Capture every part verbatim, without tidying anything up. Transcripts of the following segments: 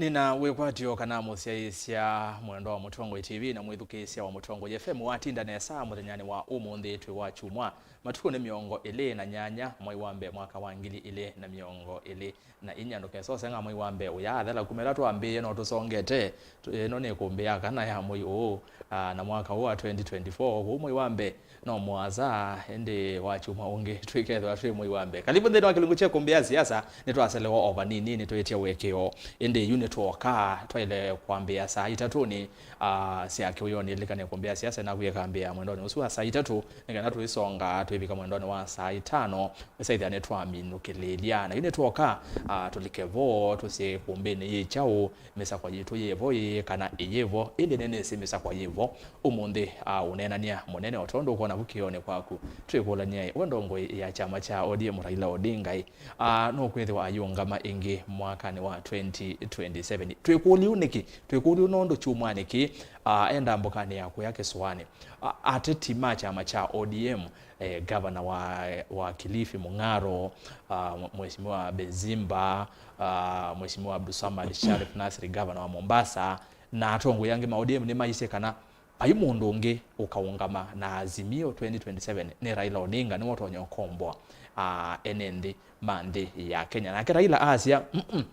Nĩna wĩkwatyo kana mũsyaĩĩsya mwendwa wa Mũtongoi T V na mwĩthukĩĩsya wa Mũtongoi F M watinda nesa mũthenyanĩ wa ũmũnthĩ twĩ wa kyumwa. Matukũ nĩ mĩongo ĩlĩ na nyanya mwai wa mbee mwaka wa ngili ilĩ na mĩongo ĩlĩ na inya. Ndũkesa ũsenga mwai wa mbee ũyaathela kuma ĩla twambĩĩe, no tũsongete. Tu- ĩno nĩ ĩkũmbĩ ya kana ya mwei ũũ, ah, na mwaka ũũ wa twenty twenty-four, kũu mwai wa mbee no mũasa, ĩndĩ wa kyumwa ũngĩ twĩkethĩwa twĩ mwei wa mbee. Kalivu nthĩnĩ wa kĩlungu kya ĩkũmbĩ ya siasa. Nĩtwaselewa o vanini, nĩtwĩtye ũekeo, ĩndĩ yu nĩtwoka. Twaĩle kwambĩĩa saa itatũnĩ, ah, sya kĩwĩonĩ. Lilikana ĩkũmbĩ ya siasa naku ĩkambĩĩa mwendonĩ ũsu wa saa itatũ, nĩ kana tũisonga twĩvika mwendonĩ wa saa itano, ĩsaĩthĩa nĩtwaminũkĩlĩĩlya. Na yu nĩtwoka, ah, tũlike vo, tũsye ĩkũmbĩnĩ yĩ kyaũ, mĩsakwa yitũ yĩ vo ĩĩ kana ĩyĩ vo, ĩndĩ nĩnĩsĩ mĩsakwa yĩ vo. Ũmũnthĩ, ah, ũneenany'a mũnene o tondũ ũkwona vu kĩonĩ kwaku, twĩkũlany'e, we ndongoi ya kyama kya O D M Raila Odinga ĩ, ah, nũkwĩthĩwa ayĩũngama ĩngĩ mwakanĩ wa twenty twenty-seven? Twĩkũlya ũu nĩkĩ? Twĩkũlya ũu nũndũ kyumwanĩ kĩĩ, ah, e ndambũkanĩ ya kũya kĩsũanĩ, ah, ateti ma kyama kya O D M, eh, gavana wa, wa Kilifi Mung'aro, ah, Mheshimiwa Bezimba, ah, Mheshimiwa Abdulsamad Sharif Nasri, gavana wa Mombasa, na atongoi angĩ ma O D M nĩmaisye kana vai mũndũ ũngĩ ũkaũngama na Azimio twenty twenty-seven nĩ Raila Odinga, nĩwe ũtonya ũkomboa, ah, ene nthĩ ma nthĩ ya Kenya. Nake Raila asya, "Mm-mm,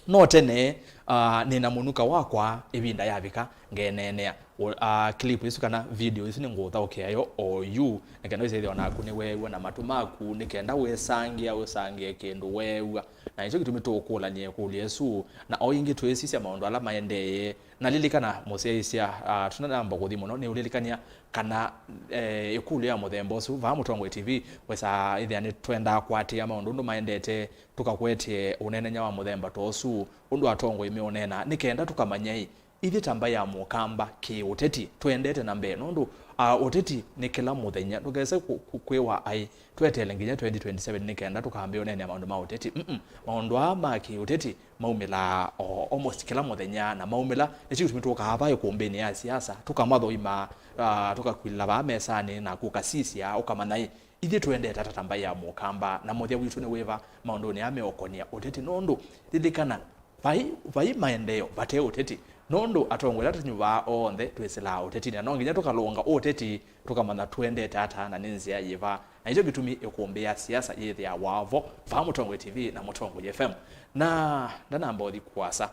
no tene, ah, nĩna mũnuka wakwa, ĩvinda yavika ngeeneenea." Ũ- ah, clip ĩsu kana video ĩsu nĩngũũthaũkĩa yo o yu, nĩ kenda wĩsĩthĩwa naku nĩweew'a na matũ maku, nĩ kenda wĩsangĩa, ũsangĩe kĩndũ weew'a. Na nĩkyo kĩtumi tũũkũlany'a ĩkũlyo ĩsu. Na o ĩngĩ twĩsisya maũndũ ala maendee. Na lilikana, mũsyaĩĩsya, ah, tũtanamba kũthi mũno, nĩũlilikany'a kana, eh, ĩkũlyo ya mũthemba ũsu, vaa Mũtongoi T V, wesa ĩthĩa nĩtwendaa kũatĩĩa maũndũ ũndũ maendete, tũkakwetye ũneenany'a wa mũthemba ta ũsu, ũndũ atongoi meũneena, nĩ kenda tũkamanya ĩ, ithyĩ ta mbaĩ ya Mũkamba kĩ-ũteti, tũendete na mbee, nũndũ, ah, ũteti nĩ kĩla mũthenya, ndũkese kũ- kũ- kwĩwa aĩ, tweteele nginya twenty twenty-seven nĩ kenda tũkambĩĩa ũneenea maũndũ ma ũteti. Mm-mm. Maũndũ aa ma kĩ-ũteti maumĩlaa o almost kĩla mũthenya, na maumĩla nĩkyo kĩtumi tũkaa vaa ĩkũmbĩnĩ ya siasa, tũkamathoima, ah, tũkakwilĩla vaa mesanĩ, naku ũkasisya, ũkamanya ĩ, ithyĩ tũendete ata ta mbaĩ ya Mũkamba, na mũthya witũ nĩ wĩva maũndũnĩ aa meũkonia ũteti, nũndũ lilikana, vai, vai maendeeo vate ũteti, nũndũ atongoi ala tũnyuvaa onthe twĩsĩlaa ũtetinĩ, na no nginya tũkalũnga ũteti, tũkamanya tũendete ata na nĩ nzĩa yĩva. Na nĩkyo kĩtumi ĩkũmbĩ ya siasa yĩthĩawa vo, vaa Mũtongoi T V na Mũtongoi F M. Na ndanamba ũthi kũasa,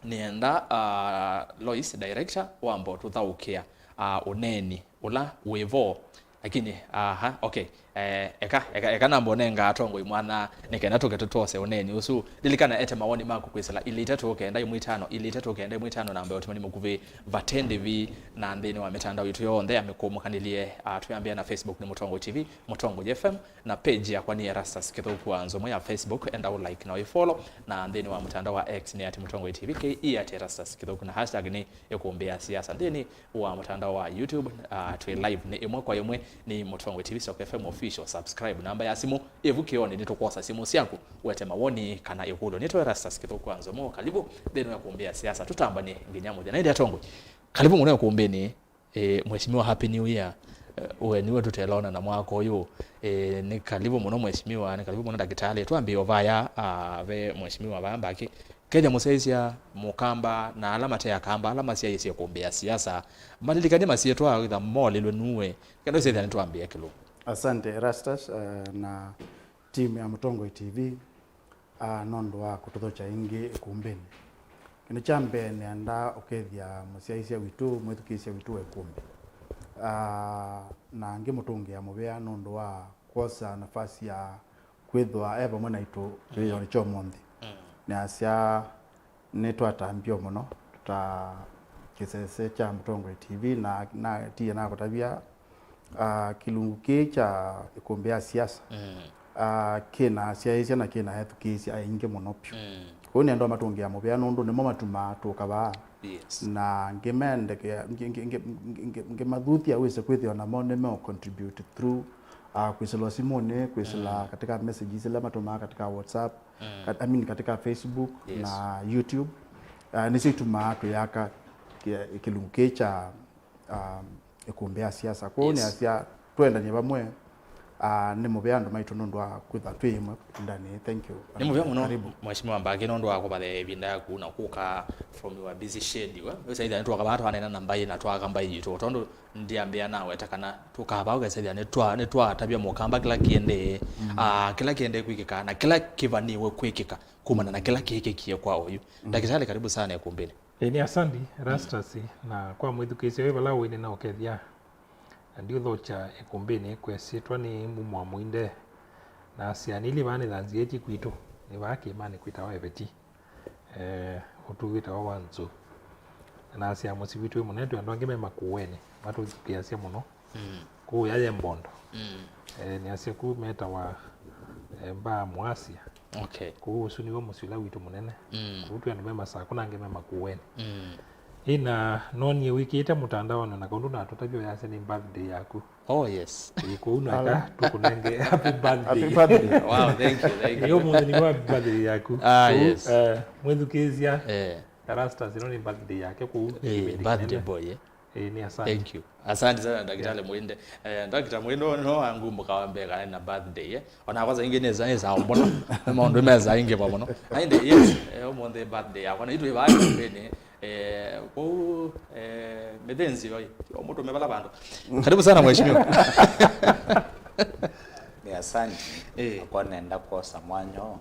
nĩenda, ah, Lois, director, wamba ũtũthaũkĩa, ah, ũneeni ũla wĩ vo. Lakini, aha, okay. Eh, eka, eka, eka namba ũnenga atongoi mwanya, nĩ kenda tũke tũtwose ũneeni ũsu. Lilikana ete mawoni maku kwĩsĩla ilĩ itatũ kenda ĩmwe itano, ilĩ itatũ kenda ĩmwe itano, namba ya ũtũmani mũkuvĩ, vate ndĩvi, na nthĩnĩ wa mĩtandao yitũ yonthe ya mĩkũmũkanĩlye, ah, twĩambĩa na Facebook nĩ Mũtongoi T V, Mũtongoi F M, na page yakwa nĩ Erastus Kĩthũku wa Nzũmũ ya Facebook, enda ũ like na ũ follow, na nthĩnĩ wa mũtandao wa X nĩ at Mũtongoi T V, K E at Erastus Kĩthũku, na hashtag nĩ ĩkũmbĩ ya siasa. Nthĩnĩ wa mũtandao wa YouTube, ah, twĩ live nĩ ĩmwe kwa ĩmwe, nĩ Mũtongoi T V Stock F M Official. Subscribe. Namba ya simũ ĩvu kĩonĩ, nĩtũkwosa simũ syaku, wete mawoni kana ĩkũlyo. Nĩtwa Erastus Kĩthũku wa Nzũmũ, kalivu nthĩnĩ wa ĩkũmbĩ ya siasa, tũtambane nginya mũthya. Na ĩndĩ atongoi, kalivu mũno ĩkũmbĩnĩ. Eh, Mheshimiwa, Happy New Year. Eh, we nĩwe tũtelona na mwaka ũyũ. Eh, nĩ kalivu mũno Mheshimiwa, nĩ kalivu mũno ndakĩtalĩ. Twambĩe o vaya, ah, ve Mheshimiwa vaya mbaki. Kethya mũsyaĩĩsya Mũkamba na ala mate Akamba, ala masyaĩĩsye ĩkũmbĩ ya siasa, malilikane masyĩtwa wĩtha molĩlwe nuwe, kenda ũsyĩthĩa nĩtwambĩĩa kĩlungu. Asante, Erastus, eh, na team ya Mũtongoi T V, ah, nũndũ wa kũtũthokya ĩngĩ ĩkũmbĩnĩ. Kĩndũ kya mbee, nĩenda ũkethya mũsyaĩĩsya witũ, mwĩthukĩĩsya witũ wa ĩkũmbĩ, ah, na ngĩmũtũngĩa mũvea nũndũ wa kwosa nafasi ya kwĩthwa e vamwe naitũ kĩwĩonĩ kya ũmũnthĩ. Mm. Nĩasya nĩtwatambio mũno ta kĩsese kya Mũtongoi T V, na, na tiye nakũtavya, ah, kĩlungu kĩĩ kya ĩkũmbĩ ya siasa, mm, ah, kĩna asyaĩĩsya na kĩna ethukĩĩsya aingĩ mũno vyũ. Mm. Kwoou nĩenda matũngĩa mũvea nũndũ nĩmo matumaa tũka vaa. Yes. Na ngĩmendekea, ngĩ-, ngĩ-, ngĩ-, ngĩ-, ngĩ-, ngĩmathuthya wĩse kwĩthĩwa namo nĩmeo contribute through, ah, kwĩsĩla simũnĩ, kwĩsĩla, mm, katika messages ila matumaa katika WhatsApp, mm, kat-, I mean, katika Facebook, yes, na YouTube. Ah, nĩsyo itumaa tũyaka kĩ-, kĩlungu kĩĩ kya, ah, ĩkũmbĩ ya siasa. Kwoou, yes, nĩasya twendany'e vamwe, Ah, nĩ mũvea andũ maitũ nũndũ wa kwĩtha twĩ ĩmwe ĩvindanĩ. Thank you. Nĩ mũvea mũno, Karibu. Mheshimiwa Mbaki, nũndũ wa kũvathĩa ĩvinda yaku na kũka from your busy schedule. Wĩsaithia nĩtwoka vaa twaneena na mbaĩ na twaka mbaĩ yitũ, tondũ ndiambĩa naweta kana tũkava ũkesethia nĩtwa nĩtwatavya mũkamba kĩla kĩendee, ah, kĩla kĩendee kwĩkĩka na kĩla kĩvanĩwe kwĩkĩka kumana na kĩla kĩkĩkie kwa oyu. Ndakĩtalĩ, karibu sana ĩkũmbĩnĩ. Ĩĩ, nĩ asanti, Rastus, na kwa mwĩthukĩĩsya wĩ vala ũĩ nĩnaũkethya. Na ndiũthokya ĩkũmbĩnĩ kwesĩtwa nĩ mumo wa mũinde. Na asya nĩli vaa nĩthanzĩĩtye kwitũ, nĩ vaa kĩĩmanĩ kwĩtawa Eveti. Eh, ũtũĩ wĩtawa wa Nzũ. Na asya mũsyĩ witũ wĩ mũnene, twĩ andũ angĩ me Makueni, matũthukĩĩasya mũno. Kũu ya ye Mbondo. Eh, nĩ asya kũu metawa, eh, mbaa Mũasya. Okay. Kũu ũsu nĩw'o mũsyĩ ũla witũ mũnene. Kũu twĩ andũ me Masakũ na angĩ me Makueni. Ĩna noonie wĩkĩĩte mũtandaonĩ na kaũndũ natũtavya ũyasya nĩ birthday yaku. Oh, yes. Ĩĩ, kũu no eka tũkũnenge happy birthday. Happy birthday. Wow, thank you, thank you. Ĩĩ, ũmũnthĩ nĩw'o happy birthday yaku. Ah, kũu, yes. Eh, mwĩthukĩĩsya. Eh. Erastus, ĩno nĩ birthday yake kũu. Eh, kĩvĩndĩ birthday kĩnene. Boy, eh? Eh, nĩ asante. Thank you. Asante sana, Ndakĩtalĩ Mũinde. Eh, Ndakĩta Mũinde no, no angumbũka wa mbee kana na birthday, eh? Ona kwanza ingĩ nĩ za, nĩ za mbona. Nĩ maũndũ me za ingĩ mũno. Na ĩndĩ, yes, eh, ũmũnthĩ birthday yakwa. Na itũ ĩvaa mbeni. Eh, kũu, eh, mĩthĩnzi yo, yo mũtũme vala vandũ. Karibu sana, mheshimiwa. Nĩ asante. Eh. Akwa nenda kwosa mwanya ũũ,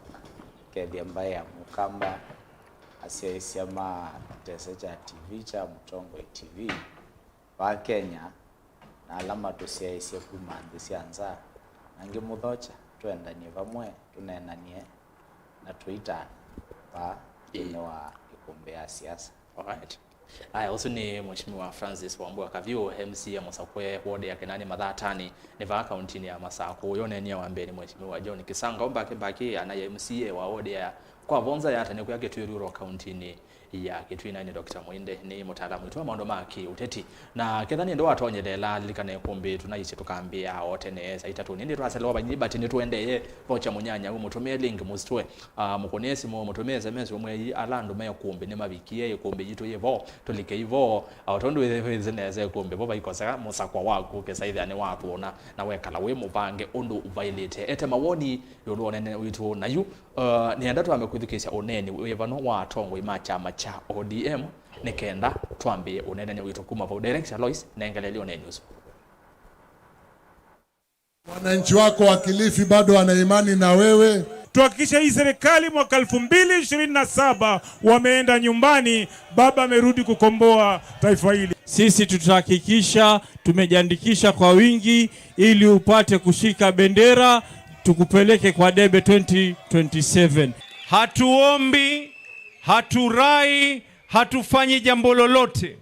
kethia mbaĩ ya Mũkamba, asyaĩĩsya ma kĩtese kya T V kya Mũtongoi T V, va Kenya, na ala matũsyaĩĩsye kuma nthĩ sya nza, na ngĩmũthokya, twendanie vamwe, tũneenanie, na tũitana vaa nthĩnĩ wa ĩkũmbĩ ya siasa. Alright. Aya, ũsu nĩ Mheshimiwa Francis Wambua Kavyũ, M C A mũsakũe ward ya Kenani Mathatani, nĩ vaa kauntinĩ ya Masakũ. Ũyũ ũneenea wa mbee nĩ Mheshimiwa John Kisanga Mbaki Mbaki, ana ya M C A wa ward ya Kwa Vonza ya Tene kwĩa Kitui Rural kauntinĩ ya Kitui, na nĩ Doctor Mũinde, nĩ mũtaalamu witũ wa maũndũ ma kĩũteti. Na ketha nĩ ndũ watonyelela, lilikana ĩkũmbĩ tũnaisye tũkambĩa o tene saa itatũ. Nĩndĩ twaselewa vanyinyi, but nĩtũendee. Vocha mũnyanya ũmũtũmĩe link, mũsitwe. Ah, mũkũnĩe simũ, mũtũmĩe S M S, ũmwĩei ala andũ me ĩkũmbĩ nĩmavikie, ĩkũmbĩ yitũ yĩ vo, tũlikei vo. Ah, o tondũ wĩ- wĩsĩ nesa ĩkũmbĩ vo vaikoseka, mũsakwa waku ũkĩsaĩthĩa nĩwathũna, na wekala wĩ mũvange ũndũ ũvaĩlĩte. Ete mawoni ĩũlũ wa ũnene witũ na yu, uh, nĩenda twambe kwĩthukĩĩsya ũneeni wĩvano wa atongoi ma kyama kya O D M nĩ kenda twambĩĩe ũneenany'a witũ kuma vau. Director Lois, nengeleelye ũneeni ũsu. Wananchi wako wa Kilifi bado wana imani na wewe. Tuhakikishe hii serikali mwaka elfu mbili ishirini na saba wameenda nyumbani, baba amerudi kukomboa taifa hili. Sisi tutahakikisha tumejiandikisha kwa wingi ili upate kushika bendera, tukupeleke kwa debe twenty twenty-seven. Hatuombi, haturai, hatufanyi jambo lolote.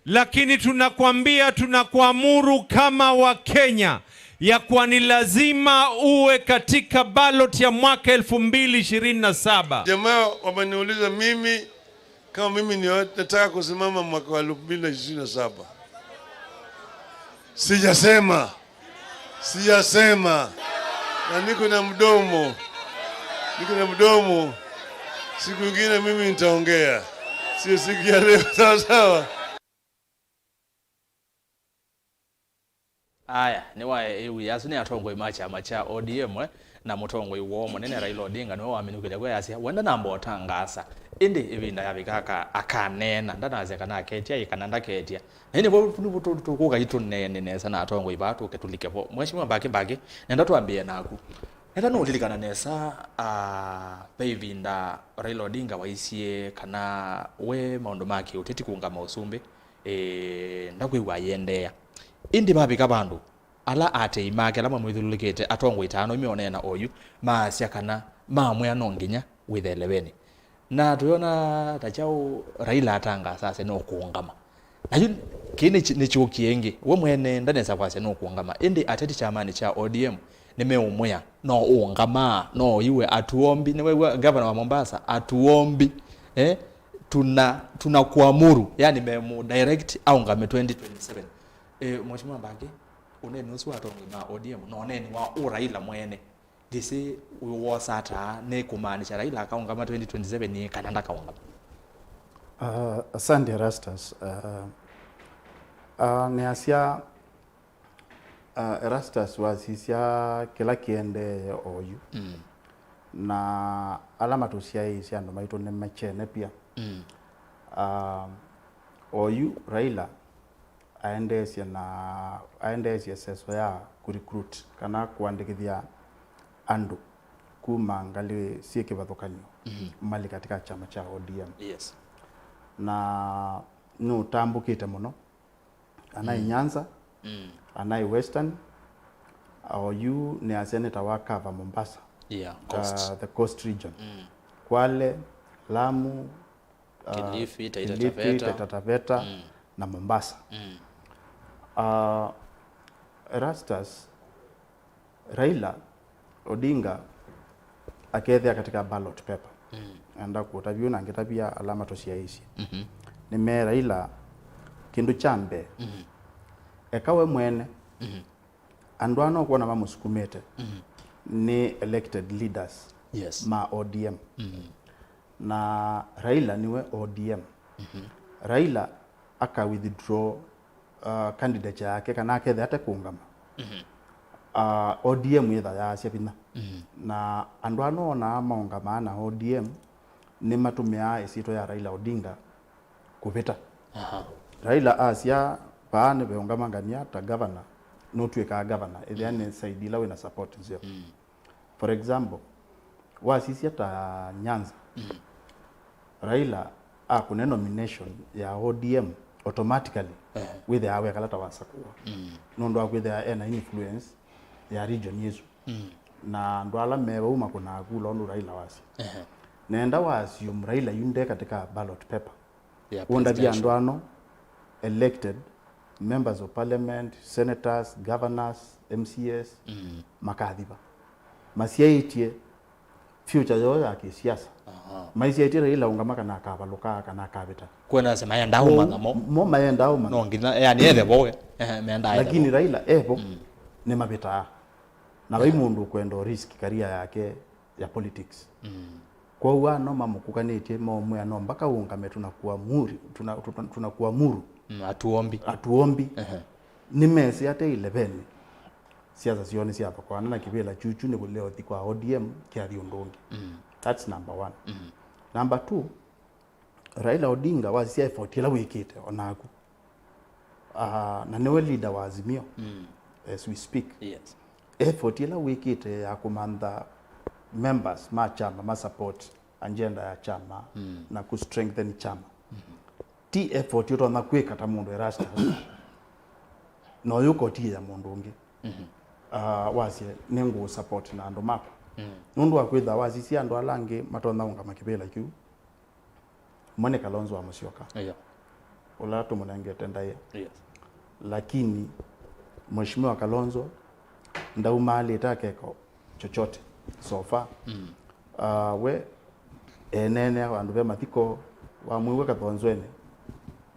Lakini tunakwambia, tunakuamuru kama wa Kenya ya kuwa ni lazima uwe katika ballot ya mwaka elfu mbili ishirini na saba. Jamaa wameniuliza mimi kama mimi ni nataka kusimama mwaka wa elfu mbili na ishirini na saba. Sijasema. Sijasema. Na niko na mdomo. Niko na mdomo. Siku ingine mimi nitaongea. Sio siku ya leo, sawa sawa. Aya, nĩwaĩ ĩw'ĩ asu nĩ atongoi ma kyama kya O D M, eh, na mũtongoi woo mũnene Raila Odinga nĩwe waminũkĩlya kwĩ asya, we ndanamba ũtangaasa, ĩndĩ ĩvinda yavika aka-, akaneena, ndanasya kana aketya ĩ kana ndaketya. Na ĩndĩ vau nĩvo tũ- tũkũka itũneene nesa na atongoi vaa tũke tũlike vo. Mheshimiwa Mbaki Mbaki, nenda twambĩe naku. Nenda nũlilikana nesa, ah, ve ĩvinda Raila Odinga waisye kana we maũndũ ma kĩũteti kũũngama ũsumbĩ, ĩĩ, ndakwĩw'a ayĩendeea. Ĩndĩ vavika vandũ, ala atei make ala mamwĩthyũlũlũkĩte, atongoi ta ano meũneena oyu, maasya kana mamwĩa no nginya wĩthe elevenĩ. Na tũyona ta kyaũ Raila atangaasa asya nũkũũngama. Na yu kĩĩ nĩ nĩkyũkie ĩngĩ, we mwene ndanesa kwasya nũkũũngama, ĩndĩ ateti kyamanĩ kya O D M nĩmeũmwĩa, no ũũngama, no iwe atuombi. Nĩwew'a ngavana wa Mombasa, atuombi, eh? Tuna, tunakuamuru, yani memu direct aũngame twenty twenty-seven. Eh, Mheshimiwa Mbaki, ũneeni ũsu wa atongoi ma O D M na ũneeni wa ũ Raila mwene, ndĩsĩ wĩwosa ata, nĩ kũmaanisha Raila akaũngama twenty twenty-seven kana ndakaũngama? Ah, asante Erastus. Ah, ah, nĩasya Uh, Erastus wasisya kĩla kĩendee oyu. Mm. Na ala matũsyaĩĩsye andũ maitũ nĩ machene pia. Mm. Uh, oyu Raila aendeesye na aendeesye seso ya kũrecruit kana kũandĩkĩthya andũ kuma ngalĩ syĩ kĩvathũkany'o, mhm, mali katika chama cha O D M. Yes. Na nũtambũkĩte mũno, anaĩ, mm, Nyanza, mm, anaĩ Western, oyu nĩ aseneta wa cover Mombasa. Yeah, uh, Coast. The Coast region. Mm. Kwale, Lamu, uh, Kilifi, Taita Kilifi, Taveta. Taita Taveta, mm, na Mombasa. Mm. Uh, Erastus, Raila Odinga akethĩa katika ballot paper. Mm. Enda kũtavya na ngĩtavya ala matũsyaĩĩsye. Mhm. Nĩmee Raila, kĩndũ kya mbee, mhm, eka we mwene, mhm, andũ ana ũkwona mamũsukumĩte, mhm, nĩ elected leaders, yes, ma O D M. Mhm. Na Raila nĩwe O D M. Mhm. Raila aka withdraw, uh, candidate yake kana akethe ate kũũngama, mhm, uh, O D M yĩtha yaasya vinya. Mhm. Na andũ ana onaa maũngamaa na O D M nĩmatũmĩaa ĩsyĩtwa ya Raila Odinga kũvĩta. Aha. Raila asya, vaa nĩveũngama ngania ta governor, nũtw'ĩkaa governor ĩthĩa, mm, nĩ side ila wĩna support nzeo. Mm. For example, wasisya ta Nyanza, mm, Raila akũne nomination ya O D M, automatically, eh, wĩthĩaa wekala ta wasakũwa. Mm. Nũndũ wa kwĩthĩa ena influence ya region ĩsu. Mm. Na andũ ala me vau makũnaa kula ũndũ Raila wasya. Ehe. Nenda wa assume Raila yu nde katika ballot paper. Yeah, ũndavya andũ presidential. Ano, elected members of parliament, senators, governors, M C As, mm, makathiva masyaĩtye future yoo ya kĩsiasa. Aha. Maisyaĩtye Raila ũngama kana akavalũka kana akavĩta. Kwona se maendaa ũmanya mo. Mo maendaa ũmanya. No nginya, yani, ethe vowe. Ehe, mendaa ethe. Lakini vowe. Raila evo, mm, nĩmavĩtaa. Na vai, yeah, mũndũ ũkwenda risk career yake ya politics. Mm. Kwoou ano mamũkũkanĩtye, maũmwĩa no mpaka ũngame, tunakuamuru, tuna-, tuna-, tunakuamuru. Mm, atuombi. Atuombi. Ehe. Nĩmesĩ ate ileveni, siasa syoo nĩsyathokoana na kĩvĩla kyukyu nĩkũlea ũthi kwa O D M kĩathi ũndũ ũngĩ. Mm. That's number one. Mm. Number two, Raila Odinga wasisya effort ĩla wĩkĩte onaku. Ah, na nĩwe leader wa Azimio, mm, as we speak. Yes. Effort ĩla wĩkĩte ya kũmantha members ma chama ma support agenda ya chama, mm, na kũ strengthen chama. Mm-hmm. Ti effort ũtonya kwĩka ta mũndũ Erastus. Na ũyũka ũtiĩya mũndũ ũngĩ. Mm-hmm. Ah, wasye, "Nĩngũ support na andũ makwa." Mm. Nũndũ wa kwĩtha wasisya andũ ala angĩ matonya ũngama kĩvĩla kĩu. Ũmwe nĩ Kalonzo wa Musyoka, yeah, ũla tũmũnengete ndaĩa. Yes. Lakini Mheshimiwa Kalonzo ndaumaalĩte akeka chochote so far. Mm. Ah, we eneenea vandũ ve mathiko, wamwĩw'a Kathonzweni,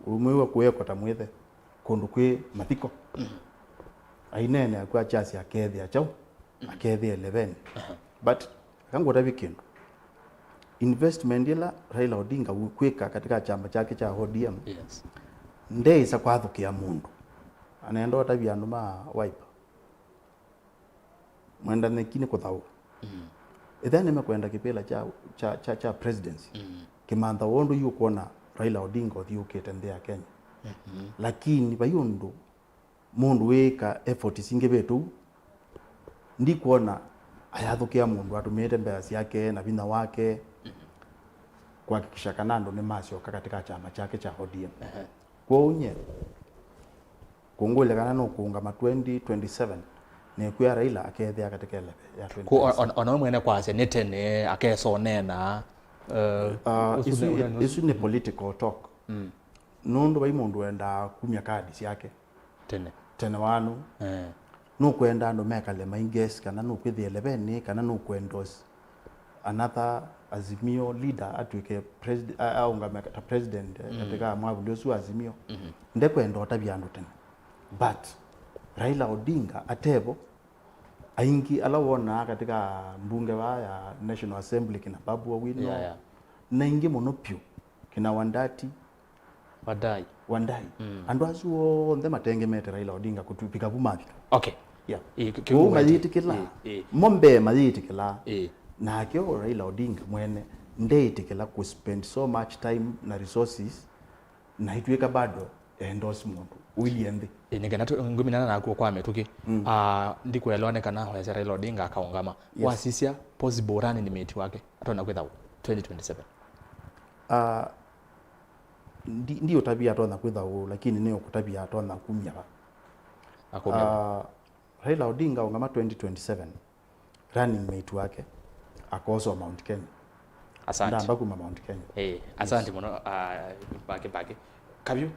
ũmwĩw'a kũekwa ta mwĩthe kũndũ kwĩ mathiko. Mm. Aineenea kw'a kyasi akethĩa kyaũ? Mm. Akethĩa eleveni. Aha. But eka ngũtavye kĩndũ. Investment ĩla Raila Odinga ũkwĩka katika chama chake cha O D M, yes, ndeĩsa kwathũkĩa mũndũ. Anaenda ũtavya andũ ma Wiper. Mwenda nyeki nĩ kũthaũka. Mm. Ethĩa nĩmekwenda kĩvĩla kya, kya, kya, kya presidency, mm, kĩmantha wondũ yu ũkwona Raila Odinga ũthiũkĩte nthĩ ya Kenya. Mm-hmm. Lakini vai ũndũ mũndũ wĩĩka effort singĩvĩte ũu, ndikwona ayathũkĩa mũndũ atũmĩĩte mbesa syake na vinya wake, mm-hmm, kuhakikisha kana andũ nĩmasyoka katika chama chake cha O D M. Ehe. Kwoou nye kũngũlya kana nũkũũngama twenty twenty-seven, nĩkwĩa Raila akethĩa katika eleven ya twenty twenty-seven. Kũ-, on-, on-, ona we mwene kwasya nĩ tene akesonena, uh, ah, ũsu isu nĩ, nĩ, nĩ, ĩsu nĩ political talk. Mm. Nũndũ vai mũndũ wendaa kumya kadi syake tene, tene wanu. Eh. Nũkwenda andũ mekale maingesi kana nũkwĩthĩa eleven kana nũkwendorse another Azimio leader atw'ĩke preside-, a-, aũngame ta president, mm, katika mwavuli ũsu wa Azimio. Mm-hmm. Ndekwenda ũtavya andũ tene. But Raila Odinga atevo, aingĩ ala wonaa katika mbunge vaa ya National Assembly, kina Babu Owino, yeah, yeah, na aingĩ mũno piũ, kina Wandati, Wadai. Wandai. Mm. Andũ asu onthe matengemete Raila Odinga kũvika vu mavika. Okay. Yeah. Ĩĩ, kĩ- Kwoou kĩu mayĩtĩkĩlaa. Ĩĩ, ĩĩ. Mo mbee mayĩtĩkĩlaa. Ĩĩ. Nake o Raila Odinga mwene ndeĩtĩkĩla ku spend so much time na resources na itwĩka bado endorse mũndũ ũilyĩ nthĩ. Ĩĩ, nĩ kana tu- ngũminana naku kwa mĩtũkĩ. Mm. Ah, ndikuelewa nĩ kana wesya Raila Odinga akaũngama. Yes. Wasisya possible running mate wake atonya kwĩtha twenty twenty-seven. Ah, ndi- ndiũtavya atonya kwĩtha ũũ, lakini nĩ ũkũtavya atonya kumya va. Akumya. Ah, Raila Odinga aũngama twenty twenty-seven, running mate wake akoswa Mount Kenya. Asante. Ndamba kuma Mount Kenya. Eh, asante mũno, ah, Mbaki Mbaki. Kavyũ,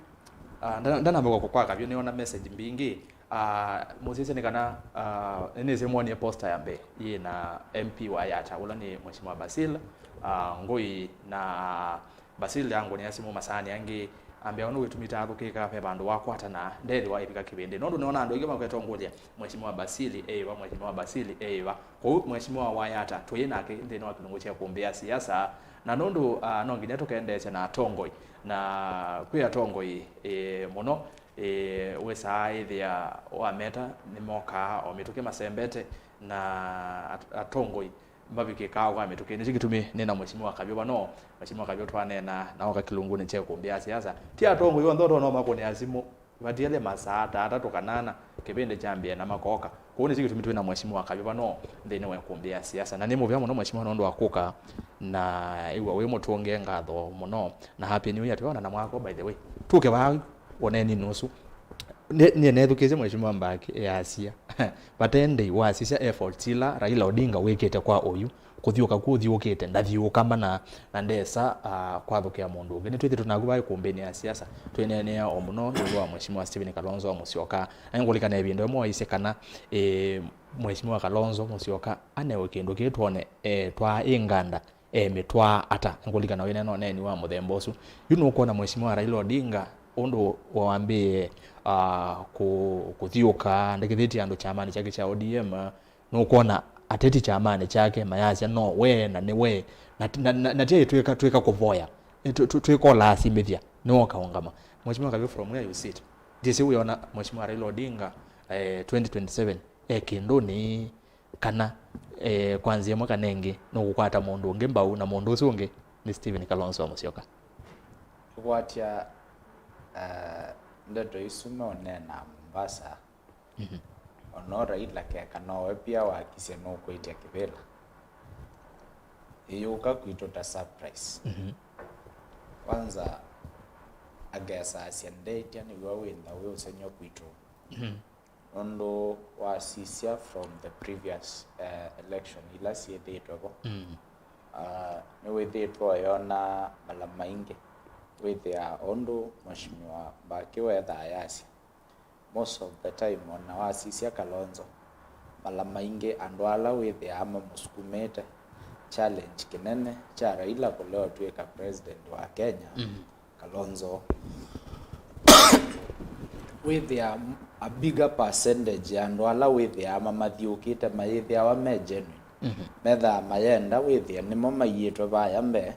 ah, ndana- ndanamba kwa kwa Kavyũ, nĩona message mbingĩ. Ah, mũsisya nĩ kana, ah, nĩnĩsĩ mwonie poster ya mbee yĩ na M P wa Yatta, ũla nĩ Mheshimiwa Basil, ah, Ngũi, na Basil angũnĩa simũ masaani angĩ, ambĩa ũndũ wĩtumi taathũkĩka ve vandũ wakwata na ndethĩwa ĩvika kĩvĩndĩ. Nũndũ nĩona andũ aingĩ makweta ũngũlya, Mheshimiwa Basil eĩva, Mheshimiwa Basil eĩva. Kwoou Mheshimiwa wa Yatta twĩ nake nthĩnĩ wa kĩlungu kya kũmbĩa siasa, na nũndũ, ah, no nginya tũkendeesya na atongoi, na kwĩ atongoi, eh, mũno, eh, wĩsaa ĩthĩa wameta nĩmokaa o mĩtũkĩ masembete, na at- atongoi mavikĩkaa kwa mĩtũkĩ. Nĩkyo kĩtumi nĩ na Mheshimiwa Kavyũ vano. Mheshimiwa Kavyũ twaneena na oka kĩlungunĩ kya kũmbĩa siasa. Ti atongoi onthe ũtono makũnĩa simũ. Vatiele masaa ta atatũ kana ana, kĩvĩndĩ kyambĩe na makooka. Kwoou nĩkyo kĩtumi twĩ na Mheshimiwa Kavyũ vano nthĩnĩ wa ĩkũmbĩ ya siasa. Na nĩ mũvea mũno Mheshimiwa nũndũ wa kũka na ĩw'a wĩ mũtũngĩe ngatho mũno. Na Happy New Year, twĩona na mwako, by the way. Tũke vaa ũneeninĩ ũsu. Nĩ- Niĩ nethukĩĩsye Mheshimiwa Mbaki easya, vate ndĩi wasisya efforts ila Raila Odinga wĩkĩte kwa oyu, kũthyũka kũthyũkĩte, ndathyũũka mana na ndesa, ah, kwathũkĩa mũndũ ũngĩ. Nĩtwĩthĩtwe naku vaa ĩkũmbĩnĩ ya siasa, twĩneenea o mũno ĩũlũ wa Mheshimiwa Stephen Kalonzo Musyoka. Na nĩngũlikana ĩvinda ĩmwe waisye kana, eh, Mheshimiwa Kalonzo Musyoka anewe kĩndũ kĩĩ twone, eh, twaa ĩ nganda, eh, mĩtwaa ata. Nĩngũlikana wĩneena ũneeni wa mũthemba ũsu. Yu nũkwona Mheshimiwa Raila Odinga ũndũ wambĩĩe, ah, kũ- kũthyũũka, andĩkĩthĩtye andũ kyamanĩ kyake kya O D M, nũkwona ateti kyamanĩ kyake mayasya, "No, we na nĩ we, na, na, na, na tyaĩ twĩka, twĩka kũvoya, eh, tũ- tũ- twĩka ũlaasimĩthya, nĩwe ũkaũngama." Mheshimiwa Kavyũ, from where you sit, ndĩsĩ wĩona Mheshimiwa Raila Odinga, eh, twenty twenty-seven e kĩndũnĩ, kana, eh, kwa nzĩa ĩmwe kana ĩngĩ nũkũkwata mũndũ ũngĩ mbau, na mũndũ ũsu ũngĩ nĩ Stephen Kalonzo Musyoka? Kũkwatya, eh, ndeto isu meũneena Mombasa, Mhm. Ono Raila keka nowe pia wakisye nũkwĩtya kĩvĩla. Ĩyũka kwitũ ta surprise. Mhm. Kwanza, akesasya ndetya nĩw'o wĩntha wĩ ũsengy'o kwitũ. Mhm. Nũndũ wasisya from the previous, eh, election ila syĩthĩĩtwe vo. Mm. Ah, nĩwĩthĩĩtwe ũyona mala maingĩ wĩthĩa ũndũ Mheshimiwa Mbaki wethaa yasya. Most of the time, ona wasisya Kalonzo, mala maingĩ andũ ala wĩthĩaa mamũsukumĩte, challenge kĩnene kya Raila kũlea ũtw'ĩka president wa Kenya, mm, Kalonzo, wĩthĩa a bigger percentage ya andũ ala wĩthĩaa mamathyũkĩte mayĩthĩawa me genuine. Mhm. Methaa mayenda wĩthĩa nĩmo maiĩtwe vaya mbee,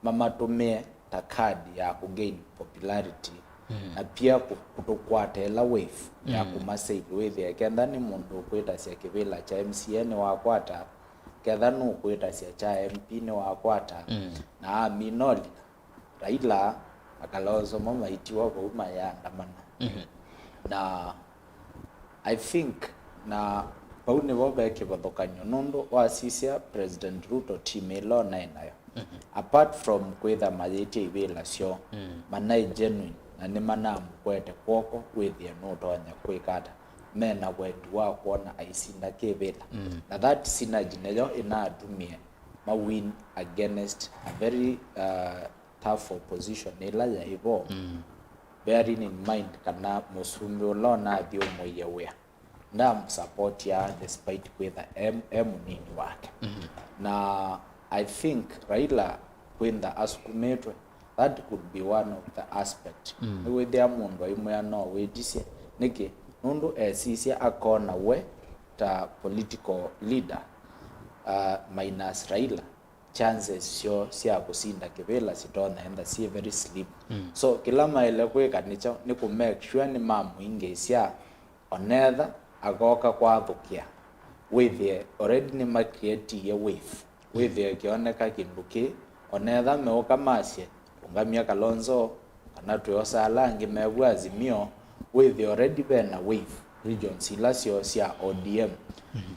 mamatũmĩe ta kadi ya kũ gain popularity, mm, na pia kũ- kũtũkwata ĩla wave ya, mm, kũmasave wĩthĩe ketha nĩ mũndũ ũkwĩtasya kĩvĩla kya M C A nĩwakwata, ketha nũkwĩtasya kya M P nĩwakwata, mm, na amina ũlika. Raila na Kalonzo mo maitiwa vau mayaandamana. Mhm. Na I think na vau nĩvo ve kĩvathũkany'o, nũndũ wasisya President Ruto team ĩla onaĩ nayo, mhm, apart from kwĩtha mayĩtya ivĩla syoo, mm, manaĩ genuine na nĩmanamũkwete kw'oko wĩthĩe nũtonya kwĩka ata, mena wendi wa kwona aisinda kĩvĩla. Mm. Na that synergy nĩyo ĩnatumie ma win against a very, uh, tough opposition ĩla yaĩ vo, mm, bearing in mind kana mũsumbĩ ũla ũnathyũmũie wĩa ndamũsupportia despite kwĩtha e, e mũnini wake. Mhm. Na I think Raila kwĩntha asukumĩtwe, that could be one of the aspect. Mm. Nĩwĩthĩa mũndũ aimwĩa no wĩtisye nĩkĩ, nũndũ esisya akona we ta political leader, uh, minus Raila, chances syoo sya kũsinda kĩvĩla sitonya enda syĩ very slim. Mm. So kĩla maĩle kwĩka nĩ kyaũ? Nĩ kũ make sure nĩmamũingĩĩsya onetha akoka kwathũkĩa, wĩthĩe already nĩmacreatie wave, wĩthĩe kĩoneka kĩndũ kĩ, onetha meũka masye tũngamya Kalonzo, kana twĩosa ala angĩ mew'a Azimio, wĩthĩe already vena wave regions ila syoo sya O D M.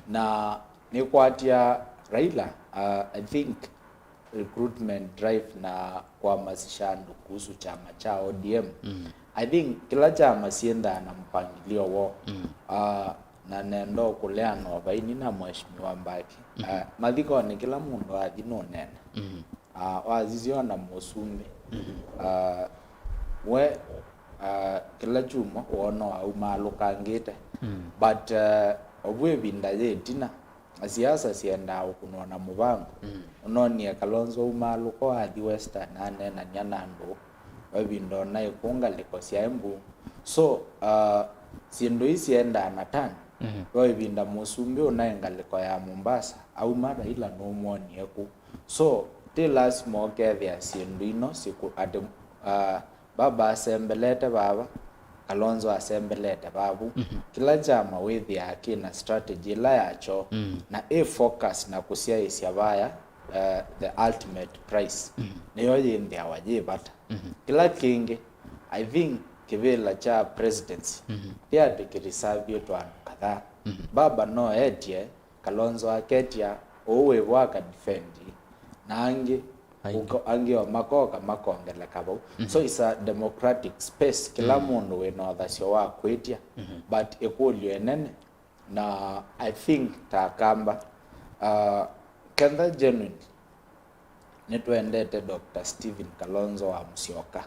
Na nĩkwatya Raila, uh, I think recruitment drive na kũamasisha andũ kuhusu kyama kya O D M. I think kĩla kyama syĩndaa na mpangilio woo. Ah, na nenda kũleana o vaini na Mheshimiwa Mbaki. Ah, mathikonĩ kĩla mũndũ athi nũneena. Ah, wasisya ona mũsumbĩ. Ah, we, ah, kĩla kyumwa wona aumaalũkangĩte. But, ah, ovu ĩvinda yĩ ĩtina, na siasa syendaa ũkũnwa na mũvango. Ũnonie Kalonzo aumaalũka athi Western aneenany'a na andũ, o ĩvinda ona ĩkũũ ngalĩko sya Embu. So, uh, syĩndũ ii syendaa na turn. O ĩvinda mũsumbĩ ũnaĩ ngalĩko ya Mombasa auma, Raila nũmwonie kũu. So ti lasima ũkethĩa syĩndũ ino siku atĩ, uh, Baba asembelete vava, Kalonzo asembelete vavu. Kĩla kyama wĩthĩaa kĩna strategy ĩla yakyo, na ĩ focus na kũsyaĩĩsya vaya, eh, the ultimate prize. Nĩyo yĩnthĩawa yĩ vata. Kĩla kĩngĩ, I think kĩvĩla kya presidency ti atĩ kĩreservĩtwe andũ kadhaa. Baba no etye, Kalonzo aketya, ũũ wĩvo akadefend, na angĩ, angĩ o makoka makongeleka vau. So it's a democratic space, kĩla mũndũ wĩna ũthasyo wa kwĩtya. But ĩkũlyo ĩnene, na I think ta Akamba, uh, kenda genuinely nĩtwendete Doctor Stephen Kalonzo wa Musyoka,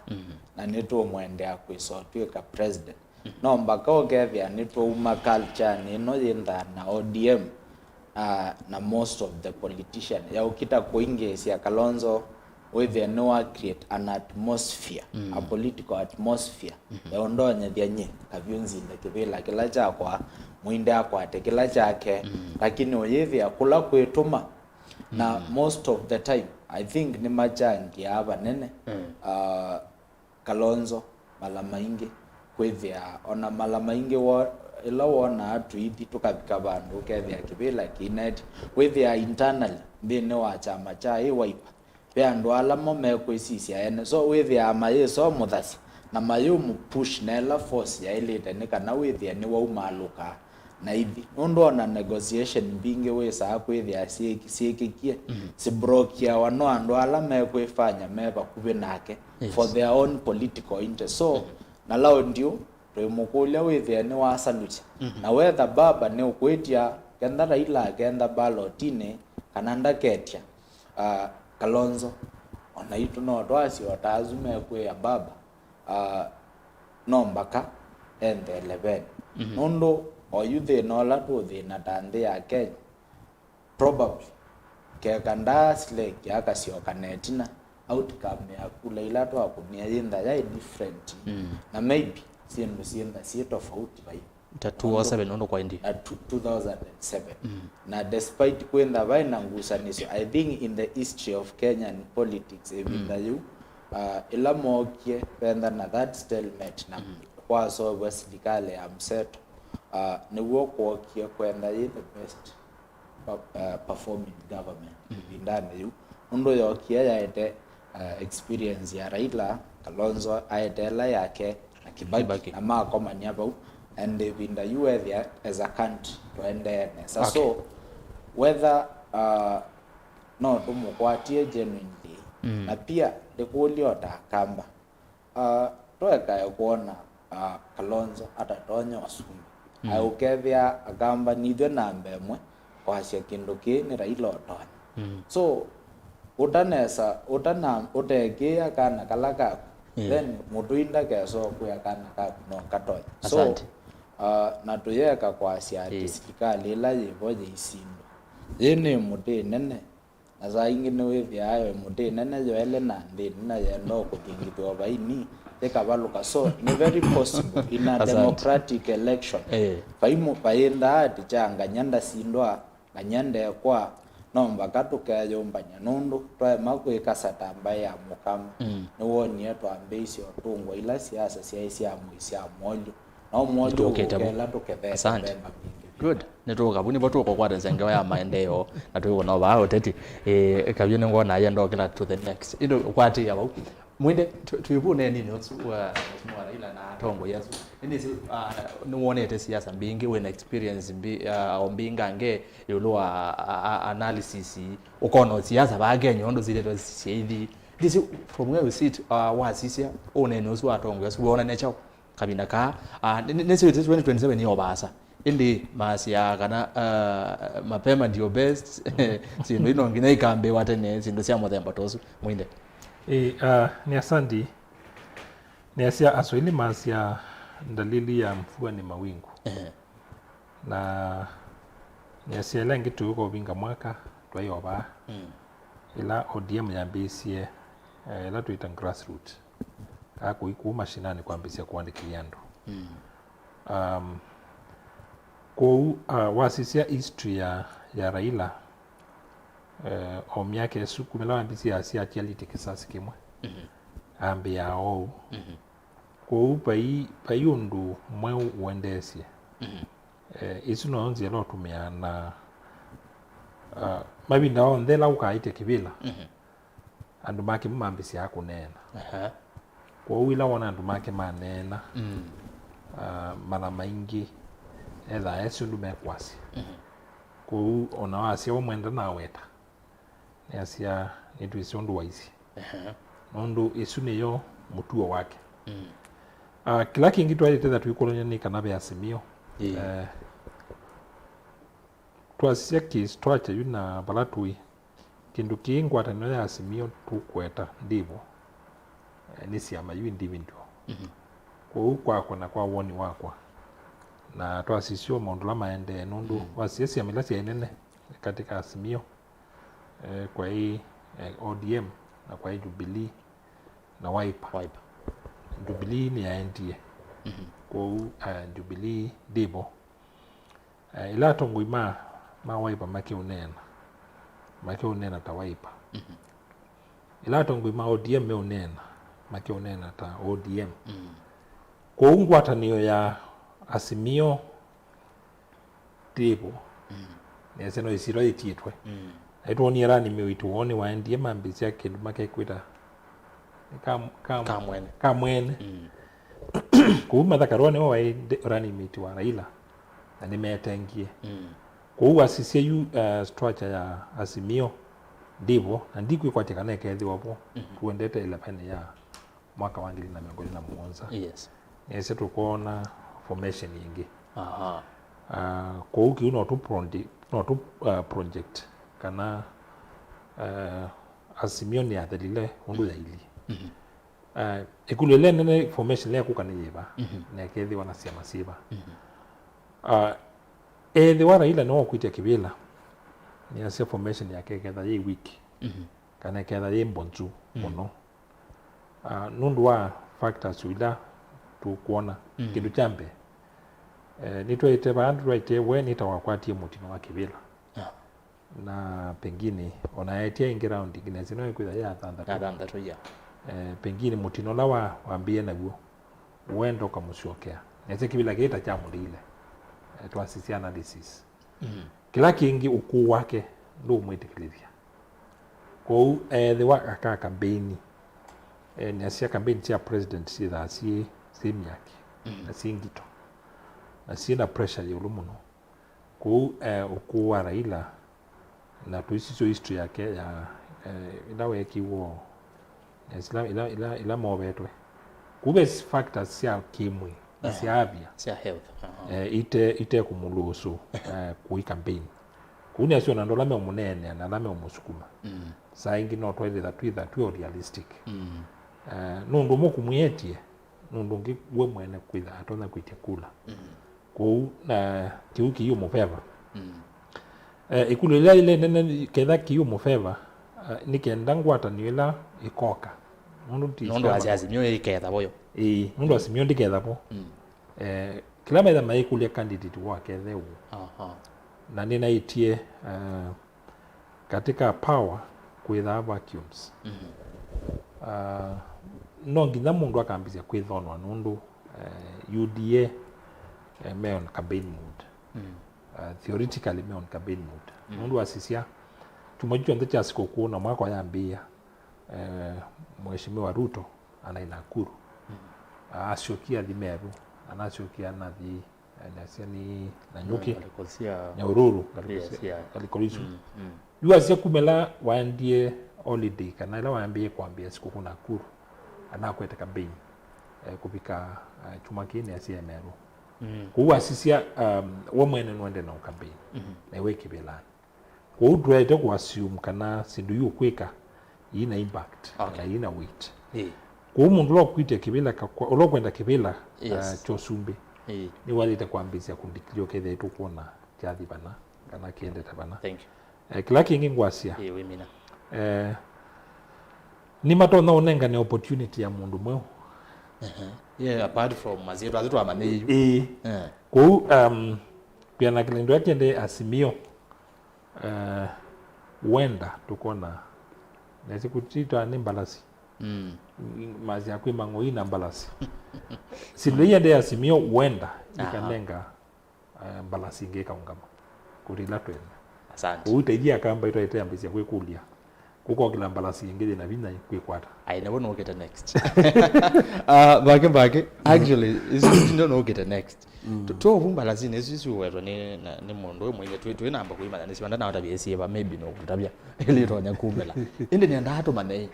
na nĩtũmwendea kwĩsa ũtw'ĩka president. No mbaka ũkethĩa nĩtwauma culture-nĩ ĩno yĩndaa na O D M, ah, na most of the politician, ya ũkita kũingĩĩsya Kalonzo, wĩthĩe nĩwa create an atmosphere, a political atmosphere, ya ũndonyethya nyie kavyũ nzinde kĩvĩla kĩla kyakwa, mũinde akwate kĩla kyake, lakini ũyĩthĩa kũla kwĩtũma, na most of the time, I think nĩmachangiaa vanene, ah, Kalonzo mala maingĩ kwĩthĩa, ona mala maingĩ wo-, ĩla wonaa tũithi tũkavika vandũ ũkethĩa kĩvĩla kĩineti, wĩthĩa internally nthĩnĩ wa kyama kya ĩ Wiper ve andũ ala mo mekwĩsisya ene, so wĩthĩaa mayĩsa ũmũthasya na mayĩũmũ push na ĩla force yaĩlĩte nĩ kana wĩthĩe nĩwaumaalũkaa na ithi, nũndũ ona negotiation mbingĩ wĩsaa kwĩthĩa syĩk-, syĩkĩkie, sibrokiawa no andũ ala mekwĩfanya me vakuvĩ nake for their own political interest. So na laundi ũ, twĩmũkũlya wĩthĩe nĩwasalukya. Na wetha Baba nĩũkwĩtya, kenda Raila akenda ballotinĩ kana ndaketya, ah, Kalonzo, ona itũ no twasye o ta asu mekwĩa Baba, ah, no mbaka enthele veni. Nũndũ oyu thĩna ũla tũũthĩna ta nthĩ ya Kenya, probably keka ndaa sleki akasyoka na ĩtina, outcome ya kula ila twakũnie yĩntha yaĩ different. Na maybe syĩndũ syĩntha syĩ tofauti vai. Ta two oh seven ũndũ kwa ĩndĩ. Na two thousand and seven. Na despite kwĩntha vai na ngusanĩsyo, I think in the history of Kenyan politics, ĩvinda yĩu, uh, ĩla mookie ventha na that stalemate na kwasoovwa silikalĩ ya mseto, uh, nĩw'o kwokie kwentha yĩ the best pa-, uh, performing government ĩvindanĩ yĩu. Nũndũ yookie yaete, uh, experience ya Raila, Kalonzo aete ĩla yake na Kibaki, Kibaki. Na makomania vau, and ĩvinda yu wethĩa as a country twaendee nesa. Okay. So whether, uh, no tũmũkwatie genuinely, na pia ndĩkũlya o ta Akamba, uh, tũekae kwona, uh, Kalonzo atatonya ũsumbĩ. Aĩ ũkethĩa Akamba nithywe namba ĩmwe kwasya kĩndũ kĩĩ nĩ Raila ũtonya. So ũtanesa, ũtana, ũtekĩĩa kana kala kaku, then mũtũi ndakesa ũkwĩa kana kaku no katonya. So, asante. Uh, na tũyeka kwasya atĩ silikalĩ ĩla yĩvo yĩisindwa. Yĩ nĩ mũtĩ nene. Na saa ingĩ nĩwĩthĩaa yo ĩmũtĩ ĩnene yoele na nthĩnĩ na yenda o kũthingithwa vaini, ĩkavalũka. So nĩ very possible in a democratic election. Eh. Vai mũ-, vaĩndaa atĩ kya nganya ndasindwa, nganya ndekwa, no mbaka tũkeyũmbany'a nũndũ twaema kwĩkasa ta mbaĩ ya Mũkamba. Nĩwonie twambĩĩisye ũtũngwa ila siasa syaĩ sya mũi sya molyũ. No mwonje Nĩtũkĩte vu. Ũkela ndũkethete Asante. Mbemba mbingĩ. Good. Nĩtũũka vu, nĩvo tũkũkwatĩsya ngewa ya maendeeo, na twĩw'ona vaa ũteti. Eh, kavyũ nĩngwona yenda ũkĩla to the next. Ĩndĩ ũkwatĩĩa vau. Mwĩnde, twĩ vu ũneeninĩ ũsu wa Mheshimiwa Raila na atongoi asu. Nĩnĩsĩ, ah, nĩwonete siasa mbingĩ, wĩna experience mbi, ah, o mbingange ĩũlũ wa, ah, ah, analysis. Ũkona siasa vaa Kenya ũndũ siletwe syaithi. Ndĩsĩ, from where you sit, ah, wasisya ũneeni ũsu wa atongoi asu, wĩonane kyaũ? Kavinda kaa, ah, nĩ- nĩ- nĩsĩ twenty twenty-seven nĩ o vaasa. Ĩndĩ maasya kana, ah, mapema ndio best. Syĩndũ ino nginya ikambĩwa tene, syĩndũ sya mũthemba ta ũsu. Mwĩnde. Ĩ, ah, nĩ asanti. Nĩasya Aswahili maasya dalili ya mvua ni mawingu. Ehe. Na nĩasya ĩla ĩngĩ tũũka ũvinga mwaka twaĩ o vaa. Mm. Ĩla O D M yambĩĩsye, eh, ĩla twĩta grassroot. Aa kũi kũu mashinani kwambĩĩsya kũandĩkĩthya andũ. Mm. Um, kwoou, uh, wasisya history ya, ya Raila, eh, o myaka ĩsu kũmĩla wambĩĩsye asya akyalĩtye kĩsasi kĩmwe. Mhm. Ambĩaa oou. Mhm. Kwoou vai, vai ũndũ mweũ ũendeesye. Mhm. Eh, ĩsu noyo nzĩa ĩla ũtũmĩaa na, ah, mavinda onthe ĩla ũkaĩtye kĩvĩla, Mhm. andũ make mo mambĩsyaa kũneena. Aha. Kwoou ĩla wona andũ make maneena, Mm. ah, mara maingĩ ethaa esĩ ũndũ mekwasya. Mhm. Kwoou ona wasya ũmwenda naweta. Nĩasya, "Nĩtwĩsĩ ũndũ waisye." Ehe. Nũndũ ĩsu nĩyo mũtuo wake. Mm. Ah, kĩla kĩngĩ twaĩlĩte tha twĩkũlany'a nĩ kana ve Azimio. Ĩĩ. Eh, twasisya kĩ structure yu na vala tũĩ, kĩndũ kĩĩ ngwatanĩo ya Azimio tũkweta ndĩvo, eh, nĩ syama yu individual. Mhm. Kwoou kwakwa na kwa woni wakwa, na twasisya maũndũ ala maendee, nũndũ Mm. wasisya syama ila syaĩ nene katika Azimio, eh, kwaĩ, eh, O D M, na kwaĩ Jubilee, na Wiper. Wiper. Jubilee nĩyaendie. Mhm. Kwoou, eh, Jubilee ndĩvo. Eh, ĩla atongoi ma, ma Wiper makĩũneena, makĩũneena ta Wiper. Mhm. Ĩla atongoi ma O D M meũneena, makĩũneena ta O D M. Mhm. Kwoou ngwatanĩo ya Azimio ndĩvo. Mm. Nĩasya no ĩsyĩtwa yĩtiĩtwe. Mm. Naitwonie running mate woo nĩwaendie mambĩsya kĩndũ makekwĩta ka, ka, Kamwene. Kamwene. Mm. Kũu Martha Karua nĩwe waĩ nde- running mate wa Raila, na nĩmetengie. Mm. Kũu wasisya yu, uh, structure ya Azimio ndĩvo, na ndikwĩkwatya kana ĩkethĩwa vo. Mhm. Tuendete eleven ya mwaka wa ngili na mĩongo ĩlĩ na mũonza. Yes. Nĩsĩ tũkoona formation ĩngĩ. Aha. Ah, kwoou kĩu no tũ prondi- no tũ, ah, project kana, ah, Azimio nĩyathelile ũndũ yaili. Mhm. Ah, ĩkũlyo ĩla nene formation ĩla ĩkũka nĩ yĩva, Mhm. na ĩkethĩwa na syama syĩva. Mhm. Ah, ethĩwa Raila nĩwe ũkwĩtya kĩvĩla, nĩasya formation yake ĩketha yĩ weak, Mhm. kana ĩketha yĩ mbonzu Mhm. mũno. Ah, nũndũ wa factors ila tũkwona, Mm. kĩndũ kya mbee, eh, nĩtwaĩte vaa twaĩte we nĩta wakwatie mũtino wa kĩvĩla. Ah. Na pengine ona etia ĩngĩ round ĩngĩ, nesi no ĩkwĩtha ya thanthatũ. Ya thanthatũ, ya. Eh, pengine mũtino ũla wa, wambĩĩe naw'o, wenda ũkamũsyokea. Nesi kĩvĩla kĩĩ ta kyamũlĩile. Eh, twasisya analysis. Mm. Kĩla kĩngĩ ũkũũ wake ndũũmwĩtĩkĩlĩthya. Kwoou ethĩwa aka kambeini, eh, nĩasya kambeini sya president syĩthaa syĩ, syĩ myaki, Mm. na syĩ ngito, na syĩ na pressure ĩũlũ mũno. Kwoou, eh, ũkũũ wa Raila, na tũisisyo history yake ya, eh, ĩla weekiw'e Yes, ila, ila, ila, ila movetwe. Kũu ve factors sya kĩmwĩĩ na sya Aha. Avya. Sya health. Aha. Eh, ite, ite kũmũlũsũ, eh, kũi campaign. Kũu nĩasyo na andũ ala meũmũneenea na ala meũmũsukuma. Mm. Saa ingĩ no twaĩlĩtha twĩtha twĩ o realistic. Mm. Eh, nũndũ ũmwe kũmwĩetie, nũndũ ũngĩ we mwene kwĩtha atonya kwĩtya kula. Mm. Kwoou, na kĩu kĩiũmũveva. Mm. Eh, ĩkũlyo ĩla ĩla ĩnene ketha kĩiũmũveva, eh, nĩ kenda ngwatanĩo ĩla ĩkoka. Nũndũ ti Nũndũ syama. Asya Azimio ĩketha voyo. Ĩĩ, nũndũ Azimio ndĩketha vo. Mm. Eh, kĩla metha maĩkũlya candidate wake ethĩwe. Aha. Na nĩnaĩtie, eh, katika power kwĩthaa vacuums. Mhm. Ah, no nginya mũndũ akambĩsya kwĩthonwa nũndũ, eh, U D A eh, me on campaign mode. Uh, theoretically me on campaign mode. Nũndũ wasisya kyumwa kyu kyonthe kya sikũkũ na mwaka ũyambĩĩa, eh, Mheshimiwa Ruto anaĩ Nakuru. Asyokie athi Meru, anasyokie anathi, eh, nasya nĩ Nanyuki, ngalĩko sya Nyahururu, ngalĩko, yes, sya, yeah, ngalĩko isu. Yu asya kuma ĩla waendie holiday kana ĩla wambĩĩe kwambĩĩa sikũkũ Nakuru, anakwete campaign, eh, kũvika, eh, kyumwa kĩĩ nĩasya e Meru. Kwoou wasisya, um, we mwene nũendee na ũcampaign, na we kĩvĩlanĩ. Kwoou tũyaĩte kũ assume kana syĩndũ iũkwĩka iina impact, okay, kana iina weight. Ĩĩ. Kwoou mũndũ ũla ũkwĩtya kĩvĩla kakwa-, ũla ũkwenda kĩvĩla, yes, uh, kya ũsumbĩ, ĩĩ, nĩwaĩlĩte kwambĩĩsya kũndikilio kethĩa tũkwona kyathi vana kana kĩendete vana. Thank you. Eh, kĩla kĩngĩ ngwasya, ĩĩ, wĩmina, eh, nĩmatonya ũnengane opportunity ya mũndũ mweũ. Ehe. Yeah, apart from asyĩtwa asu twamanyĩie yu. Ĩĩ. Eh. Kwoou, um, kwĩana kĩlĩndo kĩendee Azimio, eh, wenda tũkona nesi kũtitwa nĩ mbalasi. Mm. Masya kwĩ mang'oi na mbalasi. Syĩndũ iendee Azimio wenda, aha, ikanenga, eh, mbalasi ingĩ ikaũngama kũti ila twene. Asante. Kwoou itaithia Akamba itwaĩte ambĩĩsya kwĩkũlya, kũkokĩla mbalasi ingĩ yĩna vinya kwĩkwata. Ai, nĩvo nũkĩte next. Ah, Mbake, Mbake, actually, isu ndio nũkĩte next. Mm. Tu-, tuvu mbalasinĩ isu isuwetwe nĩ, na, nĩ mũndũ ũyũ mwĩthĩ, twĩ, twĩ namba kũimanya nĩ siwanda na ũtavya ĩsiĩva, maybe no kũtavya, ĩlĩ ĩtonya kumĩla. Ĩndĩ nĩendaa tũmanye,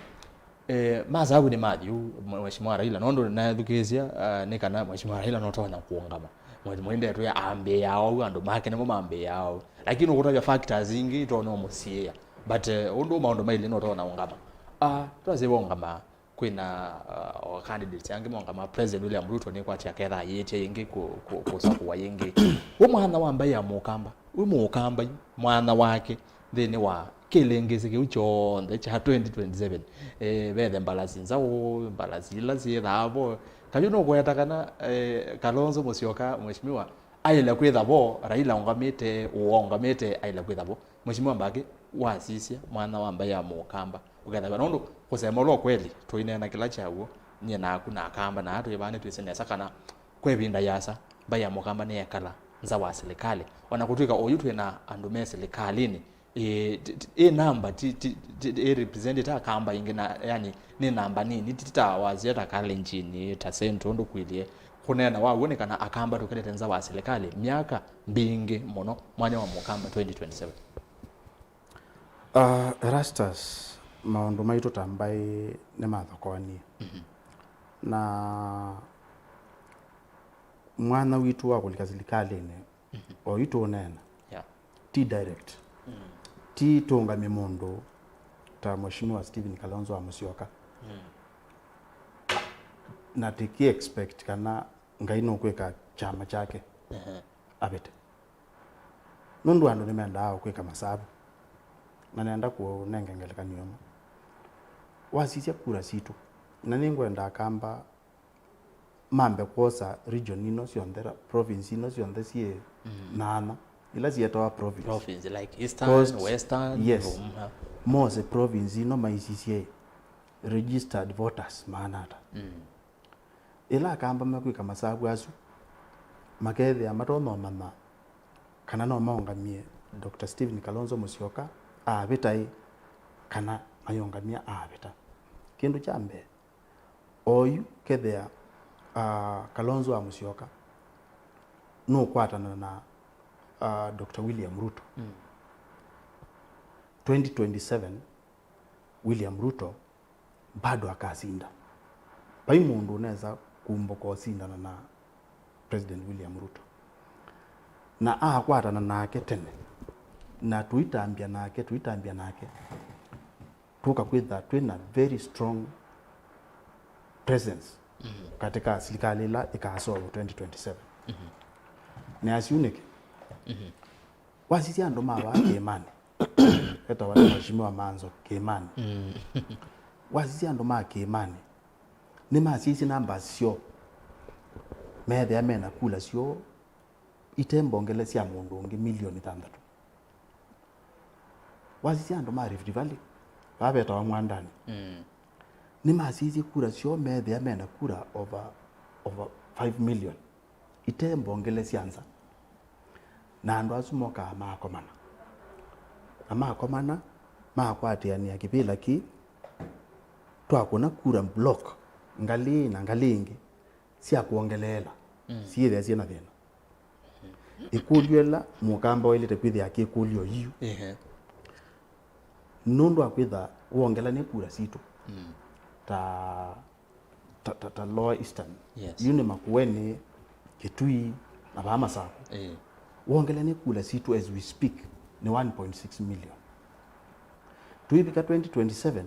eh, masavu nĩ mathiu, Mheshimiwa Raila, nũndũ nathukĩĩsya, ah, nĩ kana Mheshimiwa Raila nũtonya kũũngama. Mwe-, mwendetwe ambĩĩaa ou, andũ make nĩmo mambĩĩaa ou. Lakini ũkũtavya factors ingĩ itonya ũmũsiĩĩa. But, eh, ũndũ maũndũ mailĩ nũtonya ũngama. Ah, twasye ũngama, kwĩna, ah, o candidates angĩ maũngama, President William Ruto nĩkwatya ketha ayĩtye ĩngĩ kũ-, kũ-, kũsakũwa yĩngĩ. We mwana wa mbaĩ ya Mũkamba, we Mũkamba yu, mwana wake, nthĩnĩ wa kĩlĩngĩsĩ kĩu kyonthe kya twenty twenty-seven. Eh, vethe mbalasi nzaũ, mbalasi ila syĩthaa vo. Kavyu nũkũeta kana, eh, Kalonzo Musyoka, mheshimiwa, aĩle kwĩtha vo, Raila ũngamĩte, ũũ ũngamĩte, aĩle kwĩtha vo. Mheshimiwa Mbake, wasisya, mwana wa mbaĩ ya Mũkamba, ũkethaw'a nũndũ kũsema ũla ũkweli, tũineena kĩla kyaw'o, nyie naku na Akamba na aa twĩ vaa nĩtwĩsĩ nesa kana kwa ĩvinda yĩasa, mbaĩ ya Mũkamba nĩyekala nza wa silikalĩ. O na kũtw'ĩka oyu twĩ na andũ me silikalĩnĩ, ĩ, ti, ti, ĩ namba, ti, ti, ti, ĩ represent ĩta Akamba ĩngĩ, na, yani, nĩ namba nini, ti, ti ta wasya ta Kalenjin, ta Central, ũndũ kũilyĩ. Kũneena wa w'o nĩ kana Akamba tũkelete nza wa silikalĩ myaka mbingĩ mũno, mwanya wa Mũkamba twenty twenty-seven. Uh, Erastus, maũndũ maitũ ta mbaĩ nĩmathokoanie. Mhm. Na mwanya witũ wa kũlika silikalĩnĩ, mhm, oyu tũũneena, yeah, ti direct. Mm. Ti tũũngamye mũndũ ta Mheshimiwa Stephen Kalonzo wa Musyoka. Mm. Na tĩki expect kana Ngai nũkwĩka kyama kyake, ehe, avĩte. Nũndũ andũ nĩmendaa o kwĩka masavu. Na nenda kũnenge ngelekany'o ĩmwe. Wasisya kura sitũ, na nĩngwenda Akamba mambe kwosa region ino syonthe, ra-, province ino syonthe syĩ, mm, nana, ila syetawa province. Province, like Eastern, Coast, Western, yes. Mose province ino maisisye registered voters maana ata. Mm. Ĩla Akamba mekwĩka masavu asu, makethĩa matonya ũmanya kana no maũngamie Doctor Stephen Kalonzo Musyoka aavĩta ĩ, kana mayũngamia aavĩta. Kĩndũ kya mbee, oyu kethĩa, ah, Kalonzo wa Musyoka nũkwatana na, ah, Doctor William Ruto. Mm. Twenty twenty-seven, William Ruto bado akasinda. Vai mũndũ ũnesa kumbũka ũsindana na President William Ruto. Na akwatana nake tene, na tũitambya nake, tũitambya nake, tũka kwĩtha twĩ na very strong presence, mhm, katika silikalĩ ĩla ĩkasolve twenty twenty-seven. Mhm. Nĩ asu nĩkĩ? Mhm. Wasisya andũ ma vaa kĩĩmanĩ, etawa nĩ Mheshimiwa Manzo Kĩĩmanĩ. Mm. Wasisya andũ ma kĩĩmanĩ, nĩmasyaisye namba syoo, meethĩa mena kula syoo ite mbongele sya mũndũ ũngĩ milioni thanthatũ. Wasisya andũ ma Rift Valley, vaa vetawa Mwandanĩ, mm, nĩmasyaisye kura syoo, meethĩa mena kura over, over five million. ite mbongele sya nza. Na andũ asu mokaa makomana. Na makomana, makwatĩanĩa kĩvĩla kĩĩ, twakũna kura block, ngalĩ ĩĩ na ngalĩ ĩngĩ, sya kwongeleela, mm, syĩthĩa syĩ na thĩna. Ĩkũlyo ĩla mũkamba waĩlĩte kwĩthĩa akĩkũlyo yu, ehe, nũndũ wa kwĩtha wongelany'a kura sitũ, mm, ta, ta, ta, ta Lower Eastern. Yes. Yu nĩ Makueni, Kitui, na vaa Masaku. Eh. Wongelany'a kura sitũ as we speak nĩ one point six million. Tũivika twenty twenty-seven,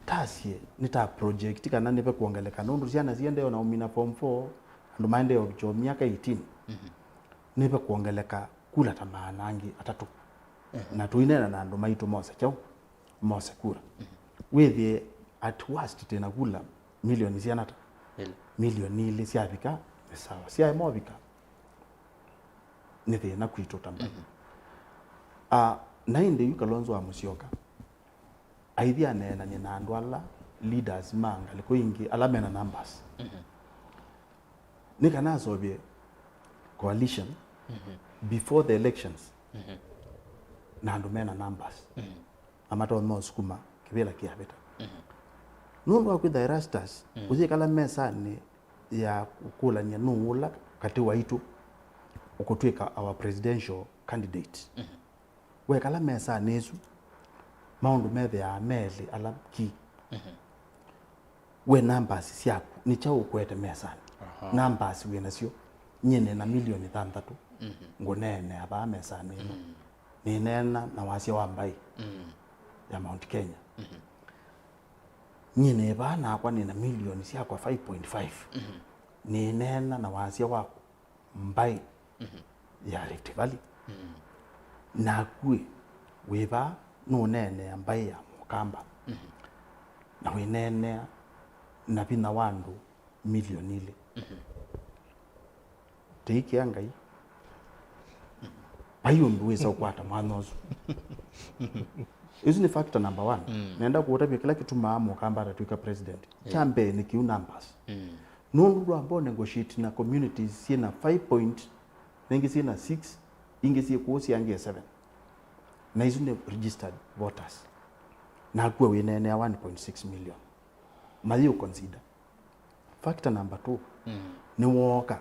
tasye nĩ ta project kana nĩve kwongeleka, nũndũ syana siendee na ũmina form four, andũ maendee o kyo myaka eighteen, mhm, nĩve kwongeleka kula ta maana angĩ atatũ. Mhm. Na tũineena na andũ maitũ mose kyaũ, mose kura. Mhm. Wĩthĩe at worst twĩna kula milioni siana ta? Ili. Milioni ilĩ syavika nĩ sawa, syaema ũvika nĩ thĩna kwitũ ta mbaĩ. Mhm. Ah, na ĩndĩ yu Kalonzo wa Musyoka aithi aneenany'e na andũ ala leaders ma ngalĩko ingĩ ala mena numbers. Mhm. Nĩ kana aseũvye coalition, mhm, before the elections, mhm, na andũ mena numbers. Mhm. Na matonya ũsukuma kĩvĩla kĩavĩta. Mhm. Nũndũ wa kwĩtha Erastus, mhm, ũyĩkala mesanĩ ya kũkũlany'a nũũ ũla katĩ waitũ ũkũtw'ĩka our presidential candidate. Mhm. Wekala mesanĩ ĩsu, maũndũ methĩawa me elĩ ala key. Mhm. We numbers syaku, nĩ kyaũ ũkwete mesanĩ? Aha. Numbers wĩ nasyo, nyie nĩ na milioni thanthatũ, mhm, ngũneenea vaa mesanĩ ĩno. Mm. Nĩneena na wasya wa mbaĩ, mm, ya Mount Kenya. Mhm. Nyie nĩ vaa nakwa nĩ na milioni syakwa five point five. Mhm. Nĩneena na wasya wa mbaĩ, mhm, ya Rift Valley. Mm. Naku ĩ, wĩ vaa nũneenea mbaĩ ya Mũkamba, mhm, na wĩneenea na vinya wa andũ milioni ilĩ. Mhm. Tĩikĩa Ngai. Vai ũndũ wĩsa ũkwata mwanya ũsu. Ĩsu nĩ factor number one. Mm. Nenda kũũtavya kĩla kĩtumaa Mũkamba atatw'ĩka president. Yeah. Kya mbee nĩ kĩu numbers. Mm. Nũndũ ndwamba negotiate na communities syĩ na five point, na ingĩ syĩ na six, ingĩ syĩ kũũ syangie seven. Na isu nĩ registered voters. Naku wĩneenea one point six million. Mayĩ ũconsider. Factor number two, mm, nĩ wooka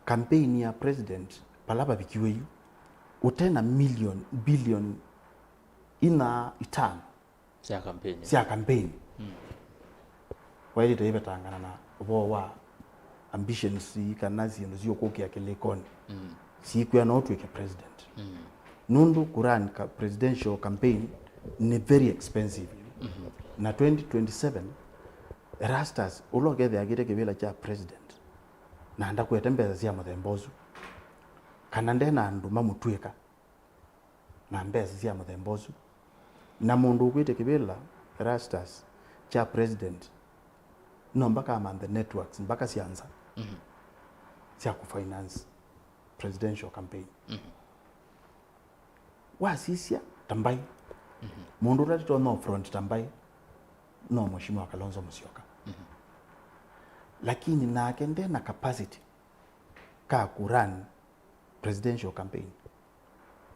campaign ya president vala vavikiwe yu, ũte na million, billion ina itano sya campaign. Sya campaign. Mm. Waĩlĩte ĩvetangana na ũvoo wa ambitions kana syĩndũ syũkũkĩa kĩlĩkonĩ. Mm. Sikwĩa no ũtw'ĩke president. Mm. Nũndũ kũrun ka presidential campaign nĩ very expensive. Mm-hmm. Na twenty twenty-seven, Erastus, ũla ũkethĩa akĩte kĩvĩla kya president, na ndakwete mbesa sya mũthemba ũsu, kana nde na andũ mamũtw'ĩka na mbesa sya mũthemba ũsu. Na mũndũ ũkwĩte kĩvĩla, Erastus, kya president, no mpaka amanthe networks mpaka sya nza, mhm, sya kũfinance presidential campaign. Mhm. Wasisya ta mbaĩ, mhm, mũndũ ũla tũtonya front ta mbaĩ, no Mheshimiwa Kalonzo Musyoka. Mhm. Lakini nake nde na capacity ka kũrun presidential campaign.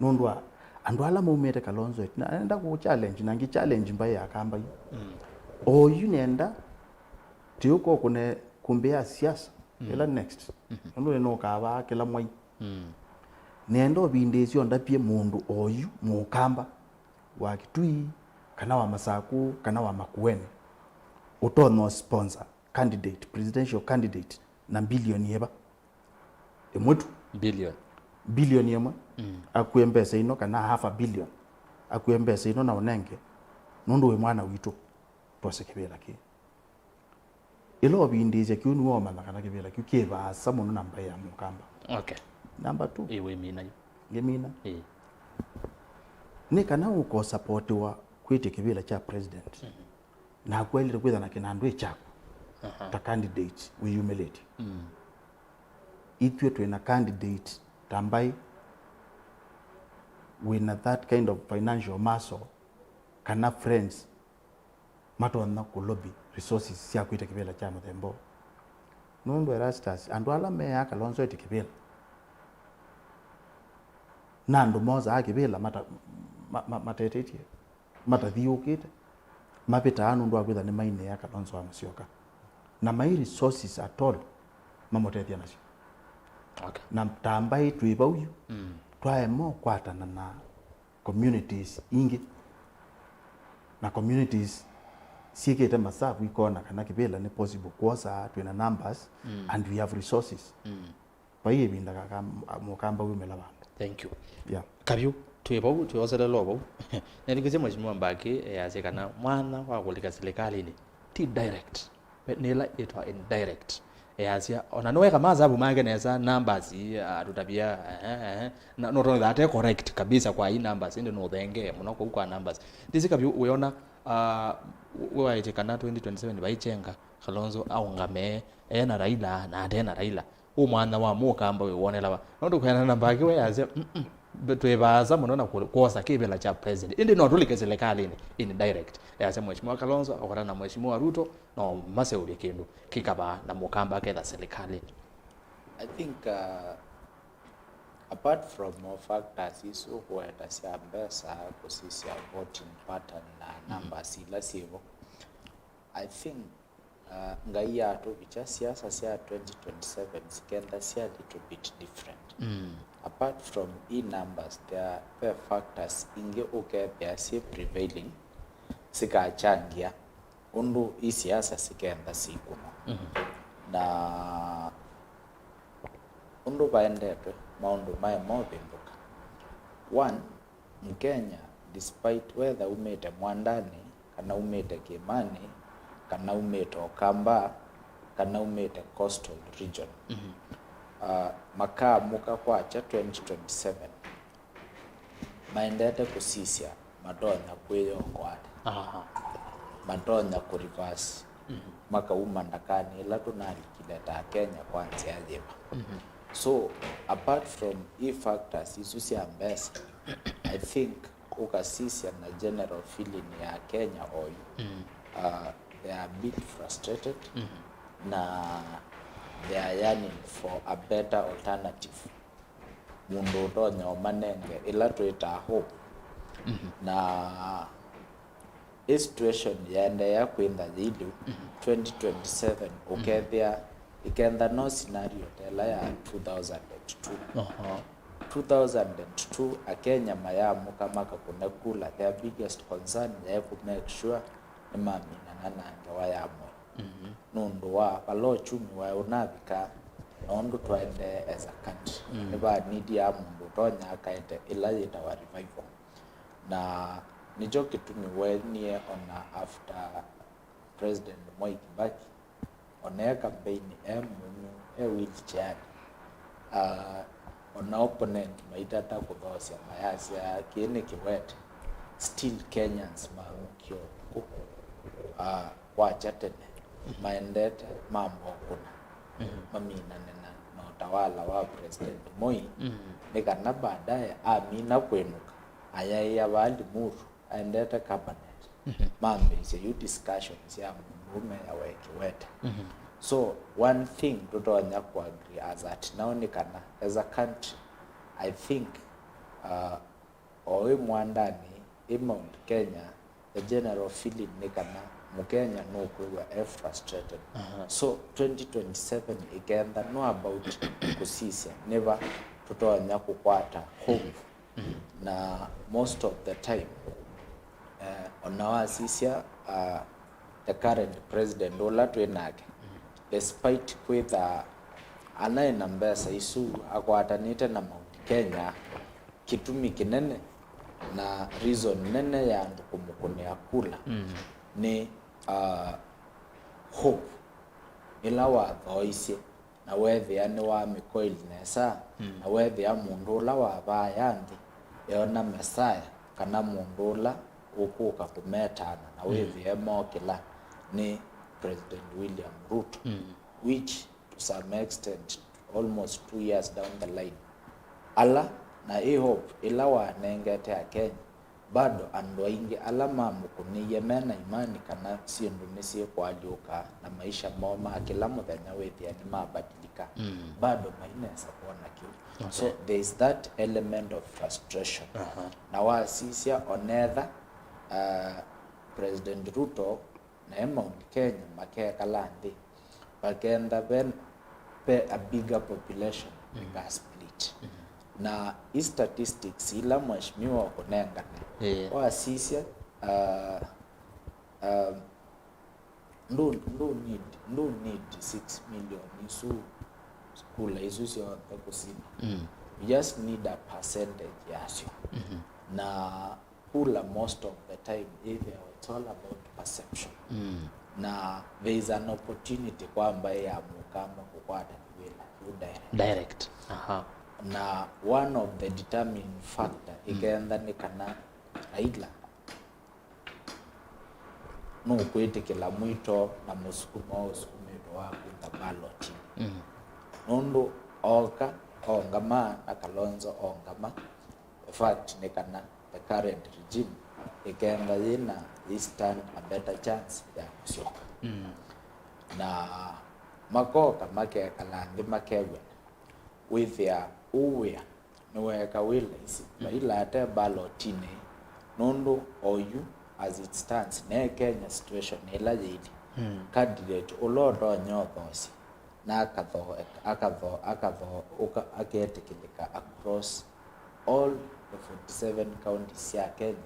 Nũndũ wa andũ ala maumĩte Kalonzo ĩtina, nenda kũ challenge, na ngĩ challenge mbaĩ ya Kambai. Mm. Oyu nenda, tiũka ũkũne kumbi ya siasa, mm, ĩla next. Mm-hmm. Nũndũ nĩnũkaa vaa kĩla mwai. Mm. Nenda ũvindĩĩsya ũndavye mũndũ oyu, Mũkamba, wa Kitui, kana wa Masaku, kana wa Makueni, ũtonya sponsor candidate, presidential candidate, na bilioni ĩva? Ĩmwe tu. Billion. Bilioni ĩmwe. Mm. Akue mbesa ino kana half a billion. Akue mbesa ino na ũnenge, nũndũ wĩ mwana witũ, twose kĩvĩla kĩĩ. Ĩla ũvindĩĩsya kĩu nĩwe ũmanya kana kĩvĩla kĩu kĩ vaasa mũno na mbaĩ ya Mũkamba. Okay. Number two. Ĩĩ, wĩmina yu. Ngĩmina. Ĩĩ. Nĩ kana ũkosapotiwa kwĩtya kĩvĩla kya president. Mm-hmm. Naku waĩlĩte kwĩtha na kĩnandũ kyaku, aha, ta candidate wĩyumĩlĩtye. Mm. Ithyĩ twĩ na candidate ta mbaĩ wĩ na that kind of financial muscle kana friends matonya kũlobby resources sya kwĩtya kĩvĩla kya mũthemba ũũ. Nũndũ Erastus, andũ ala meaa Kalonzo ĩtĩ kĩvĩla, na andũ mosaa kĩvĩla mata-, ma-, ma-, matetĩtye, matathiũũkĩte, mavĩtaa nũndũ wa kwĩtha nĩmainĩĩa Kalonzo wa Musyoka. Na mai resources at all mamũtethya nasyo. Okay. Na ta mbaĩ twĩ vau yu, mm, twaema ũkwatana na communities ingĩ, na communities syĩkĩte masavu ikoona kana kĩvĩla nĩ possible kwosa, twĩ na numbers, mm, and we have resources. Mm. Vai ĩvinda kaka m-, mũkamba wumĩla vandũ. Thank you. Yeah. Kavyu, twĩ vau, twĩoselela o vau. Nĩthukĩsye Mheshimiwa Mbaki, eh, asya kana mwanya wa kũlika silikalĩnĩ ti direct. Nĩ ĩla ĩtwa indirect. Easya, ona nĩweka masavu make nesa, numbers, ah, tũtavya, ehe, ehe. Na, no tondũ that correct kabisa kwa hii numbers, ĩndĩ nũthengee mũno kũu kwa numbers. Ndĩsĩ Kavyu wĩona, ah, we waĩtye kana twenty twenty-seven vaichenga, Kalonzo aũngame, e na Raila, na ate na Raila. Ũ mwanya wa mũkamba wĩ wonela va? Nũndũ kwĩanana na Mbaki we asya, "Mm-mm, twĩ vaasa mũno na kũ-, kwosa kĩvĩla kya president. Ĩndĩ no tũlike silikalĩnĩ indirect." Easya Mheshimiwa Kalonzo akwatana na Mheshimiwa Ruto, no maseũvye kĩndũ kĩkavaa na mũkamba aketha silikalĩnĩ. I think, uh, apart from all factors isu kũweta sya mbesa, kũsisya voting pattern na, mhm, numbers ila syĩvo, I think, uh, Ngai atũvikya, siasa sya twenty twenty-seven sikenda sya little bit different. Mm. Apart from e numbers, there are, ve factors ingĩ ũkethĩa syĩ prevailing sikachangia ũndũ i siasa sikenda sikunwa. Mhm. Na ũndũ vaendetwe, maũndũ maema ũvĩndũka. One, Mkenya, despite whether umĩte Mwandanĩ, kana umĩte Kĩĩmanĩ, kana umĩte Ũkamba, kana umĩte coastal region, mhm, ah, makaamũka kwakya twenty twenty-seven, maendete kũsisya matonya kwĩyongoa ata. Aha. Matonya kũ reverse, mhm, makauma ndakanĩ ĩla tũnalikile ta Kenya kwa nzĩa yĩva. Mhm. So, apart from e factors isu sya mbesa, I think ũkasisya na general feeling ya Kenya oyu, mm, uh, they are a bit frustrated, mhm, na they are yearning for a better alternative. Mũndũ ũtonya ũmanenge ĩla twĩtaa hope. Mhm. Na ĩ situation yaendeea kwĩtha yĩi lĩu, mhm, twenty twenty-seven, mhm, ũkethĩa ĩkenda no scenario ta ĩla ya two thousand and two. Aha. Two thousand and two, Akenya mayamũka makakũne kula, their biggest concern yaĩ kũ make sure nĩmaminana na ngewa ya Moi. Mhm. Nũndũ wa vala uchumi waĩ ũnavika, na ũndũ twaendee as a country, mm, nĩvanidie mũndũ ũtonya akaete ĩla yĩtawa revival. Na nĩkyo kĩtumi weenie ona after President Mwai Kibaki, ona e kambeini e mũnyũ, e wheelchair, ah, ona opponent maitata kũthoosya mayasya kĩĩ nĩ kĩwete, still Kenyans maamũkie ũtukũ, ah, kwakya tene, mhm, maendete mamba ũkũna, mhm, maminane na, na ũtawala wa President Moi, mhm, nĩ kana baadaye amina kwĩnũka, ayaĩa vaa Limuru, aendete cabinet, mhm, mambĩĩsye yu discussions ya mũndũũme ya weki wete. Mhm. So, one thing tũtonya kũagree as at now nĩ kana, as a country, I think, uh, o ĩ Mwandanĩ, ĩ Mount Kenya, the general feeling nĩ kana Mũkenya nũkwĩw'a e frustrated. Aha. So, twenty twenty-seven ĩkenda no about kũsisya nĩva tũtonya kũkwata hope. Mhm. Na most of the time, eh, ona wasisya, uh, the current president ũla twĩ nake, mhm, despite kwĩtha anaĩ na mbesa isu akwatanĩte na Mount Kenya, kĩtumi kĩnene na reason nene ya andũ kũmũkũnĩa kula, mm, nĩ, uh, hope ĩla wathooisye, na weethĩa nĩwamĩkoili nesa, mm, na weethĩa mũndũ ũla wavaaya nthĩ eona Messiah, kana mũndũ ũla ũkũka kũmetaana na, mm, wĩthĩe mokĩla, nĩ President William Ruto, mm, which to some extent, almost two years down the line, ala na ĩ hope ĩla wanengete Akenya, bado andũ aingĩ ala mamũkũnĩie mena imani kana syĩndũ nĩsyĩkũalyũka na maisha moo ma kĩla mũthenya wĩthĩa nĩmabadilika, mm, bado mainesa kwona kĩu. Okay. So there is that element of frustration. Aha. Na wasisya onetha, uh, President Ruto na e Mount Kenya makekala nthĩ, vakenda ve, ve a bigger population, mm, ĩka split. Mm-hmm. Na i statistics ila mheshimiwa ũkũnengane, yeah, wasisya, uh, uh, ndũ, ndũ need, ndũ need six million isu, kula isu syonthe kũsina. Mm. You just need a percentage yasyo. Mm-hmm. Na kula most of the time, either it's all about perception. Mm. Na there is an opportunity kwa mbaĩ ya Mũkamba kũkwata kĩwĩla kĩu direct. Direct. Aha. Na one of the determining factor, mm, ĩkenda nĩ kana Raila nũkwĩtĩkĩla mwĩto na mũsukumo ũsukumĩtwe wa kwĩtha ballotinĩ. Mm. Nũndũ oka, ongama, na Kalonzo ongama, the fact nĩ kana the current regime ĩkenda yĩna, ĩ stand a better chance ya kũsyoka. Mm. Na makoka makekala nthĩ makew'ana, wĩthĩa ũũ wĩa nĩweeka wĩ laisi, mm, Raila ate ballotinĩ, nũndũ oyu, as it stands, ne Kenya situation ĩla yĩilye, mm, candidate ũla ũtonya ũthosya na akatho-, akatho-, akatho-, ũka-, aketĩkĩlĩka across all the forty-seven counties sya Kenya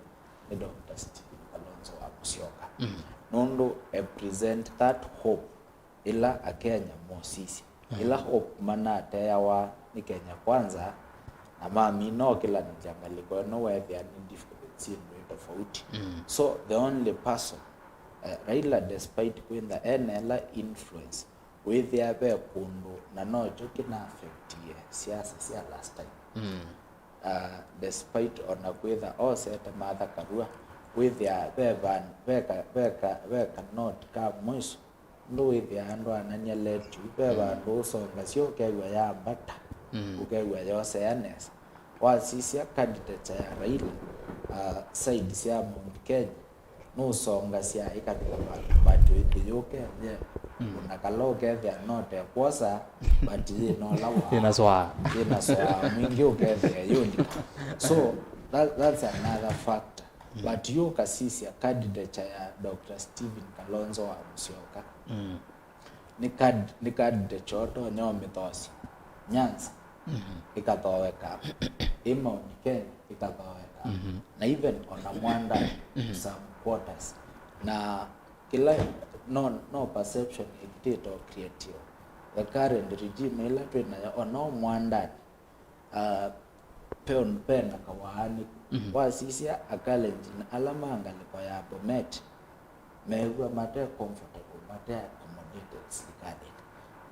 nĩ Doctor Stephen Kalonzo wa Musyoka. Mm. Nũndũ e present that hope ĩla Akenya mosisye. Mm. Ĩla hope manateawa nĩ Kenya Kwanza, na mamina ũkĩlanĩlya ngalĩko ĩno, weethĩa nĩ different, syĩndũ ĩ tofauti. Mm. So the only person, eh, Raila, despite kwĩtha ena ĩla influence, wĩthĩa ve kũndũ na nokyo kĩna affectie siasa sya last time. Mm. Uh, despite ona kwĩtha osete Martha Karua, wĩthĩa ve van-, ve ka, ve ka, ve ka note ka mwiso, ndũ wĩthĩa andũ anany'a let you, ve, mm, vandũ ũsongasya ũkew'a yambata, mm, ũkew'a yosea nesa. Wasisya candidate ya Raila, uh, side sya Mount Kenya, nũsongasya ĩkavika vandũ, but ĩkĩyũke, ye, mm, ona kala ũkethĩa note kwosa, but yĩna ũla wa, yĩna swaa. Yĩna swaa mwingĩ ũkethĩa yũlika. So that, that's another factor. Mm. But yu ũkasisya candidate ya Doctor Stephen Kalonzo wa Musyoka, mm, nĩ cand-, nĩ candidate ũtonya ũmĩthosya Nyanza, mhm, ĩkathooeka, ĩ Mount Kenya ĩkathooeka, mhm, na even ona Mwandani, mhm, some quarters. Na kĩla no, no perception ĩkitĩte o create the current regime ĩla twĩ nayo, ona o Mwandani, ah, pe, pena kawaanĩku. Mhm. Wasisya Akalenjin ala ma ngalĩko ya Bomet, mew'a mate comfortable, mate accommodated silikalĩnĩ.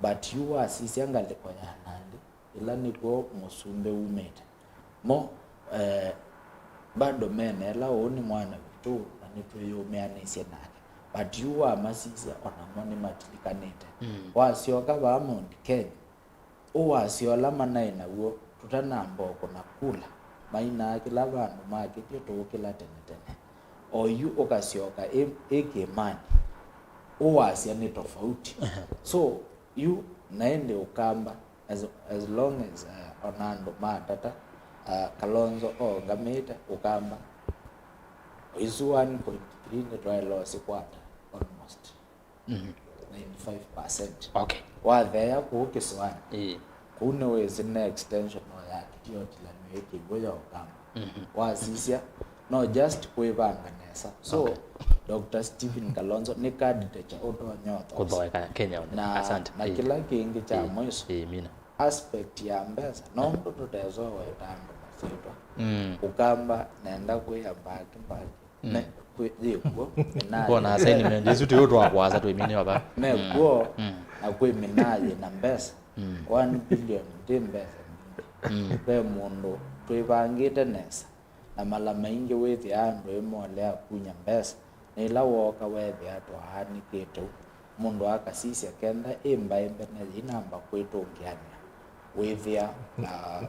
But yu wasisya ngalĩko ya Nandi, ĩla nĩkw'o mũsumbĩ umĩte, mo, eh, bado mena ĩla ũũ nĩ mwana witũ na nĩtwĩyũmĩanĩsye nake. But yu wamasisya, onamo nĩmatilikanĩte. Mm. Wasyoka vaa Mount Kenya, ũwasya ũla manaĩ naw'o tũtanamba o kũna kula, mainaa kĩla vandũ makĩtye tũũkĩla tene tene. O yu ũkasyoka ĩ, ĩ kĩĩmanĩ, ũwasya nĩ tofauti. Aha. So, yu na ĩndĩ Ũkamba, as, as long as, uh, ona andũ matata, uh, Kalonzo oongamĩte Ũkamba, o isu one point three nĩtwaĩle ũsikwata almost. Mhm. Ninety-five percent. Okay. Watheea kũu kĩsũanĩ. Ĩĩ. Kũu nĩwĩsĩ ne extension o ya kĩtio tilanio ĩ kĩw'ũ ya Ũkamba. Mhm. Wasisya, no just kwĩvanga nesa. So, okay, Doctor Stephen Kalonzo nĩ candidate ũtonya ũthooa. Kũthooeka Kenya. Na, asante, na, ĩĩ, kĩla kĩngĩ kya, ĩĩ, mwiso, ĩĩ, mina, aspect ya mbesa, nũndũ tũtesoweta andũ masyĩtwa. Mm. Ũkamba nenda kwĩa mbaki mbaki. Mm. Me, kwĩ, yĩ kw'o, minaĩ. Kwona assignment ĩsu tũyũ twakwasa twĩmine vava. Me, mm, kw'o, mm, na kwĩ minaĩ na mbesa. Mm. One billion ndĩ mbesa mbingĩ. Mm. Ve mũndũ twĩvangĩte nesa, na mala maingĩ wĩthĩaa andũ ĩmolea kunya mbesa, na ĩla wooka weethĩa twaanĩkĩte ũu, mũndũ akasisya kenda ĩ mbaĩ mbene yĩinamba kwĩtũngĩanĩa, wĩthĩa, ah,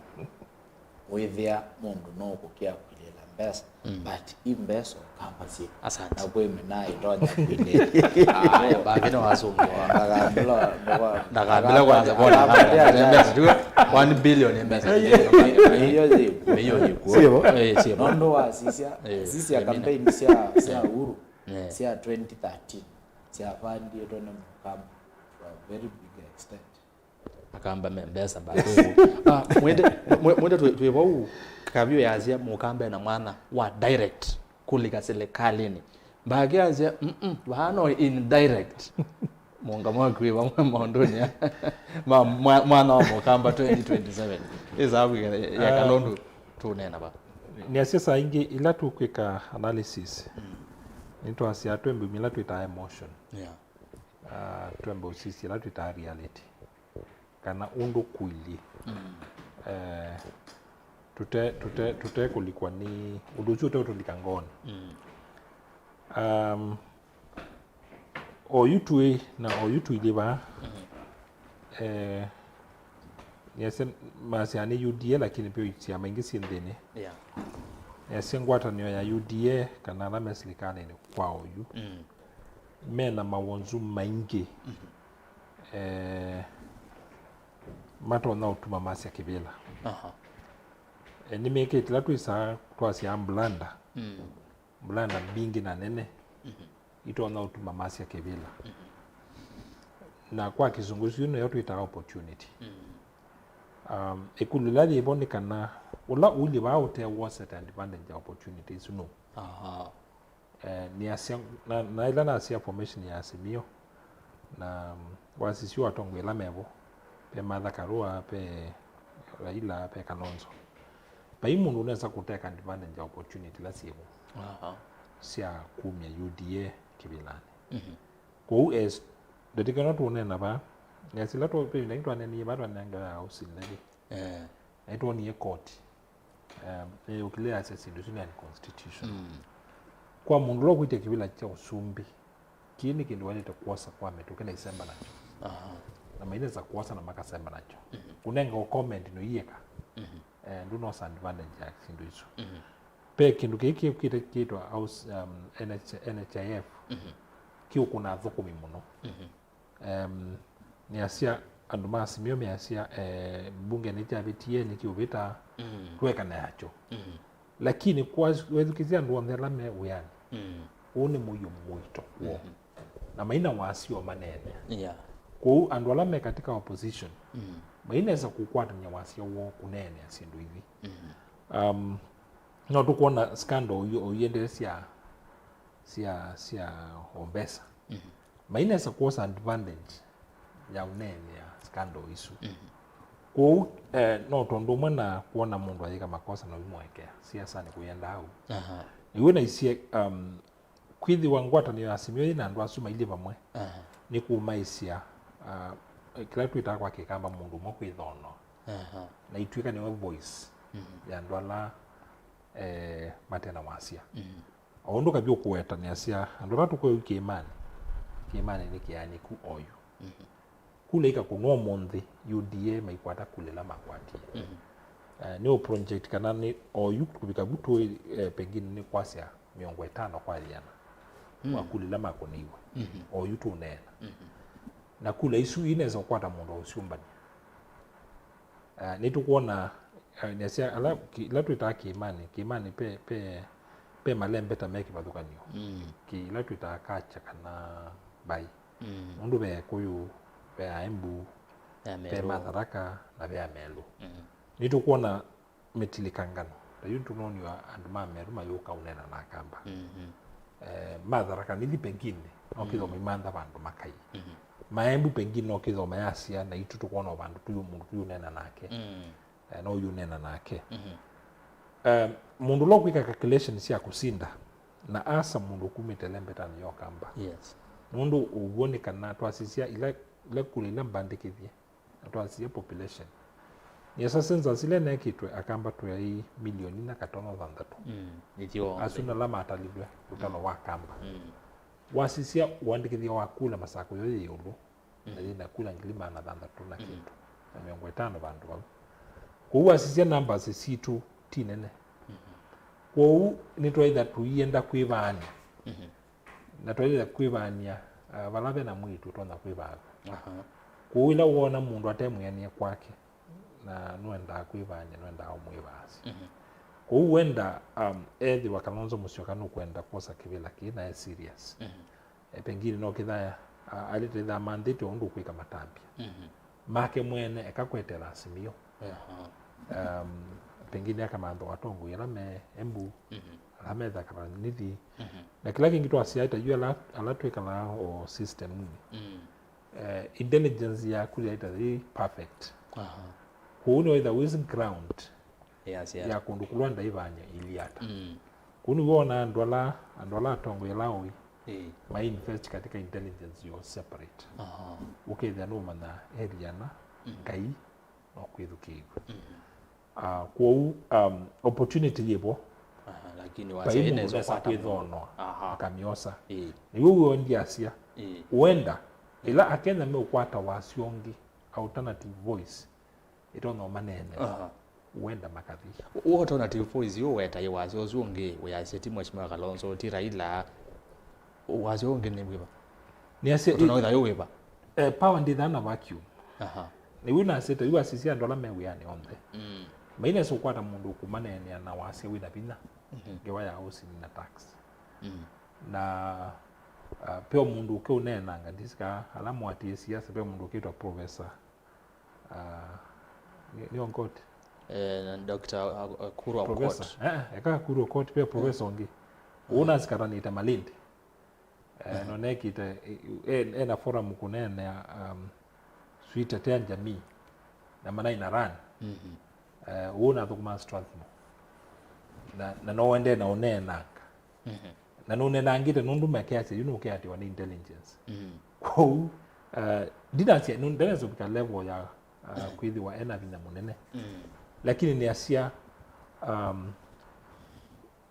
wĩthĩa mũndũ nũkũkĩa kwilĩla mbesa. Mm. But i mbesa ũkamba syĩ. Asante. Na kwĩ mĩna ĩtonya kwĩlĩ. Aya, baki nĩ wasungwa. Ndakambĩla, ndakwa-, ndakambĩla kwanza, kwa ndakambĩla mbesa, tu one billion mbesa. Mĩio yĩ. Mĩio yĩ kuo. Sio? Eh, sio. Nũndũ wasisya, eh, sisya campaign sya, sya Uhuru, eh, sya twenty thirteen, sya fundĩtwe nĩ Mũkamba to a very big extent. Akamba me mbesa mbaka. Ah, mwende, mwe-, mwende twĩ, twĩ vau, Kavio yasya Mũkamba na mwana wa direct kũlika silikalini. Mbaki asya, "Mm-mm, vaa no indirect." Mũnga mwaku wĩ vamwe maũndũnĩ ya ma-, mwa-, mwana wa Mũkamba twenty twenty-seven. Ĩsaa kwĩka ya, ya, ah, kalondu tũneena va. Nĩasya saa ingĩ ila tũkwĩka analysis, mm, nĩtwasya twĩ mbumi ila twĩtaa emotion. Yeah. Ah, twembe ũsisya ĩla twĩtaa reality, kana ũndũ kũilyĩ. Mm. Eh, tũte, tũte, tũtekũlikwa nĩ ũndũ ũsu ũteũtũlika ngoonĩ. Mm. Um, oyu tũĩ na oyu tũilyĩ vaa, mm, eh, nĩasya masyaa nĩ U D A, lakini pia syama ingĩ syĩ nthĩnĩ. Yeah. Nĩasya ngwatanĩo ya U D A kana ala me silikalĩnĩ kwa oyu, mm, mena mawonzu maingĩ, mhm, eh, matonya ũtuma masya kĩvĩla. Aha. Eh, nĩmekĩte ĩla twĩsaa twasyaa blanda. Mm. Blanda mbingĩ na nene, mhm, itonya ũtuma masya kĩvĩla. Mhm. Na kwa kĩsũngũ ĩsu nĩyo twĩtaa opportunity. Mm. Um, ĩkũlyo ĩla yĩvo nĩ kana ũla ũilyĩ vaa ũte wose advantage ya opportunity ĩsu nũ? Aha. Eh, nĩasya, na, na ĩla nasya formation ya Azimio, na, mm, wasisya atongoi ĩla mevo, ve Martha Karua, ve Raila, ve Kalonzo. Vai mũndũ ũnesa kũteka advantage ya opportunity ĩla syĩvo, aha, sya kumya U D A kĩvĩlanĩ. Mhm. Kwoou, as, ndatĩka ĩno tũũneena vaa, nĩasya ĩla tũ-, tũvinda ĩngĩ twanenie vaa twanengewa House levy. Eh. Na nĩtwonie koti. Um, eh, ũkĩleasya syĩndũ isu nĩ unconstitutional. Mm. Kwa mũndũ ũla ũkwĩtya kĩvĩla kya ũsumbĩ, kĩĩ nĩ kĩndũ waĩlĩte kwosa kwa mĩtũkĩ na isemba nakyo. Aha. Na mainesa kwosa na makasemba nakyo. Mhm. Kũnenga ũ comment nũiĩka. Mhm. Eh, ndũnosa advantage ya syĩndũ isu. Mhm. Ve kĩndũ kĩĩ kĩũkĩte kĩtwa house, um, N H, N H I F. Mhm. Kĩũkũna athũkũmi mũno. Mhm. Em, nĩasya andũ ma Azimio measya, eh, mbunge nĩkyavĩtie, nĩkĩũvĩta, mm, tweka nakyo. Mm. Lakini kwa-, wethukĩsya andũ onthe ala me wĩanĩ, mm, ũũ nĩ mũio mũito kwoo. Mm. Na maina wasya o maneenea. Yeah. Kwoou andũ ala me katika opposition, mm, mainesa kũkwatany'a wasya woo kũneenea syĩndũ ithi. Mm. Um, no tũkwona scandal ũiendeesya sya, sya o mbesa. Mhm. Mainesa kwosa advantage ya ũneenea scandal isu. Mhm. Kwoou, eh, no tondũ ũmwe na kwona mũndũ ayĩka makosa na ũimũekea. Siasanĩ kũyendaa ũu. Aha. Nĩw'o naisye, um, kwĩthĩwa ngwatanĩo ya Azimio yĩ na andũ asu mailyĩ vamwe, aha, nĩ kũmaĩsya, uh, kĩla twĩtaa kwa Kĩkamba mũndũ ũmwe kwĩthoonoa. Aha. Na itw'ĩka nĩwe voice, mhm, ya andũ ala, eh, mate na wasya. Mhm. O ũndũ Kavio ũkũweta nĩasya, andũ ala tũkwĩ ũu kĩĩmanĩ, kĩĩmanĩ nĩ kĩanĩku oyu. Mhm. Kula ikakũnwa ũmũnthĩ, U D A maikwata kula ila makwatie. Mhm. Eh, nĩ ũ project kana nĩ oyu kũvika vu tũĩ, eh, pengine nĩ kwasya mĩongo ĩtano kwa ĩana, mm, wa kula ila makũnĩiwe. Mhm. Oyu tũneena. Mhm. Na kula isu inesa kũkwata mũndũ wa ũsyũmbany'a. Ah, nĩtũkwona, ah, nĩasya ala ki-, ila twĩtaa kĩĩmanĩ, kĩĩmanĩ pe, pe, pe malembeta me kĩvathũkany'o. Mm. Kĩ-, ila twĩtaa kacha kana mbaĩ. Mm. Nũndũ ve Akũyũ, ve Aembu, ve Amelũ, ve Matharaka, na ve Amelũ. Mm. Nĩtũkwona mĩtilikangano. Ta yu tũnonw'a andũ ma Meru mayũka ũneena na Akamba. Mhm. Eh, ma Tharaka Nithi pengine, no kĩthĩwa, mm, maimantha vandũ makai. Mhm. Ma Embu pengine no kĩthĩwa mayasya, na itũ tũkwona o vandũ tũyũ mũndũ tũyũneena nake. Mm. Eh, no ũyũneena nake. Mhm. Eh, mũndũ ũla ũkwĩka calculation sya kũsinda, na asa mũndũ ũkumĩte lembetanĩ ya Ũkamba. Yes. Nũndũ ũw'o nĩ kana twasisya ila, ila kula ila mbandĩkĩthye, na twasisya population. Nĩasa census ila ĩneekĩtwe, Akamba twaĩ milioni inya katono thanthatũ. Mm, nĩtyo. Asu nĩ ala matalilwe, ũtalo wa Akamba. Mm. Wasisya ũandĩkĩthya wa kula Masakũ yo yĩ ĩũlũ, na, mm, yĩ na kula ngili maana thanthatũ na, mm, kĩndũ, na mĩongo ĩtano vandũ vau. Kwoou wasisya numbers sitũ ti nene. Mm-hmm. Kwoou nĩtwaĩtha tũienda kwĩvaany'a. Mhm. Na twaĩle kwĩvaany'a, ah, vala ve na mwĩĩtu ũtonya kwĩvaany'a. Aha. Kwoou ĩla woona mũndũ ate mwĩanĩe kwake, na nũendaa kwĩvaany'a, nũendaa ũmwĩvaasya. Mhm. Kwoou wenda, um, ethĩwa Kalonzo Musyoka nũkwenda kwosa kĩvĩla kĩĩ na e serious. Mhm. E, pengine no kĩthaya, a-, alĩte ĩtha manthĩte ũndũ ũkwĩka matambya. Mhm. Make mwene eka kwetela Azimio. Aha. Um, pengine akamantha atongoi ala me Embu, mhm, ala me Tharaka Nithi. Mhm. Na kĩla kĩngĩ twasya ta yu ala, ala twĩkalaa o system-nĩ. Mm. Eh, intelligence yaku yaĩta yĩ perfect. Aha. Kwoou nĩwaĩtha wĩsĩ ground, yes, yes, ya kũndũ kũla ndaĩvaany'a iliata. Mm. Kwoou nĩw'o wona andũ ala, andũ ala atongoi ala oĩ, ĩĩ, ma invest katika intelligence yo separate. Aha. Ũkethĩa nũmanya area na, mm, Ngai no kwĩthukĩĩw'a. Mm. Ah, kwoou, um, opportunity yĩvo. Aha, lakini wasya ĩnesa kwĩthonwa, aha, akamyosa. Ĩĩ. Nĩw'o w'o ndiasya. Ĩĩ. Wenda, ĩla Akenya meũkwata wasyo ũngĩ, alternative voice, ĩtonya ũmaneene. Aha. Wenda makathi. Ũ alternative voice yu weta ĩ wasyo ũsu ũngĩ, wĩasya ti Mheshimiwa Kalonzo, ti Raila. Wasyo ũngĩ nĩ wĩva? Nĩasya ũtonya wĩtha yu wĩva? Eh, power ndĩthaa na vacuum. Aha. Nĩw'o nasĩte, yu asisya andũ ala me wĩanĩ onthe. Mm. Mainesa ũkwata mũndũ ũkũmaneenea na wasya wĩna vinya. Mhm. Ngewa ya ũsini na tax. Mm. Na, ah, pe mũndũ ũke ũneenanga, ndisikaa ala mũatĩe siasa, pe mũndũ ũkĩtwa Professor, ah, nĩ, nĩ Onkot? Eh, na Doctor Akuru Aukot. Professor. Eh, eka Akuru Aukot, pe professor ũngĩ. Mm. Ũũ nasikatanĩte Malindi. Eh, no nekĩte, eh, eh, ena forum kũneenea, um, sui tetea jamii, na mana ina run. Mhm. Eh, ũũ nathũkũmaa Strathmore. Na, na no wende na ũneenanga. Mhm. Na nũnenangĩte nũndũ mekeasya yu nũkeatĩwa nĩ intelligence. Mhm. Kwoou, eh, ndinasya, nũ-, ndenesa kũvika level ya, eh, kwĩthĩwa ena vinya mũnene. Mhm. Lakini nĩasya, um,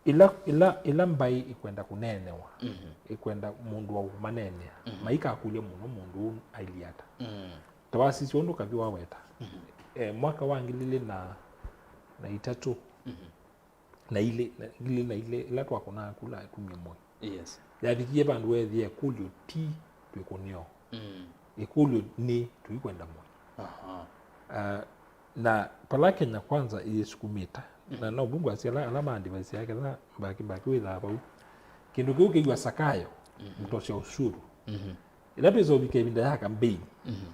ĩla, ĩla, ĩla mbaĩ ĩkwenda kũneenewa, mhm, ĩkwenda mũndũ wa kũmaneenea, mhm, maikakũlya mũno mũndũ ũũ ailyĩ ata. Mhm. Ta wasisya ũndũ Kathi waweta. Mhm. Eh, mwaka wa ngili ilĩ na, na itatũ, mhm, na ilĩ, na ngili ilĩ na ilĩ, ĩla twakũnaa kula atumie Moi. Yes. Yavikie vandũ weethĩa ĩkũlyo ti twĩkũnĩo. Mm. Ĩkũlyo nĩ tũikwenda Moi. Aha. Ah, na pala Kenya Kwanza ĩyĩsukumĩte, na no Mungu asya ala, ala maandivasi yake la mbaki mbaki wĩthaa vau. Kĩndũ kĩu kĩiwa Sakayo, mhm, mtosha ushuru. Mhm. Ĩla twĩsa ũvika ĩvinda ya campaign, mhm,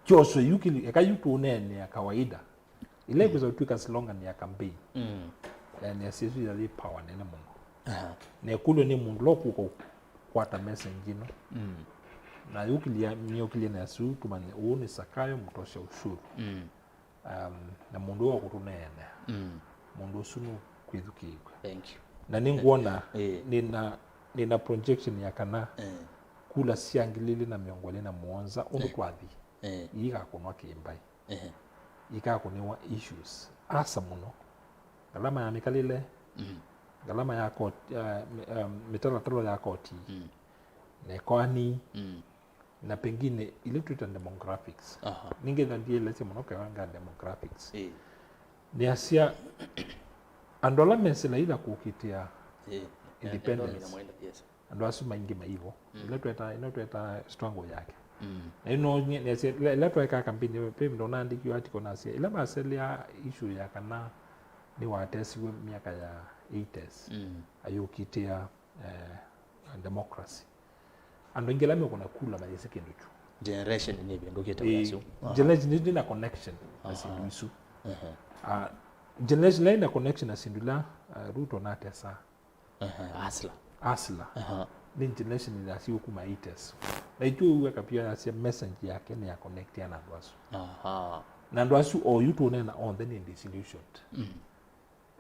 kyoswe yu kĩli, eka yu tũneenea kawaida. Ila, mm, ĩkwĩsa kũtw'ĩka slogan ya campaign. Mm. Eh, nĩ asya isu yĩla yĩ power nene mũno. Aha. Na ĩkũlyo nĩ mũndũ ũla ũkũka kũkwata message ĩno. Mm. Na yũkĩlya, nĩyũkĩlya na asu tũmanye ũũ nĩ Sakayo mtosha ushuru. Mm. Um, na mũndũ ũyũ wa kũtũneenea. Mm. Mũndũ ũsu nũkwĩthukĩĩw'a. Thank you. Na nĩngwona, eh, nĩna, nĩna projection ya kana, eh, kula sya ngili ilĩ na mĩongo ĩlĩ na mũonza ũndũ, eh, twathi, eh, iikakũnwa kĩmbaĩ. Ehe. Ikakũnĩwa issues asa mũno. Ngalama ya mĩkalĩle, mhm, ngalama ya koti, ya, mĩ-, um, mĩtalatala ya koti, mm, na ĩkoani, mm, na pengine ile twĩta demographics. Aha. Nĩngetha ndielesye mũno kewanga demographics. Ĩĩ. Nĩasya andũ ala mesĩla ila kũkitĩa, ĩĩ, independence. Yes. Andũ asu maingĩ maivo. Mm. Ĩla tweta, ĩla tweta struggle yake. Mm. Na ĩno nye-, nĩasya, ĩla, ĩla twaekaa campaign, pe ndo naandĩkiwe article nasya, ĩla maselea issue ya kana nĩwatesiwe myaka ya eighties, mm, ayũkitĩa, eh, democracy. Andũ aingĩ ala mekũna kula mayĩsĩ kĩndũ kyu. Generation nĩvĩndũkĩte. Ĩĩ, wĩa ũsu. Aha. Generation nĩ, nĩ na connection na, aha, syĩndũ isu. Aha. Ah, generation ĩla ĩna connection na syĩndũ ila, ah, Ruto natesa. Aha, hustler. Hustler. Aha. Nĩ generation ya siũ kuma eighties. Na itũ ũw'e kapia yasya message yake nĩ ya connectia na andũ asu. Aha. Na andũ asu oyu tũneena onthe nĩ disillusioned. Mm.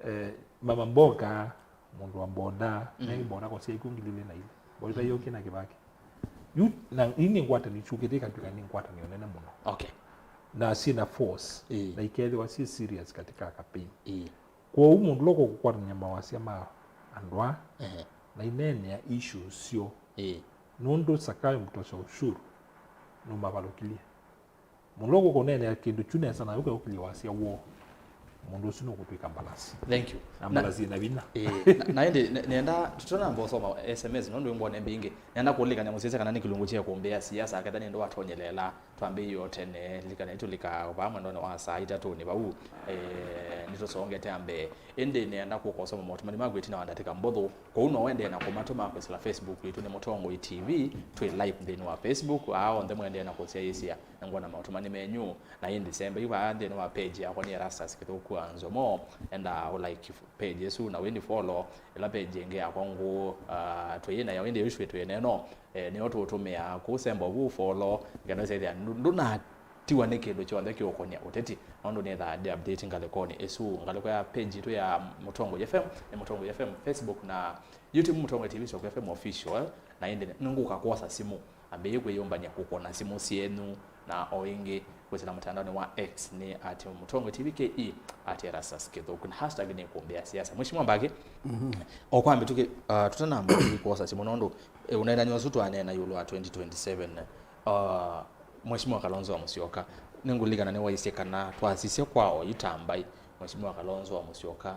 Eh, mama mboga, mũndũ wa boda, mm, nĩ boda kwa siku ngili ilĩ na ilĩ. Boda, mm, yoke na Kibaki. Yu, na, ii nĩ ngwatanĩo, syũkĩte ikatwĩka nĩ ngwatanĩo nene mũno. Okay. Na syĩ na force, ĩĩ, na ikethĩwa syĩ serious katika campaign. Ĩĩ. Kwoou mũndũ ũla ũkũkwatany'a mawasya ma andũ aa, ehe, na ineenea issues syoo, ĩĩ, nũndũ Zakayo mtoza ushuru nũmavalũkilye. Mũndũ ũla ũkũneenea kĩndũ kyu nesa na ũkeũkilya wasya woo. mũndũ ũsu nũkũtw'ĩka mbalasi. Thank you. Na mbalasi ĩna vinya. Ĩĩ, na, na ĩndĩ ne- nenda tũtanamba ũsoma S M S nũndũ wĩmbone mbingĩ. Nenda kũlilikany'a mũsyaĩĩsya kana nĩ kĩlungu kya kũmbĩa siasa, ketha nĩ ndũ watonyelela twambĩĩe o tene. Lilikana nĩtũlikaa vaa mwendonĩ wa saa itatũnĩ vau, eh, nĩtũsongete mbee. Ĩndĩ nĩenda kũka ũsoma maũtũmani maku ĩtina wa ndatĩka mbũthũ. Kwoou no wendee na kũmatũma kwĩsĩla Facebook yitũ nĩ Mũtongoi T V. Twĩ live nthĩnĩ wa Facebook, aa onthe mwendee na kũsyaĩĩsya na ngwona maũtũmani menyu. Na ĩndĩ sembei vaa nthĩnĩ wa page yakwa nĩ Erastus Kĩthũku wa Nzomo. Enda ũlike page ĩsu na wĩni follow ĩla page ĩngĩ yakwa ngũ, ah, twĩ nayo ĩndĩ ĩsu twĩ neno, eh, nĩyo tũtũmĩaa kũu. Semba vu follow ngetha ũsethĩa ndũ- ndũnatiwa nĩ kĩndũ kyonthe kĩũkonia ũteti, nũndũ nĩthaa ndĩ update ngalĩkonĩ ĩsu. Ngalĩko ya page yitũ ya Mũtongoi F M nĩ Mũtongoi F M Facebook na YouTube Mũtongoi T V Soko F M Official. Na ĩndĩ nĩngũka kwosa simũ. Ambĩĩe kwĩyũmbany'a kũkũna simũ syenyu, na o ĩngĩ kwĩsĩla mũtandaonĩ wa X nĩ at Mũtongoi T V K E, at Erastus Kĩthũku, na hashtag nĩ kũmbĩa siasa. Mheshimiwa Mbaki, o kwa mĩtũkĩ, uh, tũtanamba kwosa simũ nũndũ, eh, ũneenany'a ũsu twaneena ĩũlũ wa twenty twenty-seven, uh, Mheshimiwa Kalonzo wa Musyoka, nĩngũlilikana nĩwaisye kana twasisya kwa oyu ta mbaĩ, Mheshimiwa Kalonzo wa Musyoka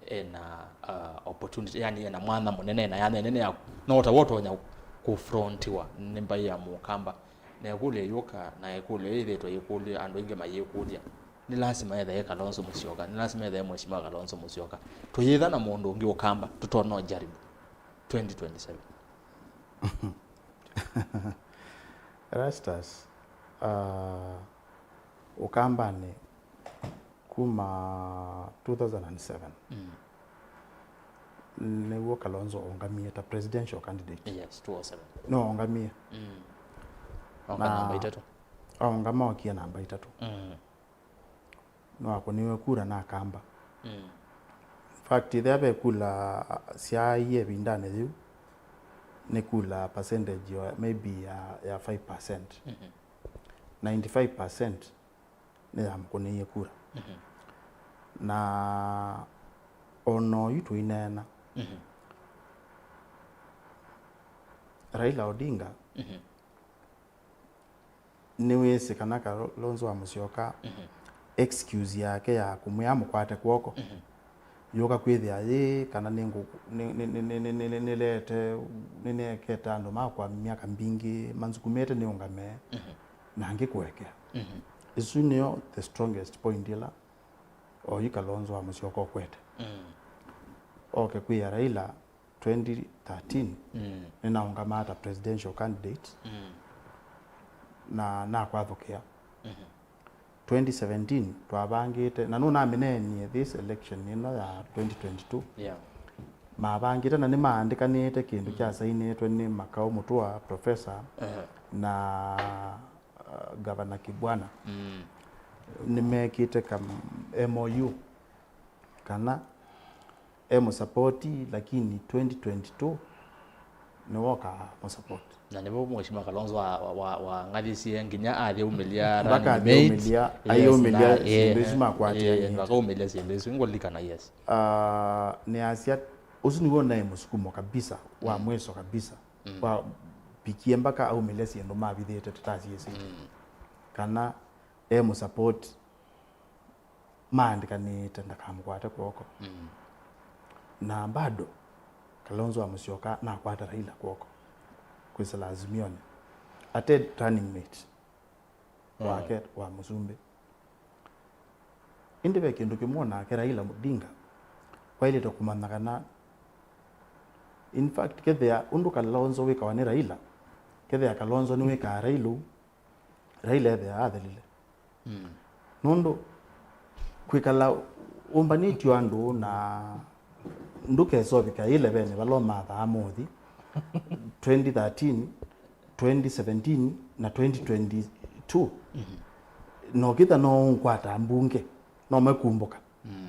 ena, uh, opportunity, yani ena mwanya mũnene, ena yanya nene ya no ta wotonya kũfrontiwa nĩ mbaĩ ya Mũkamba. Na ĩkũlyo yũka, na ĩkũlyo yĩthĩtwe yĩkũlyo, andũ aingĩ mayĩkũlya, nĩ lasima ethae Kalonzo Musyoka, nĩ lasima ethae Mheshimiwa Kalonzo Musyoka. Tũyĩtha na mũndũ ũngĩ Ũkamba, tũtonya ũjaribu twenty twenty-seven. Erastus, uh, Ũkambanĩ kuma two thousand and seven, mm, nĩw'o Kalonzo aũngamie ta presidential candidate. Yes, two oh seven. Nĩwaũngamie. Mm. Oka na namba itatũ. Aũngama okie namba itatũ. Mm. Nĩwakũniwe kura na Akamba. Mm. In fact, ĩthĩa ve kula syaaie ĩvindanĩ yĩu, nĩ kula percentage ya maybe ya, ya five percent. Mm-hmm. Ninety-five percent nĩyamũkũnĩie kura. Mhm. Na o na oyu tũineena, mhm, Raila Odinga, mhm, nĩwĩsĩ kana Kalonzo wa Musyoka, mhm, excuse yake ya kũmwĩa amũkwate kw'oko, mhm, yũka kwĩthĩa yĩ kana nĩngũ-, nĩ-, nĩ-, nĩleete, nĩneekete andũ makwa myaka mbingĩ manzukumĩte nĩũngame, mhm, na ngĩkũekea. Mhm. Ĩsu nĩyo the strongest point ĩla oyu Kalonzo wa Musyoka ũkwete. Mm. Oke kwĩa Raila twenty thirteen, mm, nĩnaũngamaa ta presidential candidate, mm, na nakwathũkĩa. Mhm. Twenty seventeen twavangĩte, na nũnamĩneenie this election ĩno ya twenty twenty-two. Yeah. Mavangĩte na nĩmaandĩkanĩte kĩndũ, mm, kyasainĩtwe nĩ Makau Mũtua, professor, ehe, na, uh, Governor Kibwana. Mm. Nĩmekĩte ka M O U kana e mũsapoti, lakini twenty twenty-two nĩwoka mũsapoti. Na nĩvo Mheshimiwa Kalonzo wa, wa, wa, wang'athisie nginya athĩumĩlya running mate. Ndakathĩumĩlya, yes, aiumĩlya na, syĩndũ isu, eh, makwatĩanĩte. Vakaumĩlya syĩndũ isu, ngũlilikana, yes. Ah, nĩasya, ũsu nĩw'o naĩ mũsukumo kabisa, wa, mm, mwiso kabisa, mm, wapikie mpaka aumĩlya syĩndũ mavithĩte tũtasyĩsĩ. Mm. Kana e mũsapoti maandĩkanĩte ndakamũkwate kw'oko. Mm. Na bado Kalonzo wa Musyoka nakwata Raila kw'oko kwĩsĩla Azimionĩ ate running mate, mm, wake wa mũsumbĩ. Ĩndĩ ve kĩndũ kĩmwe nake Raila Odinga waĩlĩte kũmanya kana, in fact, kethĩa ũndũ Kalonzo wĩkawa nĩ Raila, kethĩa Kalonzo nĩwĩkaa Raila ũu, Raila ethĩawa athelile. Mm. Nũndũ kwĩkala ũmbanĩtye andũ na ndũkesovika ĩlevenĩ vala ũmathaa mothi, twenty thirteen, twenty seventeen na twenty twenty-two. Mhm. No kĩtha no ũnkwata mbunge, no mekumbũka. Mm.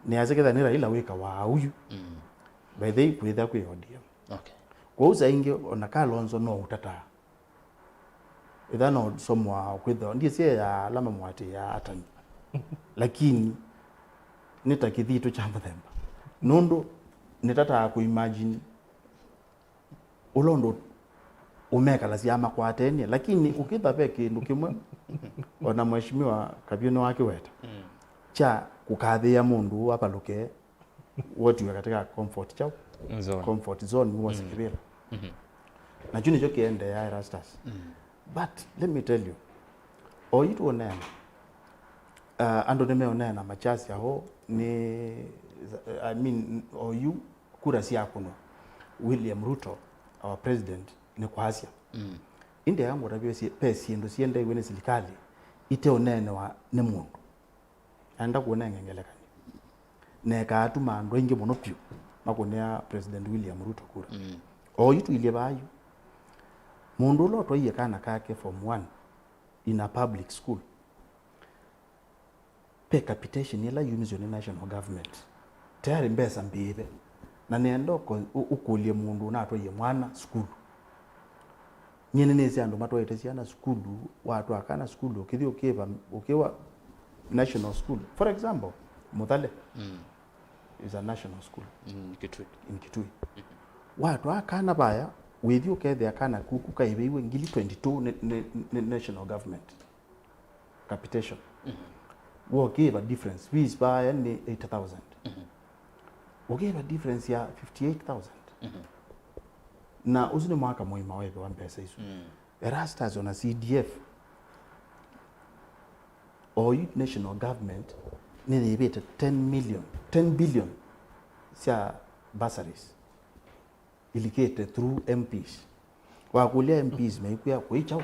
Nĩasya kĩtha nĩ Raila wĩka wa ũyu. Mm. By the way, kwĩtha kwĩ O D M. Okay. Kwoou saa ingĩ ona Kalonzo no ũtataa. Ĩtha no somo wa kwĩthĩwa ndiĩsĩ ya ala mamũatĩĩaa atani. Lakini nĩ ta kĩthitũ kya mũthemba. Nũndũ nĩtataa kũimagine ũla ũndũ ũmekalasya makwatenie, lakini ũkĩtha ve kĩndũ kĩmwe, ona Mheshimiwa Kavyũ nĩwakĩweta, mm, kya kũkathĩĩa mũndũ avalũke, wotiwe katika comfort chao, zone. Comfort zone nĩ wosa kĩvĩla. Na kyu nĩkyo kĩendeea Erastus. But let me tell you, oyu tũũneena, uh, andũ nĩmeũneena machasi ao nĩ, I mean, oyu kura syakũnwa, William Ruto, our president, nĩ kwasya. Ĩndĩ aya ngũtavya ve syĩndũ siendeiwe nĩ silikalĩ iteũneenewa nĩ mũndũ. Naenda kũnenge ngelekany'o. Na ĩkaatuma andũ aingĩ mũno vyũ makũnĩa President William Ruto kura. Oyu tũilye vaa yu, mũndũ ũla ũtwaie kana kake form one in a public school, pe capitation ĩla yumiswe nĩ national government, tayarĩ mbesa mbĩĩve, na nĩenda ũko-, ũ-, ũkũlye mũndũ ũnatwaie mwana sukulu. Nyie nĩnĩsĩ andũ matwaĩte syana sukulu, watwaa kana sukulu, ũkĩthi ũkĩva, ũkĩwa national school. For example, Mũthale is a national school in Kitui. Watwaa kana vaya, wĩthi ũkethĩa kana kuku kaĩvĩiwe ngili twenty-two nĩ, nĩ, nĩ national government capitation. Wokĩva difference, fees vaya nĩ eighty thousand. Ũkĩva difference ya fifty-eight thousand. Na ũsu nĩ mwaka mũima wethĩwa mbesa isu. Erastus ona C D F, oyu national government nĩyĩvĩte ten million, ten billion sya bursaries ilikĩte through M Ps. Wakũlya M Ps maikwĩa kũi kyaũ,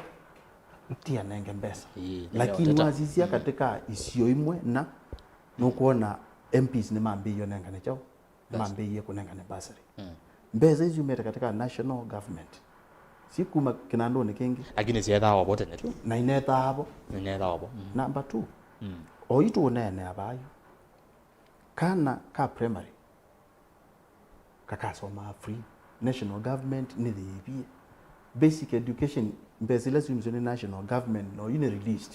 tianenge mbesa. Ĩĩ, lakini wasisya katika isio imwe na nũkwona M Ps nĩmambĩĩie ũnengane kyaũ, nĩmambĩĩie kũnengane bursary. Mbesa isu umĩte katika national government, sikuma kĩnandũnĩ kĩngĩ. Lakini syethaa ovo tene tu. Na inethaa vo. Inethaa ovo. Number two, oyu tũũneenea vaa yu, kana ka primary kakasomaa free. National government nĩyĩvie. Basic education, mbesa ila syumisye nĩ national government no yu nĩ released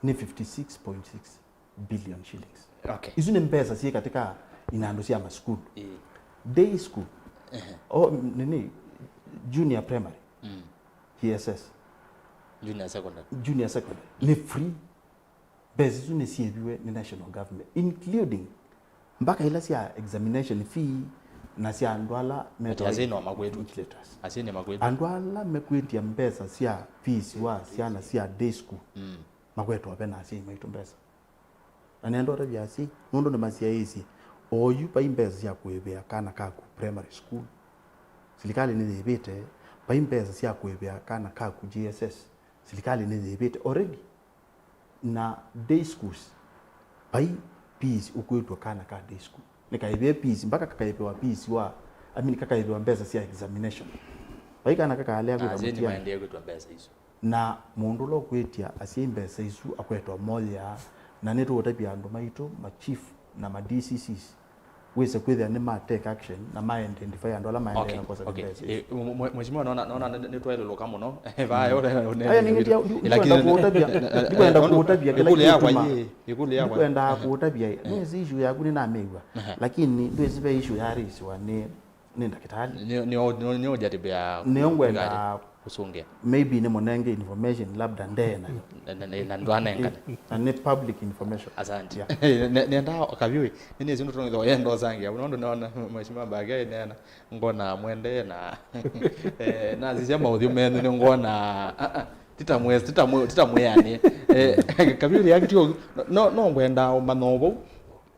nĩ fifty-six point six billion shillings. Okay. Isu nĩ mbesa syĩ katika inandũ sya masukulu. Ĩĩ. Day school. Ehe. O, nini, junior primary. J S S. Junior secondary. Junior secondary. Nĩ free. Mbesa isu nĩsyĩviwe nĩ national government, including mpaka ila sya examination fee na sya andũ ala metawa invigilators. Andũ ala mekwĩtya mbesa sya fees wa syana sya day school, makwetwa ve na asyai maitũ mbesa. Na nenda ũtavya asyai, nũndũ nĩmasyaĩĩsye, oyu vai mbesa sya kũĩvĩa kana kaku primary school. Silikalĩ nĩyĩvĩte, vai mbesa sya kũĩvĩa kana kaku J S S. Silikalĩ nĩyĩvĩte already. Na day schools, vai fees ũkwĩtw'a kana ka day school. Nĩkaĩvĩe fees, mpaka kakaĩvĩwa fees wa, I mean, kakaĩvĩwa mbesa sya examination. Vai kana kakaalea kwĩka mũtiani. Maendee kwĩtwa mbesa isu. Na mũndũ ũla ũkwĩtya asyai mbesa isu akwetwa moyaa, na nĩtũũtavya andũ maitũ, ma chief na ma D C Cs, wĩse kwĩthĩa nĩma take action na ma identify andũ ala maendee na kwosa mbesa isu. Eh, mwe-, mwe-, mheshimiwa, naona, naona nĩ-, nĩtwaĩlũlũka mũno. Vaya, aya ningĩ ndikwenda kũũtavya, ndikwenda kũũtavya kĩla kĩtuma, ndikwenda kũũtavya. Nĩwĩsĩ issue yaku nĩnamĩw'a, lakini ndwĩsĩ ve issue yarĩsiwa nĩ nĩ ndakĩtalĩ. Nĩ, nĩ, nĩ, nĩ ũjatibĩa nĩyo ngwenda kũsũngĩa. Maybe nĩ mũnenge information labda ndee nayo. Na, na, na, na ndwanengane. Na nĩ public information. Asante. Yeah. Ne-, nenda Kaviũĩ, nĩ nĩsĩ nũtũnĩtha ũyenda ũsangĩa. Nũndũ naona Mheshimiwa Mbage neena, ngona mwendee na, eh, nasisya maũthiũ menyu nĩ ngona, ah, ah, titamwe, titamwe, titamwĩanĩ. Eh, Kaviũĩ akitio, no, no ngwenda ũmanya ũvau.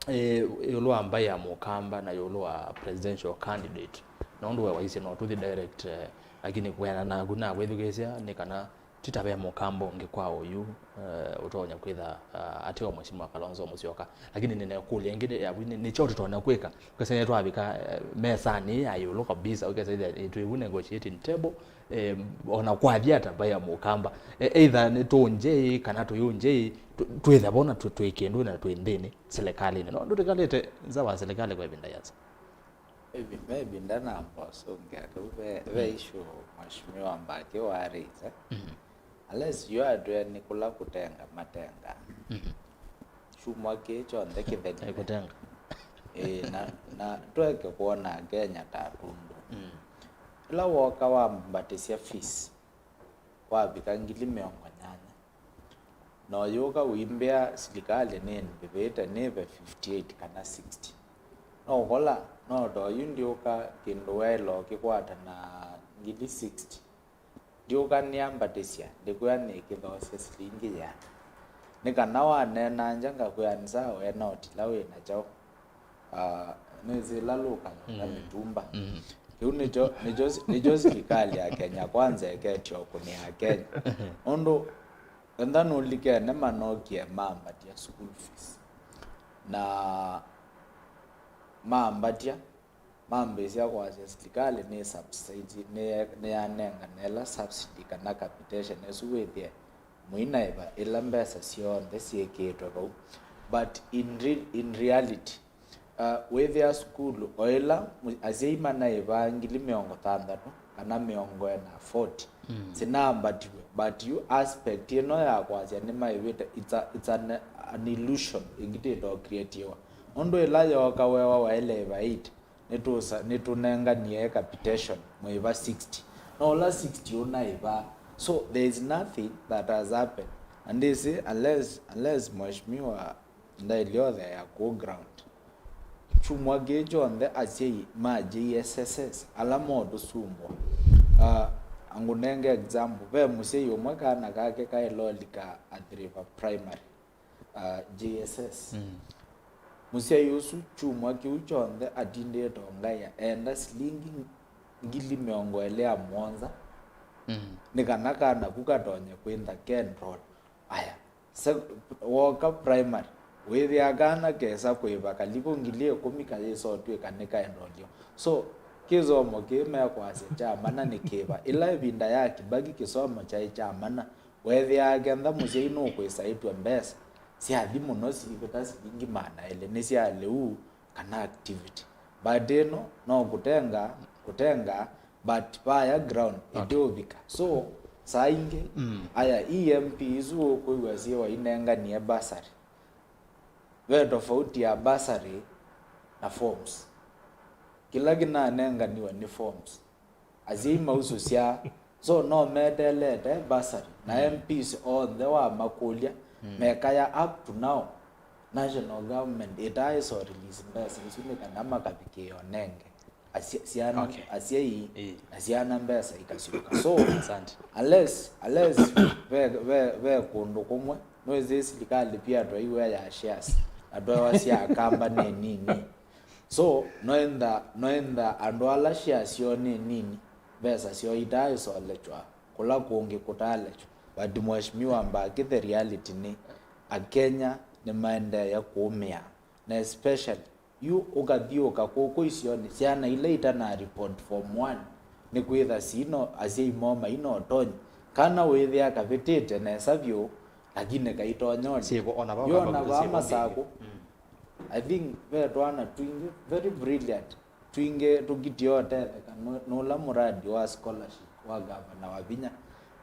Eh, ĩũlũ wa mbaĩ ya Mũkamba na ĩũlũ wa presidential candidate, nũndũ we waisye no tũthi direct, eh, lakini kwĩana naku na kwĩthukĩĩsya nĩ kana ti ta ve Mũkamba ũngĩ kwa ũyu, eh, ũtonya kwĩtha, ah, ateo Mheshimiwa Kalonzo Musyoka. Lakini nĩnekũlya ĩngĩ nĩ, yaku nĩ, nĩ kyo tũtonya kwĩka? Kwĩsene twavika, eh, mesanĩ ya ĩũlũ kabisa, ũkesa ĩtha twĩ vu negotiating table, eh, ona kwathi ata mbaĩ ya Mũkamba. Eh, either nĩ tũnjei kana tũyũnjei, tũ-, twĩtha vona tũ-, twĩ kĩndũ na twĩ nthĩnĩ. Silikalĩnĩ. No ndũtikalĩte nza wa silikalĩ kwa ĩvinda yĩasa? Ĩvi-, ve ĩvinda namba ũsũngĩa kau ve, ve issue Mheshimiwa Mbaki wa raise. Unless yu atwĩa nĩ kũla kũtenga matenga. Kyumwa kĩĩ kyonthe kĩthelile. Kũtenga. Ĩĩ, na, na tweke kwona Kenya ta atũndũ. Ĩla woka wambatĩsya fees, wavika ngili mĩongo nyanya. Na ũyũka ũimbĩa silikalĩ nĩmbĩvĩte nĩve fifty eight kana sixty. No ũkola, no ta oyu ndiũka kĩndũ waĩle ũkĩkwata na ngili sixty. Ndiũka nĩambatĩsya, ndĩkwĩa nĩkĩthoosya silingi yĩana. Nĩ kana waneenangya ngakwĩa nĩ sawa, we no tila wĩ na kyaũ. Ah, nĩsĩ ĩla lũkayo na Mm. mĩtumba. Mm. Kĩu nĩkyo, nĩkyo, nĩkyo silikalĩ ya Kenya Kwanza ĩketye ũkũnĩa Akenya. Ũndũ, enda nũlikene manokie mambatya school fees. Na mambatya, mambĩĩsya kwasya silikalĩ nĩ subsidy, nĩ, nĩyanengane ĩla subsidy kana capitation ĩsu wĩthĩe mũinaĩva ĩla mbesa syonthe syĩkĩĩtwe vau. But in re-, in reality, uh, wĩthĩa sukulu o ĩla mu-, asyai manaĩvaa ngili mĩongo thanthatũ kana mĩongo ĩna, forty, Mm. sinaambatiwe, but yu aspect ĩno ya kwasya nĩmaĩvĩte, it's a, it's an, an illusion ĩkitĩte ũcreatiwa. Ũndũ ĩla yooka wewa waĩle ĩva eight, nĩtũsa-, nĩtũnenganie capitation mũĩva sixty. No ũla sixty ũnaĩva. So there is nothing that has happened. Na ndĩsĩ, unless, unless mheshimiwa ndaĩlyothe ya kũ ground. Kyumwa kĩĩ kyonthe asyai ma J S S S ala motũsumbwa. Ah, angũnenge example, ve mũsyai ũmwe kana kake kaĩlolika Athi River Primary, ah, J S S. Mm. Mũsyai ũsu kyumwa kĩu kyonthe atindĩte ũngaĩa enda silingi ngili mĩongo ĩlĩ ya mũonza, Mm. nĩ kana kana ku katonye kwĩntha ke enroll. Aya, se-, woka primary, wĩthĩa kana kesa kũĩva kalivũ ngili ĩkũmi kayĩsa ũtw'ĩka nĩkaendolio. So, kĩsomo kĩĩ mekwasya kya mana nĩ kĩva? Ĩla ĩvinda ya Kibaki kĩsomo kyaĩ kya mana, weethĩaa kentha mũsyai nũkwĩsa aĩtw'a mbesa syathi mũno siivĩta silingi maana elĩ nĩ sya lĩu, kana activity. But ĩno no kũtenga, kũtenga, but vaya ground Okay. ĩtĩũvika. So, saa ingĩ, Mm. aya, E M P isu ũkwĩw'a syĩwa inenganie bursary. Ve tofauti ya bursary na forms. Kĩla kĩnanenganiwe nĩ forms. Asyai mausũsya, so no meteelete bursary. Na Mm. M Ps onthe wamakũlya, Mm. mekaya up to now, national government ĩtaaĩsa release mbesa isu nĩ kana makavikĩe onenge asya-, syana, Okay. asyai Ĩĩ. na syana mbesa ikasyoka. So, Asante. unless, unless ve, ve, ve kũndũ kũmwe, nwĩsĩ silikalĩ pia twaiw'a ya shares, na twewa sya kamba nĩ nini. So, noenda, noenda andũ ala shares syoo nĩ nini, mbesa syoo itaaĩsolekya kũla kũngĩ kũtalekya. But Mheshimiwa Mbaki, the reality nĩ Akenya nĩmaendee kũũmĩa, na especially yu ũkathiũũka kũkũ isionĩ, syana ila itana report form one, nĩkwĩtha sino asyai moo maina ũtonyi. Kana wĩthĩa kavĩtĩte nesa vyũ, lakini kaitonya ũlika. Syĩvo, ona vaa Yu ona kamba vaa syĩvo Masakũ, mbingĩ. Mm. I think ve twana twingĩ very brilliant, twingĩ tũkitie ũtetheka nũ-, nũla mũradi wa scholarship wa gavana Wavinya,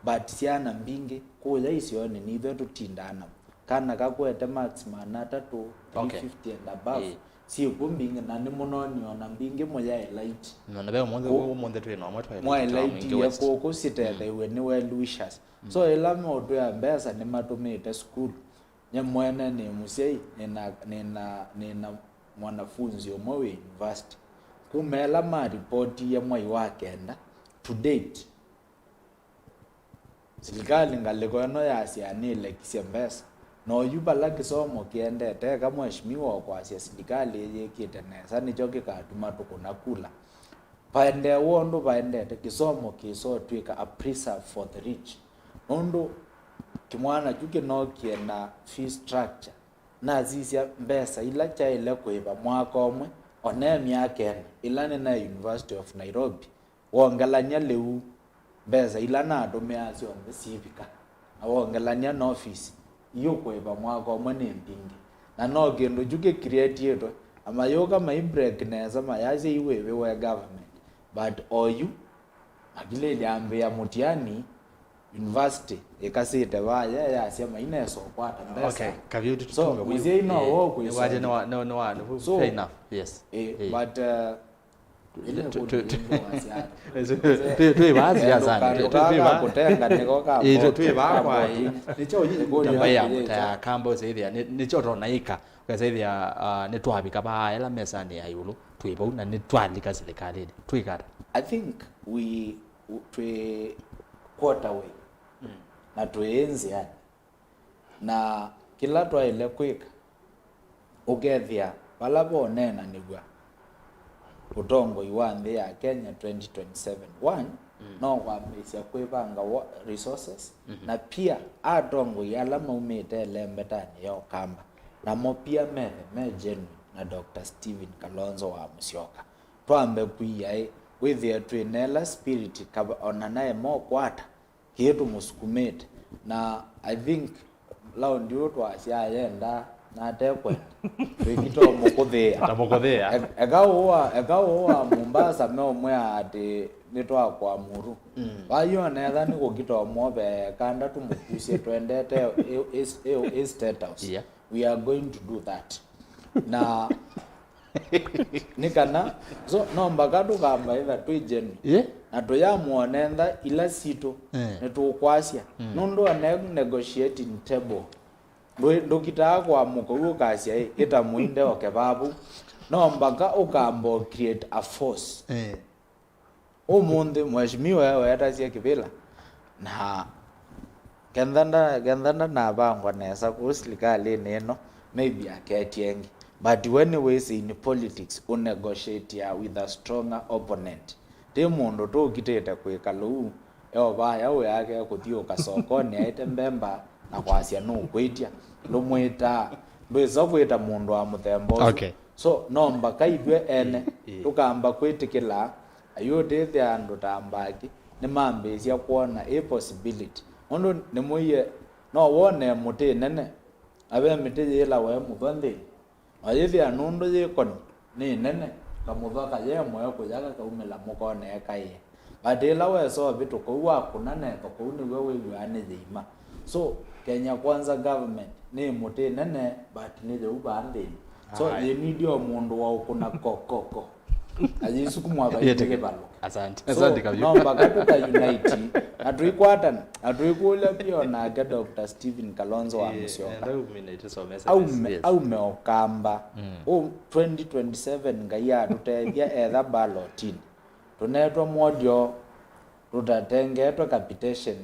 but syana mbingĩ kũya isionĩ nitho tũtindaa namo. Kana kakwete marks maana atatũ, Okay. three fifty and above, Ĩĩ. syĩkw'o mbingĩ, na nĩmũnoni ona mbingĩ mũyaĩ light. Na, na ve ũmũnthĩ, Kũ-, ũmũnthĩ twĩ na ũmwe twaĩ light, mwaĩlaitiie mũingĩ West. Kũkũ sitetheiwe Mm. nĩ well wishers. Mm. So, ĩla meũtwĩa mbesa nĩmatũmĩte sukulu. Nye mwene nĩ mũsyai, nĩna, nĩna, nĩna mwanafunzi ũmwe wĩ university. Kuma ĩla maripotie mwai wa kenda, to date, silikalĩ ngalĩko ĩno yasya nĩlekisye mbesa. Na oyu vala kĩsomo kĩendete, eka mheshimiwa ũkwasya silikalĩ ĩyĩkĩte nesa, nĩkyo kĩkatuma tũkũna kula. Vaendee w'o ũndũ vaendete, kĩsomo kĩsotw'ĩka a preserve for the rich. Nũndũ kĩmwana kyu kĩnookie na fee structure, nasisya mbesa ila kyaĩle kũĩva mwaka ũmwe, o ne myaka ĩna, ĩla nĩnaĩ University of Nairobi, wongelany'a lĩu, mbesa ila natũmĩaa syonthe siivika, na wongelany'a na ofisi, iũkũĩva mwaka ũmwe nĩ mbingĩ. Na no kĩndũ kyu kĩkrietiĩtwe, na mayũka mai break nesa, mayasya iwĩvĩwe government. But oyu, makilĩlya ambĩa mũtiani, university ĩkasĩte vaya, yasya mainesa ũkwata mbesa. Okay, Kaviuti, so, tũtume mũsyai no Eh, wo nĩ waje, kwĩsomia. Nĩ wa, nĩ, nĩ wa, nĩ, So, fair enough, yes. Eh, Eh. but, uh, Twĩ vaa siasani. Twĩ vaa siasani. Twĩ vaa. Ĩĩ, twĩ vaa kwa ĩĩ. Nĩkyo nyinyi mũtambaĩa mũtaya kamba ũsĩthĩa. Nĩkyo tonaĩka. Ũkasĩthĩa nĩtwavika vaa ĩla mesanĩ ya ĩũlũ. Twĩ vau na nĩtwalika silikalĩnĩ. Twĩkata. I think we, twĩ quarter way. Na twĩ nzĩanĩ. Na kĩla twaĩle kwĩka, ũkethĩa vala voneenanĩw'a ũtongoi wa nthĩ ya Kenya twenty twenty-seven, one, no kwambĩĩsya kwĩvanga wa resources, na pia atongoi ala maumĩte ĩlembetanĩ ya Ũkamba, namo pia methe me genuine na Doctor Stephen Kalonzo wa Musyoka. Twambe kwia ĩ, wĩthĩe twĩ na ĩla spirit kava ona naĩ mokwata kĩĩ tũmũsukumĩte. Na I think laundi ũũ twasya ayenda na atekwenda, twĩkita ũmũkũthĩa. Tamũkũthĩa. E- eka ũũ wa, eka ũũ wa Mombasa meũmwĩa atĩ nĩtwakwa Muru. Wayona etha nĩ kũkita ũmwovea kanda tũmũkusye twendete ĩ- ĩ- ĩ- ĩ State House. Yeah. We are going to do that. Na nĩ kana, so, no mbaka tũkamba ĩtha twĩ genuine. Yeah. Na tũyamwone ntha ila sitũ, eh, nĩtũkwasya. Nũndũ ane negotiating table. Ndũ- ndũkitaa kũamũka ũu ũkasya, "Ĩ, ĩta mũinde oke vavu." No mbaka ũkamba ũ create a force. Eh. Ũmũnthĩ, Mheshimiwa weetasya kĩvĩla, na kenda nda-, kenda ndanavangwa nesa kũu silikalĩnĩ ĩno, maybe aketye ĩngĩ. But anyways, in politics, ũnegotiatea with a stronger opponent. Ti mũndũ tũkitĩte kwĩkala ũu, eovaya wĩake kũthiũũka sokonĩ aĩte mbemba na kwasya nũkwĩtya. Ndũmwĩtaa, ndwĩsa kwĩta mũndũ wa mũthemba ũsu. Okay. So, no mbaka ithyĩ ene, ĩĩ, ĩĩ, tũkamba kwĩtĩkĩla ayũtĩthya andũ ta mbaki nĩmambĩĩsya kwona ĩ possibility. Nũndũ nĩmũie, no wone mũtĩ nene, na ve mĩtĩ yĩlawa ĩ mũthwa nthĩnĩ, na yĩthĩa nũndũ yĩkoni nĩ nene, kamũthwa kayemwe kũya kakaumĩla mũkonĩ kaĩe. But ĩla wesa ũvĩtũka ũu wakũna netho kũu nĩw'o wĩw'aa nĩ yĩima. So, Kenya Kwanza government nĩ mũtĩ nene, but nĩ yĩu vaa nthĩnĩ. So, aye, yĩnidi o mũndũ wa ũkũna ko, ko, ko. Ayĩsukumwa vaingĩ yĩvalũke. Asante. So, asante kabisa. No mbaka tũka unite, na tũikwatana, na tũikũlya pia o nake Doctor Stephen Kalonzo wa, eh, Musyoka. Enda uminate somesa. Aume, yes, aume Ũkamba. Mm. Ũ twenty twenty-seven Ngai atũtethya etha ballotinĩ. Tũnetwa mwodio, tũtatengetwe capitation,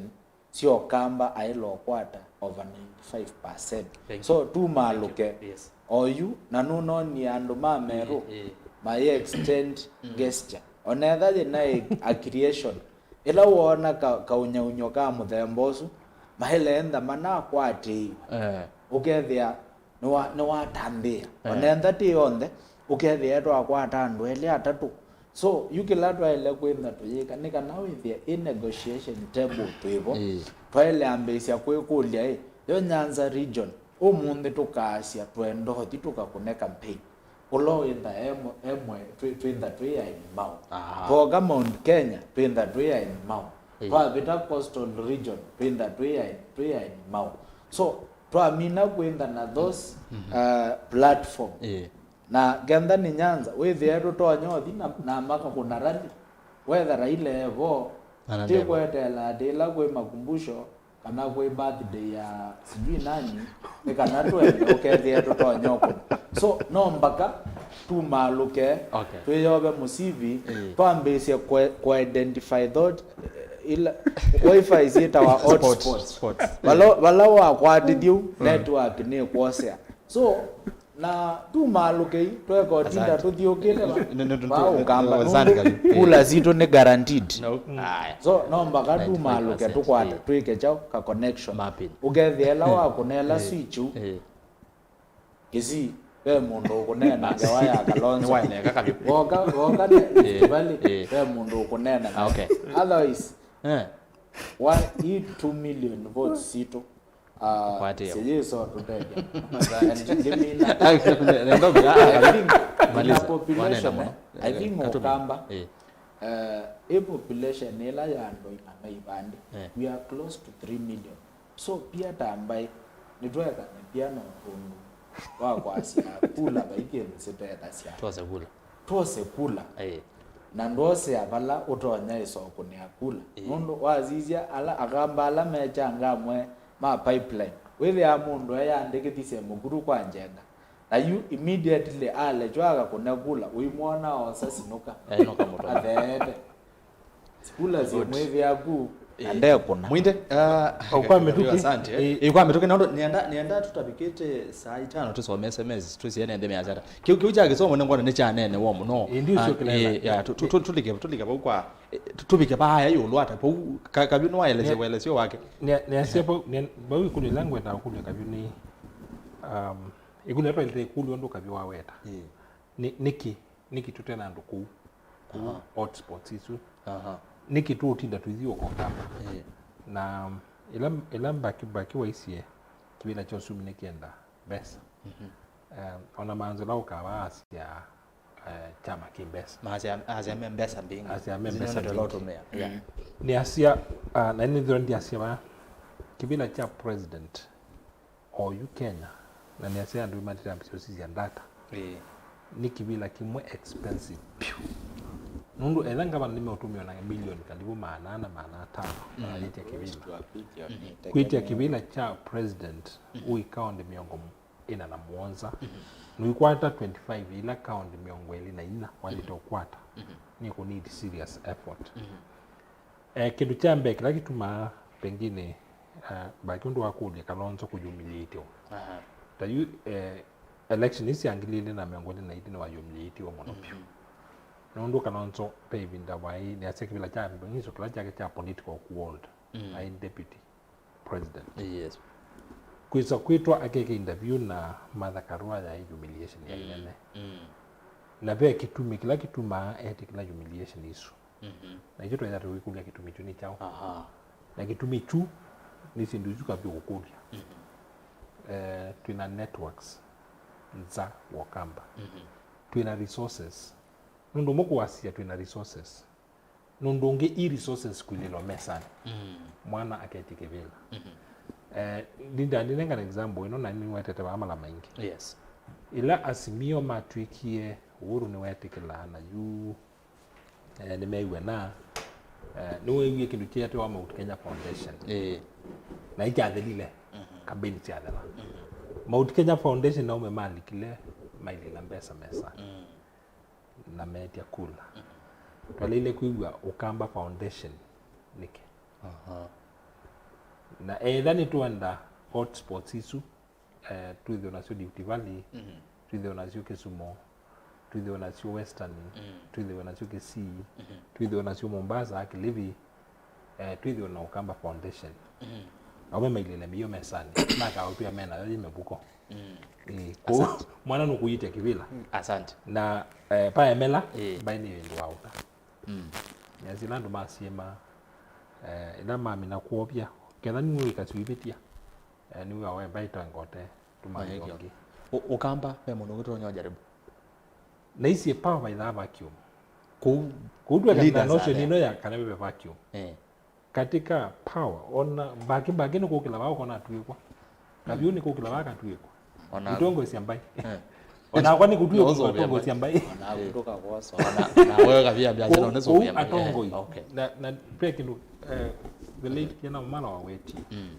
syo Ũkamba aĩla ũkwata over ninety-five percent. Thank you. So, tumalũke. Thank you. Yes. Oyu, na nũnonie andũ ma Meru, ĩĩ, ĩĩ, mayĩ extend, mm, gesture. Onetha yĩna a creation, ĩla woona ka, kaũnyaũnyo ka mũthemba ũsu, maĩle entha manakwatĩiwe. Eh. Ũkethĩa nĩwa-, nĩwatambĩa. Eh. Onentha ti yonthe, ũkethĩa twakwata andũ elĩ atatũ. So, yu kĩla twaĩle kwĩtha tũyĩka, nĩ kana wĩthĩe ĩ negotiation table twĩ vo. Ĩĩ. Twaĩle ambĩĩsya kwĩkũlya, ĩ, yo Nyanza region, ũmũnthĩ tũkaasya twenda ũthi tũkakũne campaign. Ũla wĩtha emwe, emwe, twĩ-, twĩtha twĩ aini mau. Aha. Twoka Mount Kenya, twĩtha twĩ aini mau. Ĩĩ. Twavĩta coastal region, twĩtha twĩ aini, twĩ aini mau. So, twamina kwĩtha na those, mhm, uh, platform. Ĩĩ. Na kenda nĩ Nyanza, wĩthĩe tũtonya ũthi na, na makakũna rally. Wetha Raila evo, ti kweteela atĩ ĩla kwĩ makumbusho, kana kwĩ birthday ya sijui nani, nĩ kana twende ũkethĩe tũtonya ũkũna. So, no mbaka tumalũke, okay, twĩyove mũsivi, ĩĩ, twambĩĩsye kũ-, kũ-identify those, eh, ila, Wi-Fi syĩtawa hotspots. Spots, spots. Vala, vala wakwatithya ũu, mm, network nĩ kwosea. So, na tumalũkei, tweka ũtinda, asante, tũthiũkĩte va-, nĩ, nĩ, nĩ, va nĩ, Ũkamba, nĩ, asante nũndũ kabisa, kula sitũ nĩ guaranteed. No. Mm. Aya. So, no mbaka tumalũke, ninety-five percent, tũkwate, ĩĩ, twĩke kyaũ, ka connection. Mapping. Ũkethĩa ĩla, ĩĩ, wakũna ĩla, ĩĩ, switch ũu, ĩĩ, Kisii, ve mũndũ ũkũneena ngewa ya Kalonzo. Nĩwaeneka kavyũ. Woka, woka nĩ, ĩĩ, Rift Valley, ĩĩ, ve mũndũ ũkũneena. Ah, okay. Otherwise, eh, wa, hii two million votes sitũ, ah, kwatĩo, siyĩso tũtethya. Ndimina. Nenda, ah, I think, maliza, ina population, wanena mũno, eh, I think, eh, katũmĩ-, Ũkamba, eh, eh, ĩ population ĩla ya andũ ĩmana ivandĩ, eh, we are close to three million. So, pia ta mbaĩ, nĩtwekane pia na ũndũ wa kwasya kula vai kĩndũ sitethasya. Twose kula. Twose kula. Eh. Na ndwosea vala ũtonya ĩsa ũkũnĩa kula. Ĩĩ. Nũndũ wasisya ala Akamba ala me Changamwe ma pipeline, wĩthĩaa mũndũ eyandĩkĩthisye Mũkuru kwa Njenga. Na yu immediately alekya akakũne kula, ũimwona oosa sinũka. Ainũka mũtonya. Atheete. Kula syĩ mwĩthĩa ku, na ndekũna. Mwinde, ah, kwa mĩtũkĩ. Asante. Ĩĩ. Ĩĩ, kwa mĩtũkĩ, nũndũ nĩenda, nĩenda tũtavikĩte saa itano tũsome S M S, tũsiene nthĩ mĩasya ata. Kĩu, kĩu kya kĩsomo nĩngwona nĩ kyaneenewa mũno. Ĩĩ, ndio. Ah, sio kĩlela. Ĩĩ, ya, tu-, tu-, tũlike, tũlike vau kwa, eh, tu-, tũvike vaaya ĩũlũ ata, vau, ka-, Kavyũ nĩwaelesya ũelesyo wake. Nĩa-, nĩasya vau, nĩa-, vau ĩkũlyo ĩla ngwenda kũlya Kavyũ nĩ, um, ĩkũlyo ĩla twaĩlĩte ĩkũlyo ũndũ Kavyũ waweta. Ĩĩ. Nĩ, nĩkĩ? Nĩkĩ tũte na andũ kũu, kũu, aha, hotspots isu? Aha. Nĩkĩ tũũtinda tũithiũũka Ũkamba? Ĩĩ. Na ĩla, ĩla Mbaki, Mbaki waisye kĩvĩla kya ũsumi nĩkĩenda mbesa. Mhm. Eh, ona manzĩla ũkava asya, eh, kyama kĩ mbesa. Masya, asya me mbesa mbingĩ. Asya me mbesa mbingĩ. Yeah. Nĩasya, ah, na nĩthĩwa ndiasya vaa, kĩvĩla kya president oyu Kenya, na nĩasya andũ matĩtambĩsya ũsisya data. Ĩĩ. Nĩ kĩvĩla kĩmwe expensive vyũ. Nũndũ etha ngavana nĩmeũtũmĩwa na milioni kalivu maana ana, maana atano, mm, ayĩtya kĩvĩla. Kwĩtya kĩvĩla kya president, mm-hmm, wĩ kaũntĩ mĩongo ĩna na mũonza. Mm-hmm. Nũikwata twenty-five ila kaũntĩ mĩongo ĩlĩ na inya waĩlĩte, mm-hmm, ũkwata. Mm-hmm. Nĩ kũ need serious effort. Mm-hmm. Eh, kĩndũ kya mbee kĩla kĩtumaa pengine, eh, Mbaki ũndũ wa kũlya Kalonzo kũyumiliatiwa. Aha. Ta yu, eh, election isi sya ngili ili na mĩongo ĩlĩ na ilĩ nĩwayumiliatiwe mũno vyũ. Mhm. Nũndũ Kalonzo ve ĩvinda waĩ nĩasya kĩvĩla kya mĩsomo kĩla kyake kya political ku hold. Mm. Aĩ deputy president. Yes. Kwĩsa kwĩtwa akeke interview na Martha Karua yaĩ humiliation ya, mm, ĩnene. Mm. Na ve kĩtumi kĩla kĩtumaa etĩkĩla humiliation isu. Mhm. Na ithyĩ twĩtha tũikũlya kĩtumi kyu nĩ kyaũ? Aha. Na kĩtumi kyu nĩ syĩndũ isu Kavyũ ũkũlya. Mhm. Eh, twĩna networks nza wa Ũkamba. Mhm. Twĩna resources. Nũndũ ũmwe kũwasya twĩna resources. Nũndũ ũngĩ i resources kwilĩlwa mesanĩ. Mm. Mwana aketye kĩvĩla. Mhm. Eh, ndinda ndinengana example ĩno na nĩwetete vaa mala maingĩ. Yes. Ĩla Azimio matwĩkie, Uhuru nĩwetĩkĩlaa na yu Eh, nĩmeew'a na, eh, nĩweewie kĩndũ kyeetawa Mount Kenya Foundation. Ĩĩ. Na ikyathelile, mhm, campaign syathela. Mhm. Mount Kenya Foundation naume malikile mailila mbesa mesa. Mm. Na meetya kula. Mhm. Twaleile kwĩw'a Ũkamba Foundation nĩkĩ? Aha. Na etha nĩtwenda hotspots isu, eh, twĩthĩwe nasyo Rift Valley, mhm, twĩthĩwe nasyo Kisumu, twĩthĩwe nasyo Western, mm, twĩthĩwe nasyo Kisii, mhm, twĩthĩwe nasyo Mombasa, Kilifi, eh, twĩthĩwe na Ũkamba Foundation. Mhm. Aume mailĩle mĩio mesanĩ, makaũtwĩa me nayo yĩ mĩvuko. Mm. Ĩĩ, kwoou, asante, mwana nũkũyĩtya kĩvĩla. Mm, asante. Na, eh, paemela, ĩĩ, mbaĩ nĩ ĩndũ wa ũta. Mm. Nĩasĩ ĩla andũ masyĩma, eh, ĩla mamina kwovya, ketha nĩwĩkasya ũivĩtya. Eh, nĩwĩawa mbaĩ ĩtangote, tũmanyĩthwa ũngĩ. Ũ-, Ũkamba, ve mũndũ ũngĩ tũtonya ũjaribu? Naisye power vaithaa vacuum. Kũu, kũu twekana na notion ĩno ya kana ve vacuum. Eh. Katika power, ona Mbaki, Mbaki nĩ kũkĩla vaa ũkona atw'ĩkwa. Kavyũ nĩ kũkĩla vaa katw'ĩkwa. Ona itongoesya mbaĩ. Eh. Onakwa nĩ kũtw'ĩkwa ngatongosya mbaĩ. Ona kũtũka kwosa. Ona, na wewe Kavyũ ambia sino nĩ sũvia mbaĩ. Atongoi. Eh, okay. Na, na pe kĩndũ, eh, the late Kena Mala wa Weti. Mm.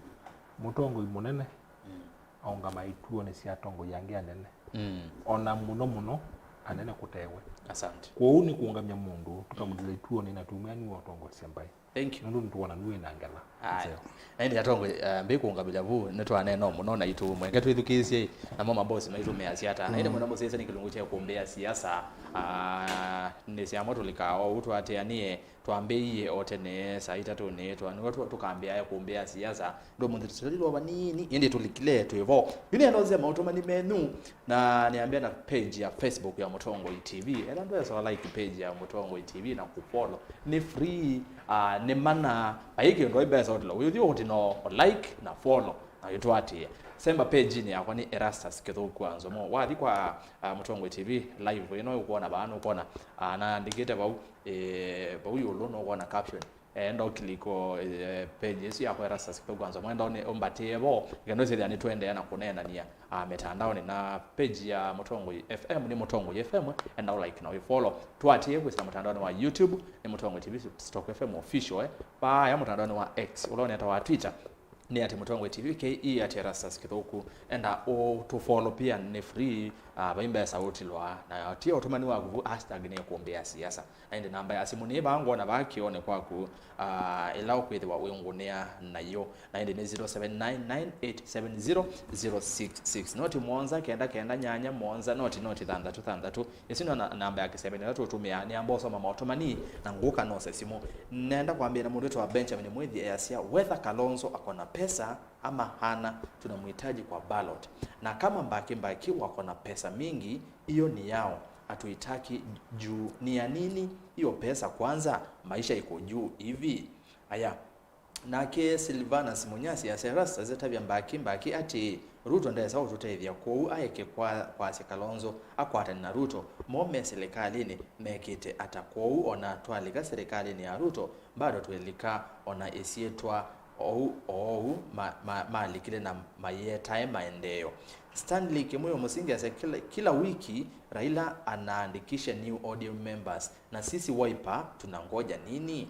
Mũtongoi mũnene, mm, aũngama ituonĩ sya atongoi angĩ anene. Mm. Ona mũno mũno anene kũtewe. Asante. Kwoou nĩ kũũngamya mũndũ, tũkamũtila ituonĩ na tumwĩa nĩwe ũtongosya mbaĩ. Thank you. Nũndũ nĩtũwona nĩwĩ na ngela. Aya. Nzeo. Na ĩndĩ atongoi, eh, mbĩ kũũngamĩlya vu, nĩtwaneenwa mũno naitũ. Mweke twĩthukĩĩsye namo mabosi maitũ measya ata. Na ĩndĩ, mm, mwenda mũsyaĩĩsya nĩ kĩlungu kya kũmbĩa siasa, ah, nĩ syamwe tũlikaa o ũu twaatĩanĩe. Twambĩĩie o tene saa itatũ nĩ twa-, nĩwe tũ-, tũkambĩĩa kũmbĩa siasa. Ndũmũnthĩ tũsililwa vanini, ĩndĩ tũlikile twĩ vo. Yu nĩenda ũsya maũtũmani menyu, na nĩambĩa na page ya Facebook ya Mũtongoi T V. Ela ndwesa like page ya Mũtongoi T V na kũfollow. Nĩ free, ah, nĩ mana, vai kĩndũ mbesa ũtila. Ũyũthi ũtino like na follow, na ũtũatĩĩa. Semba page-inĩ yakwa nĩ Erastus Kĩthũku wa Nzomo. Wathi kwa, ah, Mũtongoi T V live ĩno ũkwona vaa, nũkwona, ah, naandĩkĩte vau, eh, vau ĩũlũ nũkwona caption. Enda ũkiliko, eh, page ĩsu yakwa Erastus Kĩthũku Wanzomwa, enda ũmbatĩe vo, nĩkenda ũsĩthĩa nĩtũendeea na kũneenania, ah, mĩtandaonĩ. Na page ya Mũtongoi F M nĩ Mũtongoi F M, enda ũlike na ũifollow. Tũatĩĩe kwĩsĩla mũtandaonĩ wa YouTube, nĩ Mũtongoi T V Stock F M Official, eh. Vaa ya mũtandaonĩ wa X, ũla ũnetawa Twitter, nĩ at Mũtongoi T V, K E at Erastus Kĩthũku. Enda ũtũfollow pia, nĩ free, ah, vai mbesa ũtilwa. Na ti ũtũmani waku vu, hashtag nĩ kũmbĩa siasa. Na ĩndĩ namba ya simũ nĩ vaa ngwona vaa kĩonĩ kwaku, ah, ĩla ũkwĩthĩwa ũingũnĩa nayo. Na ĩndĩ nĩ zero seven nine nine eight seven zero zero six six. Noti mũonza kenda kenda nyanya mũonza noti noti thanthatũ thanthatũ. Ĩsu nĩ na-, namba ya kĩseve nĩla tũtũmĩaa. Nĩamba ũsoma maũtũmani na ngũka nose simũ. Nenda kwambĩĩa na mũndũ wĩtawa Benjamin Mwithi easya, whether Kalonzo akona pesa ama hana, tunamhitaji kwa ballot. Na kama Mbaki Mbaki wako na pesa mingi, hiyo ni yao. Hatuitaki juu ni ya nini? Hiyo pesa kwanza, maisha iko juu hivi. Aya, nake Silvanus Munyasi asya, Erastus, tavya Mbaki Mbaki atĩĩ, Ruto ndesa ũtũtethya, kwoou aeke kwa-, kwasya Kalonzo akwatane na Ruto. Mo me silikalĩnĩ mekĩte ata? Kwoou ona twalika silikalĩnĩ ya Ruto, bado twĩlika ona ĩsyĩtwa oou oou ma-, ma-, malikile na mayĩetae maendeeo. Stanley Kĩmũyũ Mũsingi asya, kila, kila wiki Raila anaandikisha new ODM members, na sisi Wiper tunangoja nini?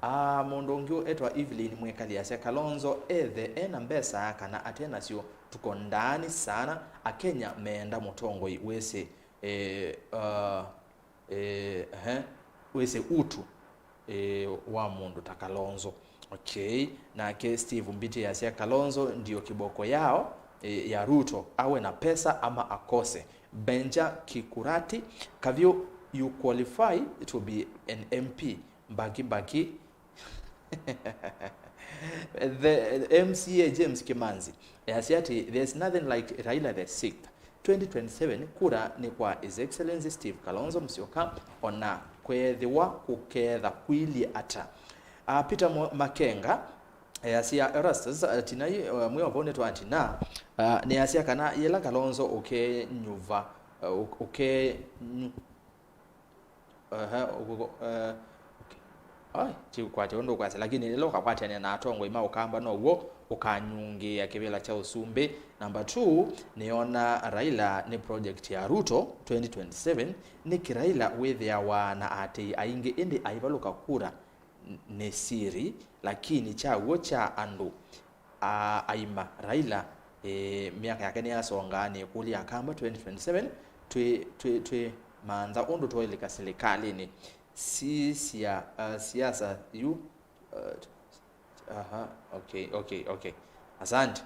Ah, mũndũ ũngĩ etwa Evelyn Mwĩkali asya, Kalonzo ethe ena mbesa kana ate nasyo, tuko ndani sana. Akenya meenda mũtongoi wĩsĩ, eh, uh, eh, ehe, wĩsĩ utu, eh, wa mũndũ ta Kalonzo. Okay, nake Steve Mbiti asya, Kalonzo ndio kiboko yao, eh, ya Ruto, awe na pesa ama akose. Benja Kikurati, Kavyo, you qualify to be an M P. Mbaki Mbaki. The M C A James Kimanzi easya atĩ, there's nothing like Raila the sixth. Twenty twenty-seven, kura nĩ kwa His Excellency Steve Kalonzo Musyoka, ona kweethĩwa kũkeetha kũilyĩ ata. Ah, Peter Mo-, Makenga easya, Erastus, ah, Tinai, ah, mwĩovo nĩtwatina, ah, nĩasya kana yĩla Kalonzo ũkenyuva, ah, ũ-, ũkenyu-, Ehe, ũkũ-, eh, okay. Ai, ti kwatya ũndũ ũkwasya, lakini ĩla ũkakwatania na atongoi ma Ũkamba now'o ũkanyungĩĩa kĩvĩla kya ũsumbĩ. Number two, nĩona Raila nĩ project ya Ruto twenty twenty-seven. Nĩkĩ Raila wĩthĩawa na aatĩĩi aingĩ ĩndĩ aivalũka kura n-, nĩ siri, lakini kyaw'o kya andũ a-, aima Raila, eh, myaka yake nĩyasongaa, nĩkũlya Akamba twenty twenty-seven, twĩ, twĩ, twĩ mantha ũndũ tũilika silikalĩnĩ. Si sia, uh, siasa yu, uh, aha, okay, okay, okay. Asante.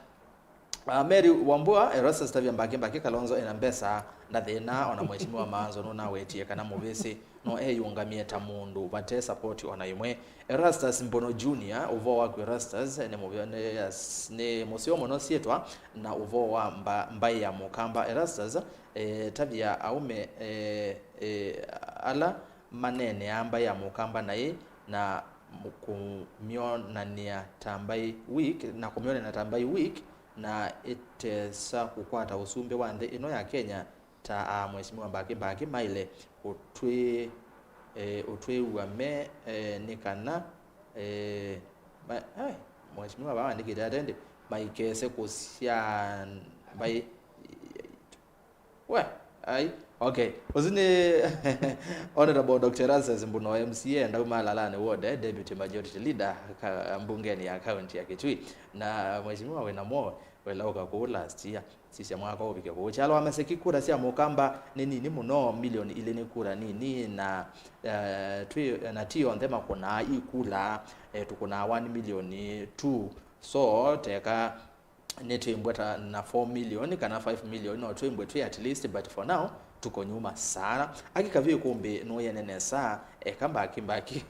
Uh, Mary Wambua, Erastus tavya Mbaki Mbaki, Kalonzo ena mbesa, ndathĩna, ona Mheshimiwa Maanzo nũnawetie kana mũvĩsĩ no eyũngamie ta mũndũ vate support ona ĩmwe. Erastus Mbono Junior, ũvoo waku Erastus, nĩ mũvyo-, nĩ, yes, nĩ mũseo mũno syĩtwa na ũvoo wa mba-, mbaĩ ya Mũkamba. Erastus, eh, tavya aũme, eh, eh, ala maneeneaa mbaĩ ya Mũkamba naĩ na kũmyonanĩa ta mbaĩ weak, na kũmyonanĩa ta mbaĩ weak, na ĩtesa kũkwata ũsumbĩ wa nthĩ ĩno ya Kenya, ta a Mheshimiwa Mbaki Mbaki maĩle ũtwĩ-, eh, ũtwĩw'a me, eh, nĩ kana, eh, ma-, ai, Mheshimiwa vaa andĩkĩte ate ndĩ, maikese kũsyaa mbaĩ. We, ai, okay. Ũsu nĩ Honorable Doctor Erastus Mbuno, M C A, Ndauma Lalanĩ Ward, eh, Deputy Majority Leader ka-, mbungeni ya kaunti ya Kitui. Na Mheshimiwa wĩna mo, wĩla ũka kũu last year. Sisya mwaka ũvike kũu. Kyalo wa Maseki, kura sya Mũkamba nĩ nini mũno, milioni ilĩ nĩ kura nini, na, eh, twĩ, na ti onthe makũnaa i kula, eh, tũkũnaa one million two. So, teka nĩtwĩmbwe ta na four million kana five million, no twĩmbwe twĩ at least, but for now, tuko nyuma sana. Aki Kavyo Ĩkũmbĩ nũyene nesa, eka Mbaki Mbaki.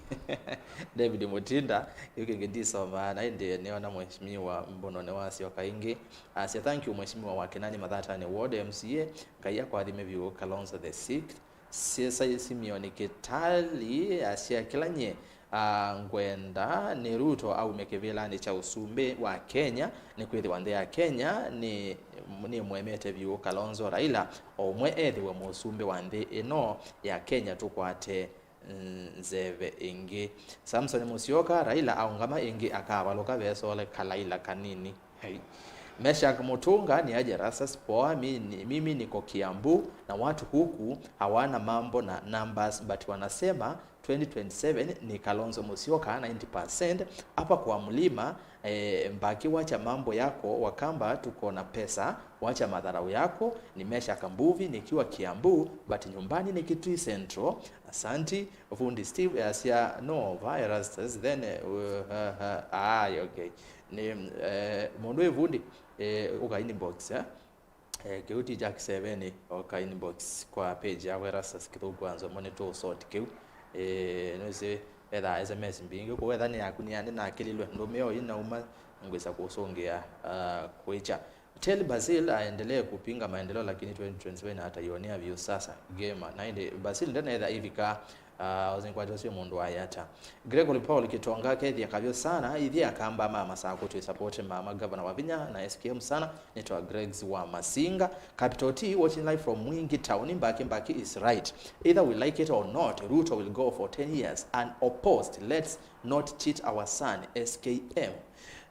David Mutinda, yu kĩngĩ ndisoma, na ĩndĩ nĩona Mheshimiwa Mbuno nĩwasyoka ĩngĩ. Asya, thank you, Mheshimiwa wa Kenani Mathatani Ward, M C A, Ngai akwathime vyũ, Kalonzo the sixth. Sisai Simeon Kitali asya, kĩla nyie, ah, ngwenda nĩ Ruto aume kĩvĩlanĩ kya ũsumbĩ wa Kenya, nĩkwĩthĩwa nthĩ ya Kenya nĩ, nĩmũemete vyũ Kalonzo. Raila o ũmwe ethĩwe mũsumbĩ wa nthĩ ĩno ya Kenya, tũkwate nzeve ĩngĩ. Samson Musyoka, Raila aũngama ĩngĩ akavalũka vesole kalaila kanini. Hey. Meshack Mutunga, ni aje Rastas? Poa, mi-, ni-, mimi niko Kiambu na watu huku hawana mambo na numbers, but wanasema twenty twenty-seven ni Kalonzo Musyoka ninety percent. Hapa kwa mlima, eh, Mbaki, wacha mambo yako, Wakamba tuko na pesa, wacha madharau yako. Ni Meshack Mbuvi nikiwa Kiambu, but nyumbani ni Kitui Central. Asanti. Fundi Steve easya no va Erastus, then, eh, uh, uh, uh, ah, okay. Ni, eh, mũndũ wĩ fundi, eh, ũka inbox, eh? Eh, kĩu ti Jack Seveni, oka inbox kwa page yakwa Erastus Kĩthũku Anzomo, nĩ tũ sort kĩu. Eh, nũsĩ etha S M S mbingĩ, kũu etha nĩ yaku nĩ ya nĩ nakĩlilwe, ndũmĩa ũyĩ nauma, ngwĩsa kũsũngĩa, ah, kwĩkya. Tell Basil aendelee kupinga maendeleo, lakini twenty twenty-seven ataionea view sasa. Gamer. Na ĩndĩ Basil ndanetha ivika, ah, ũzinkwatĩ ũsu mũndũ wa Yata. Gregory Paul Kitonga, kethia kavyo sana, ithyĩ Akamba ma Masakũ twĩ support mama gavana wa vinya na S K M sana, nĩtwa Gregs wa Masinga. Capital T watching live from Mwingi Town, Mbaki Mbaki is right. Either we like it or not, Ruto will go for ten years unopposed. Let's not cheat our son, S K M.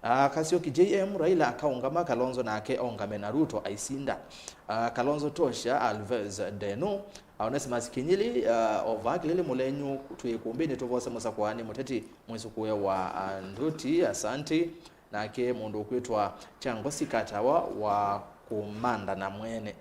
Ah, Kasioki J M, Raila akaũngama, Kalonzo nake aũngame na Ruto aisinda. Ah, Kalonzo tosha, Alves Deno, ah, Onesimus Kinyili, ah, Ova Kilili Mũlenyu, twĩ ĩkũmbĩnĩ tũvose mũsakũani mũteti mwĩsũkũe wa, ah, Nduti, asanti. Nake mũndũ ũkwĩtwa Kyango Sikatawa wa kũmantha na mwene.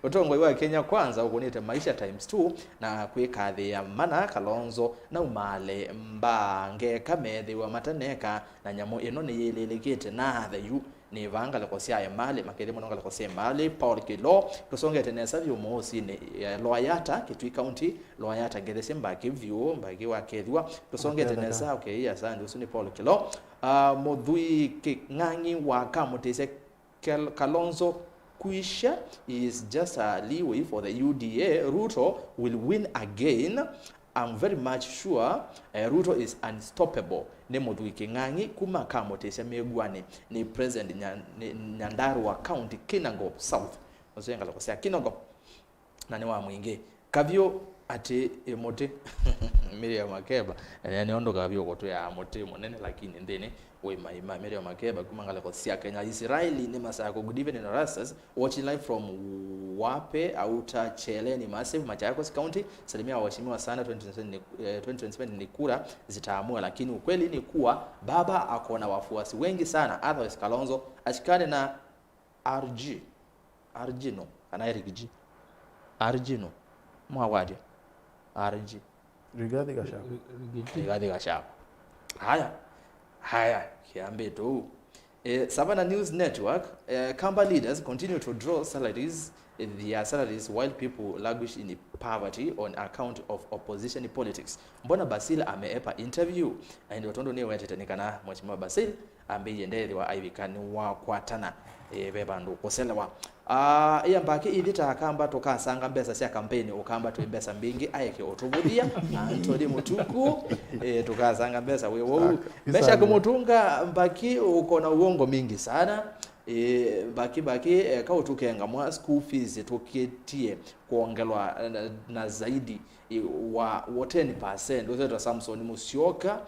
Ũtongoi wa Kenya Kwanza ũkũnĩte maisha times two na kwĩkathĩĩa mana Kalonzo naumaale mbaa ngeka meethĩwa mataneka na nyamũ ĩno nĩyĩlĩlĩkĩte na atheyu nĩ vaa ngalĩko sya Emali, makethĩa mũno ngalĩko sya Emali. Paul Kilo, tũsongete nesa vyũ mũũsinĩ, eh, Loayata, Kitui County, Loayata ngethesye Mbaki vyũ, Mbaki wakethĩwa, tũsongete nesa, okay, asante, ũsu nĩ Paul Kilo. Ah, Mũthui Kĩng'ang'i wa Kamũtĩsya Kel-, Kalonzo kwisha, he is just a leeway for the U D A. Ruto will win again. I'm very much sure, eh, Ruto is unstoppable. Nĩ Mũthui Kĩng'ang'i kuma Kamũtĩsya Mĩguanĩ, nĩ President Nya-, nĩ Nyandarua County, Kinangop South. Ũsu nĩ ngalĩko sya Kinangop. Na nĩ wa mwingĩ. Kavyũ atĩ ĩ mũtĩ. Miriam Makeba, na nĩ ũndũ kavyũ kũtwĩaa mũtĩ mũnene, lakini nthĩnĩ wĩ maima. Miriam Makeba kuma ngalĩko sya Kenya. Israeli nĩ Masako, good evening Rastas, watching live from Wape, Outer Cheleni Massive, Machakos County. Salimia waheshimiwa sana, twenty twenty-seven ni, eh, twenty twenty-seven ni kura zitaamua, lakini ukweli ni kuwa baba ako na wafuasi wengi sana, otherwise Kalonzo ashikane na R G. R G no, kana Eric G. R G no. Mwakwatya. R G. Rigathi Gachagua. Rigathi Gachagua. Haya. Haya, kiambĩte ũu. Eh, Savannah News Network, eh, Kamba leaders continue to draw salaries, eh, their salaries while people languish in poverty on account of opposition politics. Mbona Basil ameepa interview? Na ndio tondũ nĩwetete nĩ kana Mheshimiwa Basil ambĩie ndethĩwa aivika nĩwakwatana, eh, ve vandũ kũselewa. Ah, ĩa Mbaki ithyĩ ta Akamba tũkasanga mbesa sya kampeni, Ũkamba twĩ mbesa mbingĩ, aeke ũtũvũthia, Anthony Mũtuku, eh, tũkasanga mbesa wĩ wou. Meshack Mũtunga, Mbaki uko na uongo mingi sana. Eh, Mbaki, Mbaki, eh, ka ũtũkenga mwa school fees tũkĩtie kwongelwa na, na zaidi, eh, wa, wa ten percent. Ũsetwa Samson Musyoka.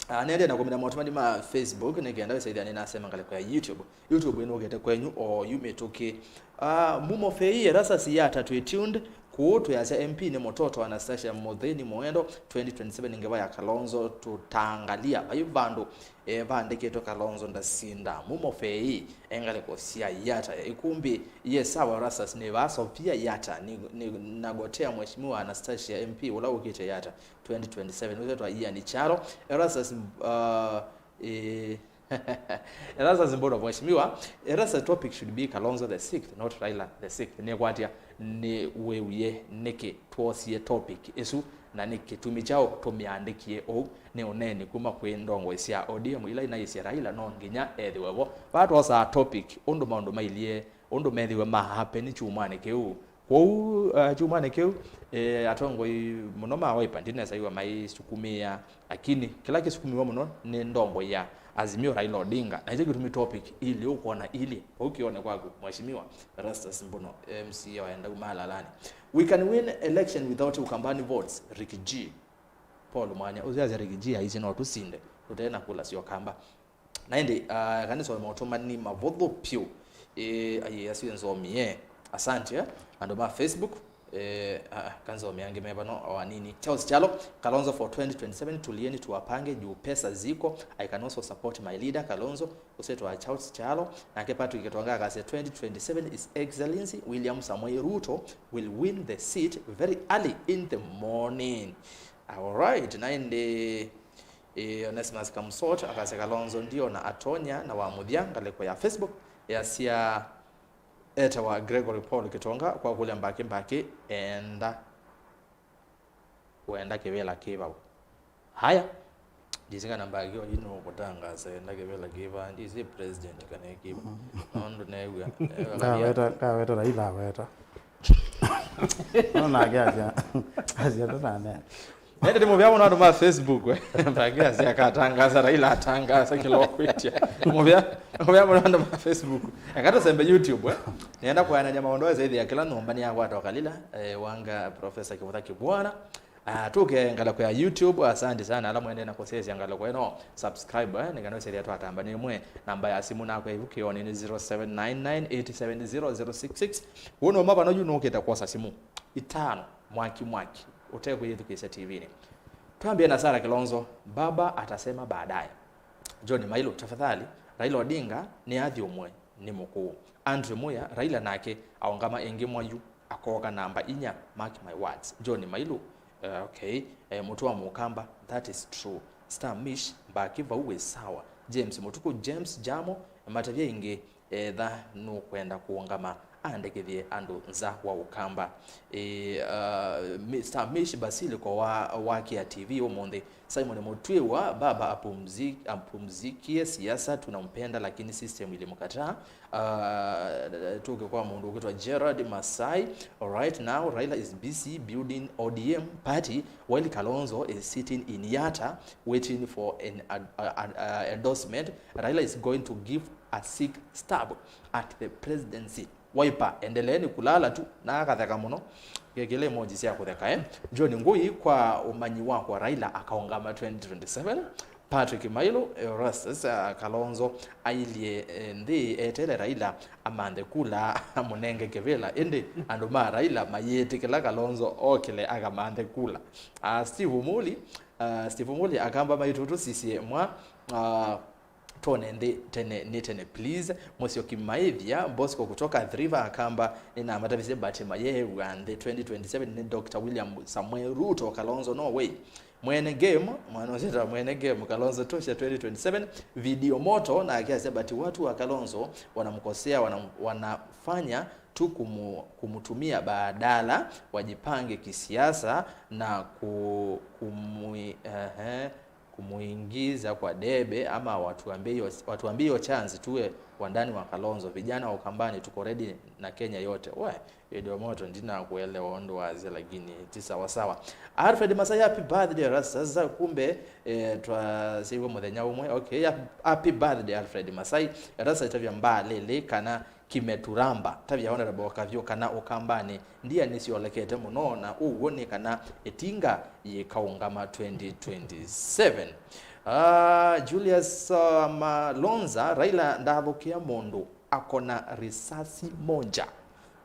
Ah, nĩendee na kũmina maũtũmani ma Facebook, nĩ kenda wĩsaithya nĩnasema ngalĩko ya YouTube. YouTube ĩnũkĩte kwenyu o yu mĩtũkĩ. Ah, Mumo Fei, Erastus Yata twĩ tuned, kũũ twĩasya M P nĩ mũtoto Anastasia Mũthĩni Mũendo, twenty twenty-seven ngewa ya Kalonzo tũtangalia. Vai vandũ, eh, vandĩkĩtwe Kalonzo ndasinda. Mumo Fei, e ngalĩko sya Yata ya Ikumbi, ye sawa Erastus nĩ vaa Sophia Yata, nĩ, nĩ, nagotea Mheshimiwa Anastasia M P ũla ũkĩte Yata. Twenty twenty-seven. Wĩtwa Ian Charo. Erastus, uh, eh, Erastus Mbono, Mheshimiwa. Erastus, topic should be Kalonzo the sixth, not Raila the sixth. Nĩkwatya nĩ wĩwie nĩkĩ twosie topic ĩsu na nĩ kĩtumi kyaũ tũmĩandĩkie ũu. Nĩ ũneeni kuma kwĩ ndongoi sya O D M ila inaisye Raila no nginya ethĩwe vo. Vaa twosaa topic ũndũ maũndũ mailyĩ, ũndũ methĩwe ma happen kyumwanĩ kĩu. Kwoou, uh, kyumwanĩ kĩu, eh, atongoi mũno ma Wiper ndinesa iwa maisukumĩa, lakini kĩla kĩsukumiwe mũno nĩ ndongoi ya Azimio, Raila Odinga, na ĩkyo kĩtumi topic ili ũkwona ili vau kĩone kwaku, Mheshimiwa Erastus Mbuno, M C A wa Endau Malalani. We can win election without Ukambani votes, Ricky G. Paul Mwanya, ũsu asya Ricky G aisye no tũsinde tũte na kula sya Ũkamba. Na ĩndĩ, ah, kanisa wa maũtũmani mavũthũ pyũ. Ĩ, ai, asu nzomie. Asante, eh? Andũ ma Facebook, eh, ah, kanzomie angĩ me vano o anini. Charles Kyalo, Kalonzo for twenty twenty-seven, tulieni tuwapange juu pesa ziko. I can also support my leader, Kalonzo. Ũsetwa Charles Kyalo. Nake Patrick Gitonga akasya, twenty twenty-seven, His Excellency William Samoei Ruto will win the seat very early in the morning. Alright, na ĩndĩ, eh, Onesimus Kamsot akasya, Kalonzo ndiona atonya na wa mũthya. Ngalĩko ya Facebook yasya, etawa Gregory Paul Kitonga kwa kũlya Mbaki Mbaki enda, wenda kĩvĩla kĩ vau. Haya, ndisi kana Mbaki oyu nũkũtangaasa enda kĩvĩla kĩ vaa, ndisi president kana ĩ kĩ vaa. Nũndũ neew'a, neew'a kavia. Ngaweta, ngaweta Raila aweta. No nake asya, asya tũtanene. Nende nĩ mũvea mũno andũ ma Facebook, eh. Mbaki asya akatangaasa, Raila atangaasa kĩla ũkwĩtya. Mũvea, mũvea mũno andũ ma Facebook. Eka tũsembe YouTube, eh. Nĩenda kũanany'a maũndũ ese ĩthĩa kĩla nyũmba nĩyakwata ũkalila, eh, wanga Professor Kĩvũtha Kĩbwana. Ah, tuke ngalĩko ya YouTube, asante sana ala mwendee na kũsyaĩsya ngalĩko ĩno. Subscribe, eh, nĩ kana ũsethĩa twatamba nĩ ĩmwe. Namba ya simũ nakwa ĩvu kĩonĩ nĩ zero seven nine nine eight seven zero zero six six. Wona ũma vano yu nũkĩte kwosa simũ itano, mwaki mwaki, ũtekwĩyĩthukĩĩsya T V-nĩ. Twambie na Sarah Kilonzo, baba atasema baadaye. John Mailu, tafadhali, Raila Odinga nĩ athyũmwe nĩ mũkũũ. Andrew Muya, Raila nake aũngama ĩngĩ mwayu, akooka namba inya, mark my words. John Mailu, eh, okay. Eh, mũtwe wa mũkamba, that is true. Star Mish, Mbaki vau wĩ sawa. James Mũtuku, James Jamo, matavya ĩngĩ, etha nũkwenda kũũngama, andĩkĩthye andũ nza wa Ũkamba. Eh, uh, Mi-, Star Mish Basilico wa, wa Kia T V ũmũnthĩ. Simon Mũtwĩwa, baba apumzi-, apumzikie siasa, tunampenda lakini system ilimkataa. Uh, tuke kwa mũndũ ũkwĩtwa Gerald Masai. All right, now Raila is busy building O D M party while Kalonzo is sitting in Yatta waiting for an ad-, a, a, a endorsement. Raila is going to give a sick stab at the presidency. Wiper, endeleeni kulala tu. Na akatheka mũno. Gekĩle emoji sya kũtheka, eh? John Ngui, kwa ũmanyi wakwa, Raila akaũngama twenty twenty-seven. Patrick Mailu, Erastus, ah, Kalonzo ailyĩ, eh, nthĩ eteele Raila amanthe kula amũnenge kĩvĩla, ĩndĩ andũ ma Raila mayĩtĩkĩla Kalonzo okĩle akamanthe kula. Ah, Steve Muli, ah, Steve Muli, Akamba maitũ tũsisye mwa, ah, twone nthĩ tene nĩ tene, please. Mũsyoki Maĩthya, Bosco kutoka Athi River, Akamba nĩnamatavisye but mayeew'a nthĩ twenty twenty-seven nĩ Doctor William Samuel Ruto, Kalonzo no way. Mwene game, mwana ũcio ta Mwene game, Kalonzo tosha twenty twenty-seven, video moto, na akiasya, but watu wa Kalonzo wanamkosea, wana-, wanafanya tu kumu-, kumutumia badala wajipange kisiasa na ku-, kumui-, ehe, kumuingiza kwa debe, ama watuambie hiyo, watuambie hiyo chance tuwe wandani wa Kalonzo. Vijana wa Ukambani tuko ready na Kenya yote. We, Video moto, ndinakuelewa ũndũ wasya, lakini ti sawa sawa. Alfred Masai, happy birthday, Rasta. Sasa kumbe, eh, twasyiwe mũthenya ũmwe. Okay, ya-, happy birthday, Alfred Masai. Rasta, itavya mbaa lĩlĩ kana kimeturamba. Tavya Honorable Kavyo kana Ũkambanĩ. Ndia nĩsyolekete mũno, na ũw'o nĩ kana ĩtinga yĩkaũngama twenty twenty-seven. Ah, Julius, ah, Malonza, Raila ndathũkĩa mũndũ. Akona risasi moja.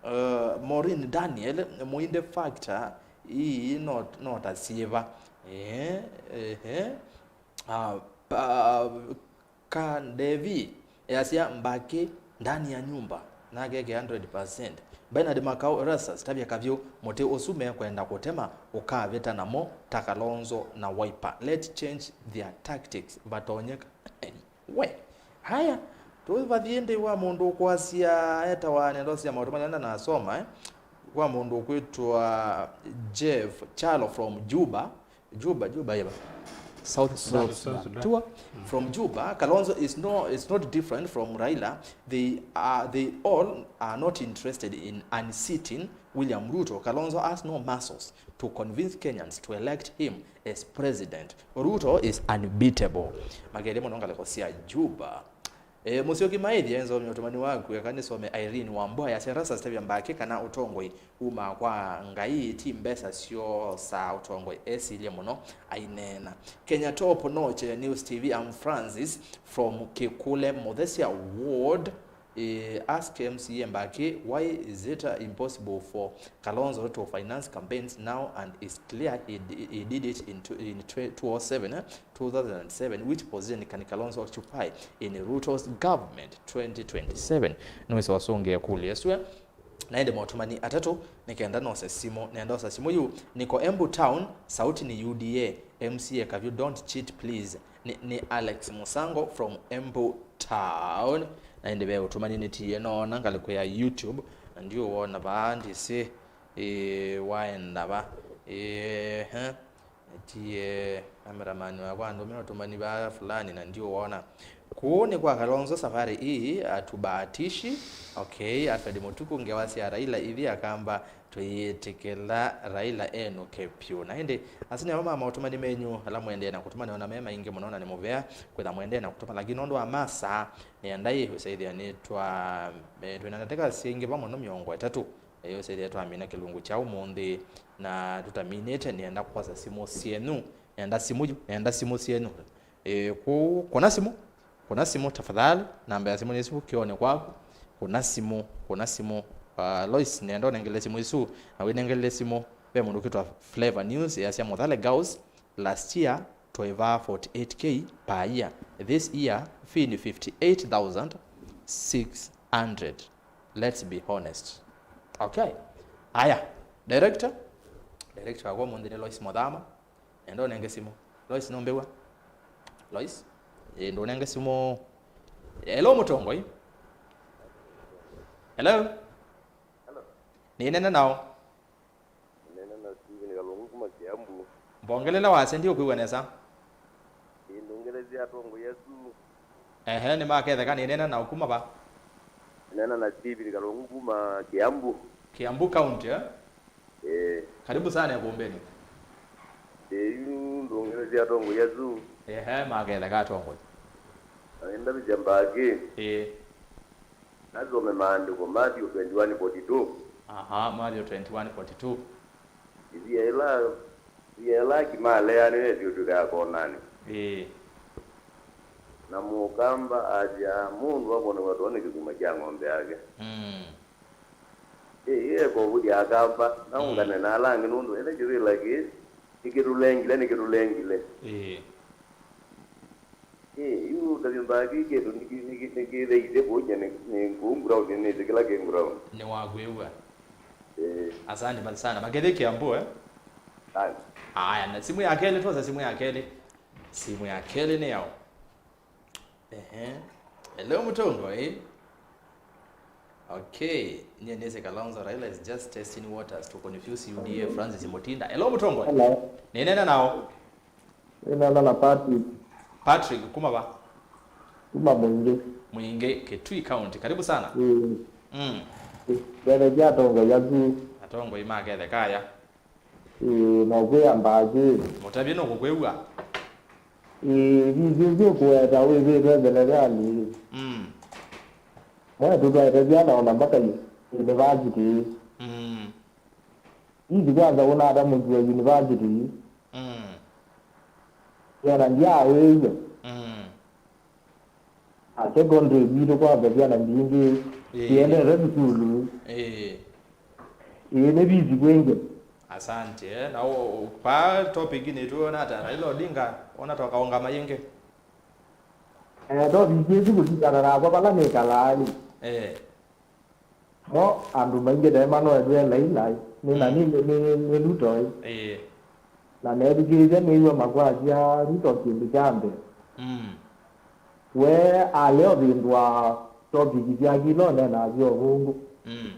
Uh, Maureen Daniel, Muinde factor, hii no, no ta syĩva. Eh, eh, eh. Ah, pa, Kandevi, yasya Mbaki ndani ya nyumba, nake ke hundred percent. Bernard Makau, Erastus, tavya Kavyo, mũtĩ ũsu mekwenda kũtema, ũkavĩta namo ta Kalonzo na Wiper. Let change their tactics, vatonyeka. We, haya, tũvathie ĩndĩ wa mũndũ ũkwasya etawa nendo sya maũndũ marĩa ndanasoma, eh? Wa mũndũ ũkwĩtwa Jeff Chalo from Juba. Juba, Juba, yeva? South Sudan. South Sudan. Tua. From Juba, Kalonzo is no, is not different from Raila. They are, they all are not interested in unseating William Ruto, Kalonzo has no muscles to convince Kenyans to elect him as president. Ruto is unbeatable. Makĩlya mũno ngalĩko sya Juba. E, Mũsyoki Maĩthya, enzomya ũtũmani waku, eka nĩsome Irene Wambua yasya, Erastus Tavia Mbaki kana ũtongoi umaa kwa Ngai, ti mbesa syoosaa ũtongoi, esilye mũno aineena. Kenya Top Notch News T V, I'm Francis from Kikule Muthesia Ward. Eh, ask M C A Mbaki, why is it uh, impossible for Kalonzo to finance campaigns now and it's clear he, d- he did it in, two, in tw- two oh seven, eh, two thousand seven, which position can Kalonzo occupy in Ruto's government twenty twenty-seven? Nĩwĩsĩ wasũngĩa kũlya ĩsu. Na ĩndĩ maũtũmani atatũ nĩ kenda nose simũ, nenda osa simũ yu. Niko Embu Town, sauti ni U D A, M C A Kavyu, don't cheat please. Nĩ, nĩ Alex Musango from Embu Town. Na ĩndĩ ve ũtũmani nĩtie noona ngalĩko ya YouTube, na ndiũwona vaa, ndĩsĩ, ĩĩ, waenda va. Ĩĩ, eh. Nĩtie cameraman wakwa andũmĩra ũtũmani vaa fulani, na ndiũwona. Kũu nĩ kwa Kalonzo safari hii, hatubahatishi. Okay, Alfred Mutuku, ngewa sya Raila ithi Akamba, tũyĩtĩkĩla Raila enũke vyũ. Na ĩndĩ, asu nĩ amwe ma maũtũmani menyu ala mũendee na kũtũma, nĩona me maingĩ mũno na nĩ mũvea kwĩtha mũendee na kũtũma, lakini nũndũ wa masaa, nĩenda ĩ ũsaĩthĩa nĩtwa, eh, twĩna ndatĩka syingĩva mũno mĩongo ĩtatũ, eh, ũsaĩthĩa twamina kĩlungu kya ũmũnthĩ, na tũtaminĩte, nĩenda kwosa simũ syenyu, nĩenda simũ yu, nĩenda simũ syenyu. Eh, kũ-, kũna simũ, kũna simũ tafadhali, namba ya simũ nĩ ĩsu kĩonĩ kwaku. Kũna simũ, kũna simũ. Uh, Lois, nenda ũnengele simũ ĩsu, na wĩnengele simũ, ve mũndũ ũkĩtwa Flavor News, yasya Mothale Girls last year twaĩvaa forty-eight K per year. This year, fee nĩ fifty-eight thousand six hundred. Let's be honest. Okay. Aya, director. Director wakwa ũmũnthĩ nĩ Lois Mothama. Enda ũnenge simũ. Lois, nũmbĩw'a? Lois? Ĩĩ, ndũnenge simũ. Hello, mũtongoi. Hello? Hello. Nĩnene nao. Nĩnene na Steven Kalungu kuma Kiambu. Mbongelele wasya, ndiũkwĩw'a nesa. Ĩĩ, ndũngelesya atongoi asu. Ehe, nĩmaketheka, nĩnene nao kuma va? Nĩnene na Steven Kalungu kuma Kiambu. Kiambu County, eh? Ĩĩ. Karibu sana ĩkũmbĩnĩ. Ĩĩ, yu ndũngelesya atongoi asu. Ehe, maketheka atongoi. Na nĩndavĩsya Mbaki. Ĩĩ. Nasome maandĩko, Matthew twenty-one forty-two. Aha, Matthew twenty-one forty-two. Ĩvia ĩla, ĩvia ĩla akimaleanĩe ĩsyũtw'ĩka ya konanĩ. Ĩĩ. Na mũkamba asya, mũndũ akonekwa too nĩ kĩthuma kya ng'ombe yake. Mm. Ĩ, ĩ, ekũvũthya akamba, naũngane na ala angĩ nũndũ ene kĩvĩla kĩĩ nĩkĩtũlengile, nĩkĩtũlengile. Ĩĩ. Ĩ, yu ũtavye Mbaki kĩndũ nĩkĩ-, nĩkĩ-, nĩkĩtheisye kũu nye nĩ, nĩ kũu ground, nĩnĩsĩ kĩla kĩ ground. Nĩwakwĩw'a. Ĩ. Asante sana. Makethĩe Kiambu, eh? Asante. Aya, na simũ ya kelĩ, twosa simũ ya kelĩ. Simũ ya kelĩ nĩ yaũ? Ehe. Hello, mũtongoi. Okay. Nyie nĩsĩ Kalonzo, Raila is just testing waters to confuse U D A, Francis Mutinda. Hello, mũtongoi. Hello. Nĩnene nao. Nĩnene na Patrick. Patrick, kuma va? Kuma Mwingĩ. Mwingĩ, Kitui County. Karibu sana. Mm. Mm. Ndethekia atongoi asu. Atongoi maketheka aya. Ĩĩ, no kwĩamba kĩ? Mũtavye nũkũkwĩw'a. Ĩĩ, visi ũsu ũkũweta wĩvĩtwe thelekalĩ. Mm. Mwetu twaete syana ona mpaka yu-, university. Mm. Visi kwanza ũnatamũkiwa university. Mm. Ona ndyaawĩw'a. Mm. A secondary kwitũ kwamba syana mbingĩ. Ĩĩ. Siendete sukulu. Ĩĩ. Ĩĩ, nĩ visi kwĩngĩ. Asante. Eh, na o, o, pa topic nĩtwona ata Raila Odinga, ona tokaũngama yĩngĩ. Eh, topic ĩsu kũlingana nakwa vala nĩkalaa-ĩ. Eh. Mo andũ maingĩ nĩmanoetwe Raila, nĩ na nĩ, nĩ, nĩ Ruto. Ĩĩ. Na nethikĩĩsya nĩw'a makwasya Ruto kĩndũ kya mbee. Mm. We ale ũvĩndũa topic syake ila ũneenaa sya ũvũngũ. Mm.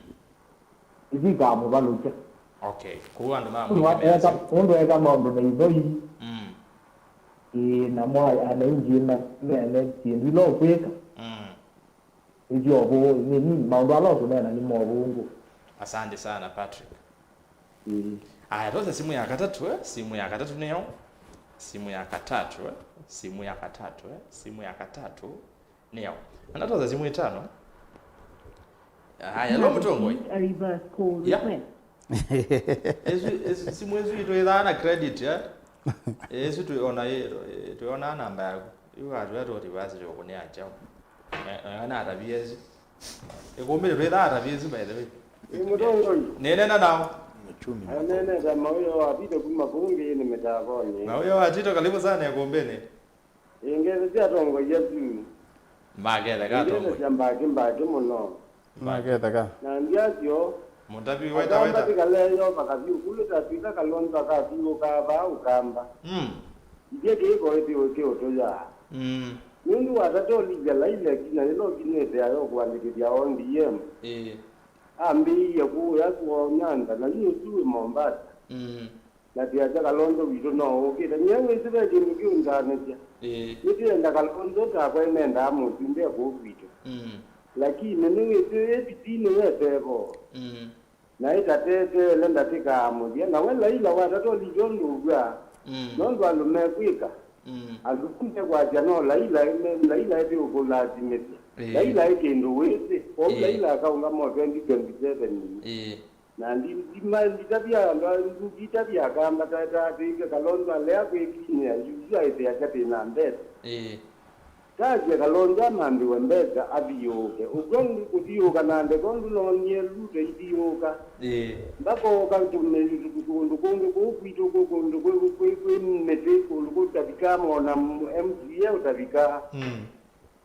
Isu ikamũvalũkya. Okay. Kũu andũ ma Nũndũ Mwingĩ eka, measya. Nũndũ eka maũndũ na ithoi. Mm. Ĩĩ, namo anaingi ma-, mene syĩndũ ila ũkwĩka. Mm. Nĩsyo ũvũngũ, nĩ, nĩ, maũndũ ala ũkũneena nĩ ma ũvũngũ. Asante sana, Patrick. Mm. Aya, twosa simu ya katatũ, eh? Simu ya katatũ nĩyo. Simu ya katatũ, eh? Simu ya katatũ, eh? Simu ya katatũ nĩyo. Na twosa simu ĩtano. Aya, hello, Mũtongoi. A reverse call Yeah. request. Ĩsu, ĩsu, simu ĩsu itwĩthaa na credit, eh? Ĩsu twĩ-, ona ĩ-, twĩonaa namba yaku. Yu atwĩa tũ reverse tũkũnĩa chao. Eh, eh, na atavie ĩsu. Ĩkũmbĩ nĩtwĩthaa atavie ĩsu, by the way. Ĩ Mũtongoi. Nĩnena nao. Mũchumi. Anene ta mauyo wa Tito kuma Bunge nĩ mĩtavonĩ. Mauyo wa Tito, karibu sana ĩkũmbĩnĩ. Ĩngĩ sya atongoi asu. Maketheka atongoi. Ĩngĩ sya mbaki mbaki mũno. Maketheka. Na ndia syo. Mũtavi weta weta. Akamba tikaleyo vakathiũkũlũta twĩka Kalonzo akathiũka vaa Ũkamba. Mm. Ithyĩ kĩko ĩthiũkĩ ũtũya. Mm. Nũndũ watatolilya Laila kinya yĩla ũkinyĩte ayo kũandĩkĩthya O D M. Ĩĩ. Ambĩĩie kũũya kwoo Nyanza, na yu ũsu wĩ Mombasa. Mm. Na tiasya Kalonzo witũ no ũkĩte. Nyie wĩsĩ ve kĩndũ kĩũnzaanĩsya. Ĩĩ. Nĩtwĩenda Kalonzo takwa ĩnendaa mũsyĩ nde kũu kwitũ. Mm. Lakini nĩwĩsĩ ĩ vitinĩ yetevo. Mm. Na ĩtateteele ndatĩka ya mũthya. Na we Laila watatolilye ũndũ ũvw'a. Mm. Nũndũ andũ mekwĩka. Mm. Andũ mekwasya no Laila, me-, Laila ĩtĩ ũkũlasimĩthya. Ĩĩ. Laila ĩ kĩndũ wĩsĩ. Kwoou Ĩĩ. Laila akaũngama o twenty twenty-seven. Ĩĩ. Na ndi-, ndima-, nditavya andũ a-, nditavya Akamba ta, ta, atĩĩke Kalonzo alea kwĩkinyĩa, yu, yu aĩthĩa kyatĩ na mbesa. Ĩĩ. Tasye Kalonzo amanthiwe mbesa athiũũke. Ũkw'a kũthiũũka na ndeke ũndũ noonie Ruto ithiũũka. Ĩĩ. Mbakooka tũme-, kũndũ kũngĩ kũu kwitũ kũ-, kũndũ kwĩ, kwĩ, kwĩ mĩtĩ, kũndũ kũtavikaa, mona M C A ũtavikaa. Mm.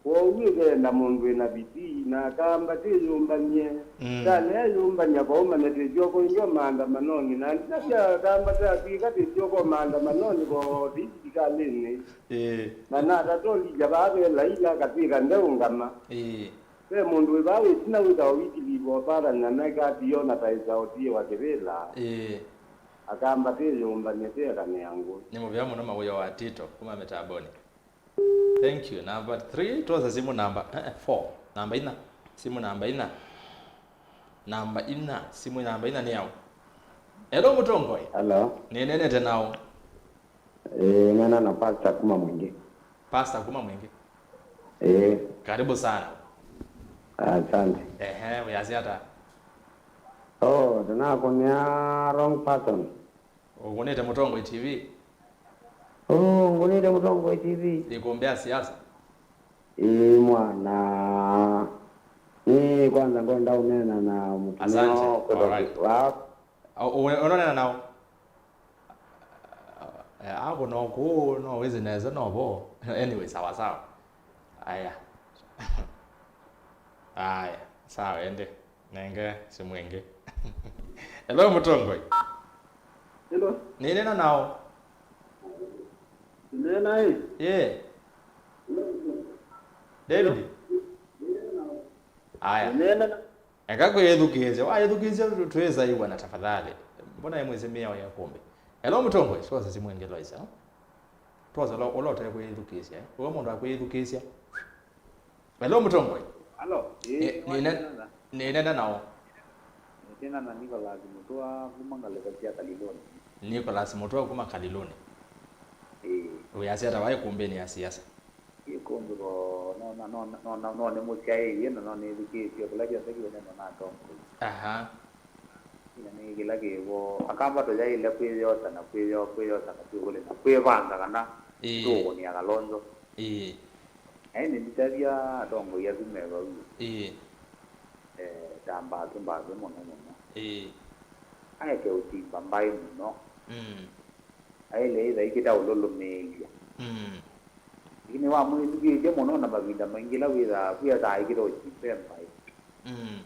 Kwoou ĩthenda mũndũ wĩ na vitii, na Akamba tĩyũmbany'e. Mm. Ndalea yũmbany'a vaũmanya tĩsyoko indio maandamanonĩ, na ndinasya Akamba tatw'ĩka tĩsyoko maandamanonĩ voti silikalĩnĩ. Ĩĩ. Na natatolilya vaa ve Laila akatw'ĩka ndeũngama. Ĩĩ. Ve mũndũ wĩ vaa wĩtina wĩtawa Wycliffe Oparanya na ĩkati yona ta ĩsaũtie wa kĩvĩla. Ĩĩ. Akamba tĩyũmbany'e tĩekanĩa ngũ. Nĩ mũvea mũno mawĩo wa Tito kuma mĩtambonĩ. Thank you. Number three, twosa simu namba, eh, eh, four. Namba ina. Simu namba ina. Namba ina. Simu namba ina nĩ yaũ? Hello, Mũtongoi. Hello. Nĩnenete naũ? Eh, nena na pastor kuma Mwingi. Pastor kuma Mwingi. Eh. Karibu sana. Asante. Ehe, wĩasya ata? Oh, ndinakũnĩa wrong person. Ũkũnĩte Mũtongoi T V? Ũũ, ngũnĩte Mũtongoi T V. Ĩkũmbĩ ya siasa? Ĩĩ, mwana. Nĩ kwanza ngwenda ũneena na mũtumĩa Asante. Kwĩtwa Alright. Wa- Ũ-, ũ-, ũnonena nao? Eh, ako no kũũ, no wĩsĩ nesa, no vo. Anyway, sawa, sawa. Aya. Aya, sawa, ende. Nenge simu ĩngĩ. Hello, Mũtongoi. Hello. Nĩnena nao? Nena ĩ? Yeah. David. Aya. Nena. Eka kwĩyĩthukĩĩsya. Wayĩthukĩĩsya twĩsa ĩw'ana tafadhali. Mbona ĩmwĩsĩ mĩao ya kumbi? Hello, Mũtongoi. Twosa simu ĩngĩ, Loisa. Twosa lo-, ũla ũte kwĩyĩthukĩĩsya, eh? Ũla mũndũ akwĩyĩthukĩĩsya. Hello, Mũtongoi. Alo, ĩĩ, nĩ-, nĩne-, nĩnena nao? Nĩnena na Nicholas Mũtũa kuma ngalĩko sya Kalilũnĩ. Nicholas Mũtũa kuma Kalilũnĩ. Ĩĩ. Wĩasya ata waĩ kumbĩnĩ ya siasa? Ĩkũmbĩko, no, no, no, no, no, no nĩmũsyaĩĩe na no nĩthukĩĩsye kĩla kyonthe kĩũnenwa na atongoi. Aha. Ĩna nĩ kĩla kĩvo, Akamba tũyaĩle kwĩyosa na kwĩyo-, kwĩyosa katĩ ũkũlĩ na kwĩvanga kana Ĩĩ. Tũũkũnĩa Kalonzo. Ĩĩ. Na ĩndĩ nditavya atongoi asu me vau. Ĩĩ. Eh, ta mbathĩ, mbathĩ mũno mũno. Ĩĩ. Aeke ũsimba mbaĩ mũno. Mm. Aĩle ĩtha ĩkĩta ũlũlũmĩĩlya. Mm. Lakini wamwĩthukĩĩsya mũno na mavinda maingĩ ĩla wĩthaa, wĩthaa ĩkĩta ũsimbe mbaĩ. Mm.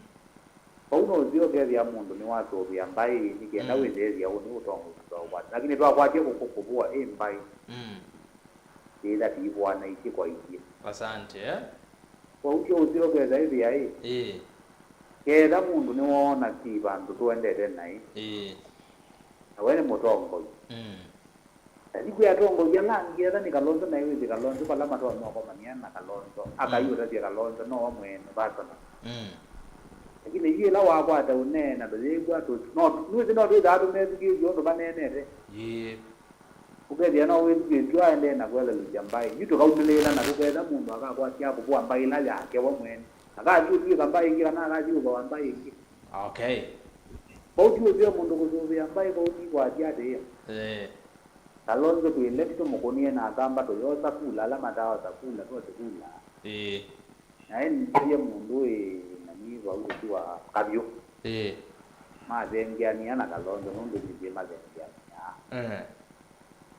Vau no ũseo ũkethĩa mũndũ nĩwasũvĩa mbaĩ, nĩ kenda Mm. wĩtheethya ũnĩ ũtongoĩ twaũkwata. Lakini twakwatya kũkũ kũvũa ĩ mbaĩ. Mm. Yĩtha tiivũanaisye kwa isyĩ. Asante, eh? Kwoou kyo ũseo ũkethĩa ĩ. Ĩĩ. Ketha mũndũ nĩwoona ti vandũ tũendete naĩ. Ĩĩ. Na we nĩ mũtongoi. Mm. Na yu kwĩ atongoi ala angĩ etha nĩ Kalonzo naĩ wĩsĩ Kalonzo vala matonya ũkomania na Kalonzo. Akai Mm. ũtavya Kalonzo no we mwene personal. Mm. Lakini yu ĩla wakwata ũneena tũyĩw'a tũ-, no, nĩwĩsĩ no twĩthaa tũmethukĩĩsye ũndũ maneenete. Ĩĩ. Ũkethĩa no wĩthukĩĩsye aendee na kwelelũkya mbaĩ. Yu tũkaumĩlĩĩla na tũketha mũndũ akakwasya kũvũa mbaĩ ĩla yake we mwene. Akathi ũtw'ĩka mbaĩ ĩngĩ kana akathi ũvawa mbaĩ ĩngĩ. Okay. Vau ti ũseo mũndũ kũsũvĩa mbaĩ, vau ti kwasya atĩĩa. Ĩĩ. Kalonzo twĩ left tũmũkũnĩe na Akamba tũyosa kula, ala mataosa kula twose kula. Ĩĩ. Na ĩndĩ mũndũ ĩ na nĩ vau ũsu wa kavyũ. Ĩĩ. Mathengeanĩa na Kalonzo nũndũ nĩthyĩ mathengeanĩa. Eh.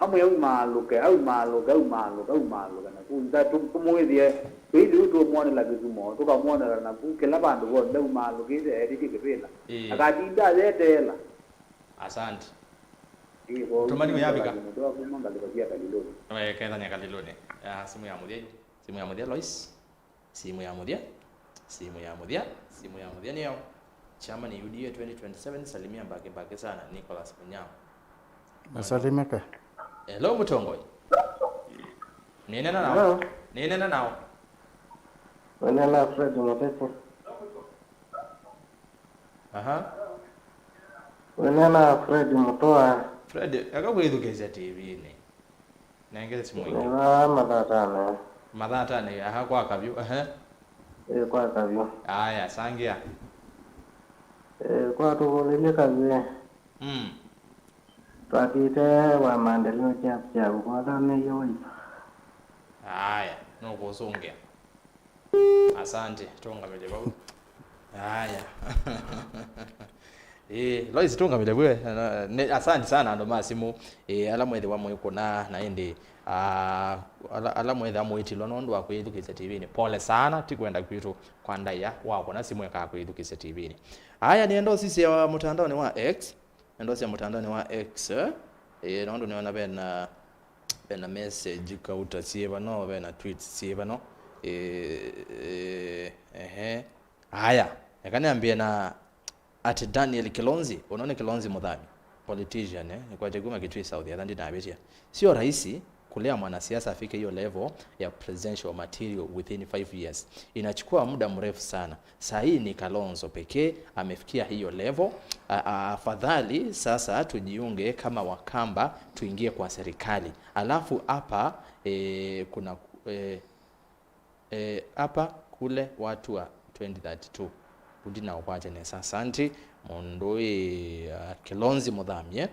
Amwe aumaalũke, aumaalũke, aumaalũke, aumaalũke naku. Nza tũ-, tũmwĩthĩe, twĩithi ũu tũmwonela Kĩsumo, tũkamwonela naku, kĩla vandũ vonthe aumaalũkĩte, etĩtye kĩvĩla. Ĩĩ. Akatinda ayeteela. Asante. Ĩĩ, kwoou Mũtũmani ũyavika. Mũndũ wa kuma ngalĩko sya Kalilũnĩ. Eh, kethanya Kalilũnĩ. Ah, simu ya mũthya yu. Simu ya mũthya, Lois. Simu ya mũthya, simu ya mũthya, simu ya mũthya nĩyo. Chama ni U D A twenty twenty-seven, salimia Mbaki Mbaki sana, Nicholas Munyao. Masalimika. Hello, Mũtongoi. Nĩnena nao. Hello. Nĩnena nao. Wĩnena Fred Mũteti. Aha. Wĩnena Fred Mũtũa. Fred, eka kwĩthukĩĩsya T V-inĩ. Nengele simu ĩngĩ. Nĩ vaa Mathatanĩ. Mathatanĩ, aha, kwa Kavyũ, ehe. Ĩ, kwa Kavyũ. Aya, sangĩa. Ĩ, kwa tũvũlĩlye Kavyũ. Mm. Twakĩte wa maendeleo kya, kya kũkwata mĩio waipa. Aya, nũkũsũngĩa. Asante, tũngamĩle vau. Aya. Ĩĩ, Lois, tũngamĩle vue. Na, na, nĩ, asante sana andũ ma simũ. Ĩĩ, ala mwethĩwa mwĩkũna na ĩndĩ, ah, ala, ala mwethĩwa mwĩtilwa nũndũ wa kwĩthukĩĩsya T V-inĩ. Pole sana, ti kwenda kwitũ kwa ndaĩa wa kũna simũ eka kwĩthukĩĩsya T V-inĩ. Aya, nĩenda ũsisya mũtandaonĩ wa X. Nenda ũsisya mũtandaonĩ wa X, eh? Ĩĩ, nũndũ nĩona vena, vena message kauta syĩ vano, vena tweets syĩ vano. Ĩĩ, ĩĩ, ehe. Aya, eka nĩambie na at Daniel Kilonzi, ũno nĩ Kilonzi Mũthami, politician, eh? Nĩkwete kuma Kitui South, yatha ndinavĩtya. Sio rahisi kulea mwanasiasa afike hiyo level ya presidential material within five years. Inachukua muda mrefu sana. Saa hii ni Kalonzo pekee amefikia hiyo level. A-, a-, afadhali sasa tujiunge kama Wakamba, tuingie kwa serikali. Alafu hapa, eh, kuna, eh, eh, hapa kule watu wa twenty thirty-two. Rudi na ukwate nesa. Asante. Mũndũ ĩ, uh, Kilonzi Mũthamie.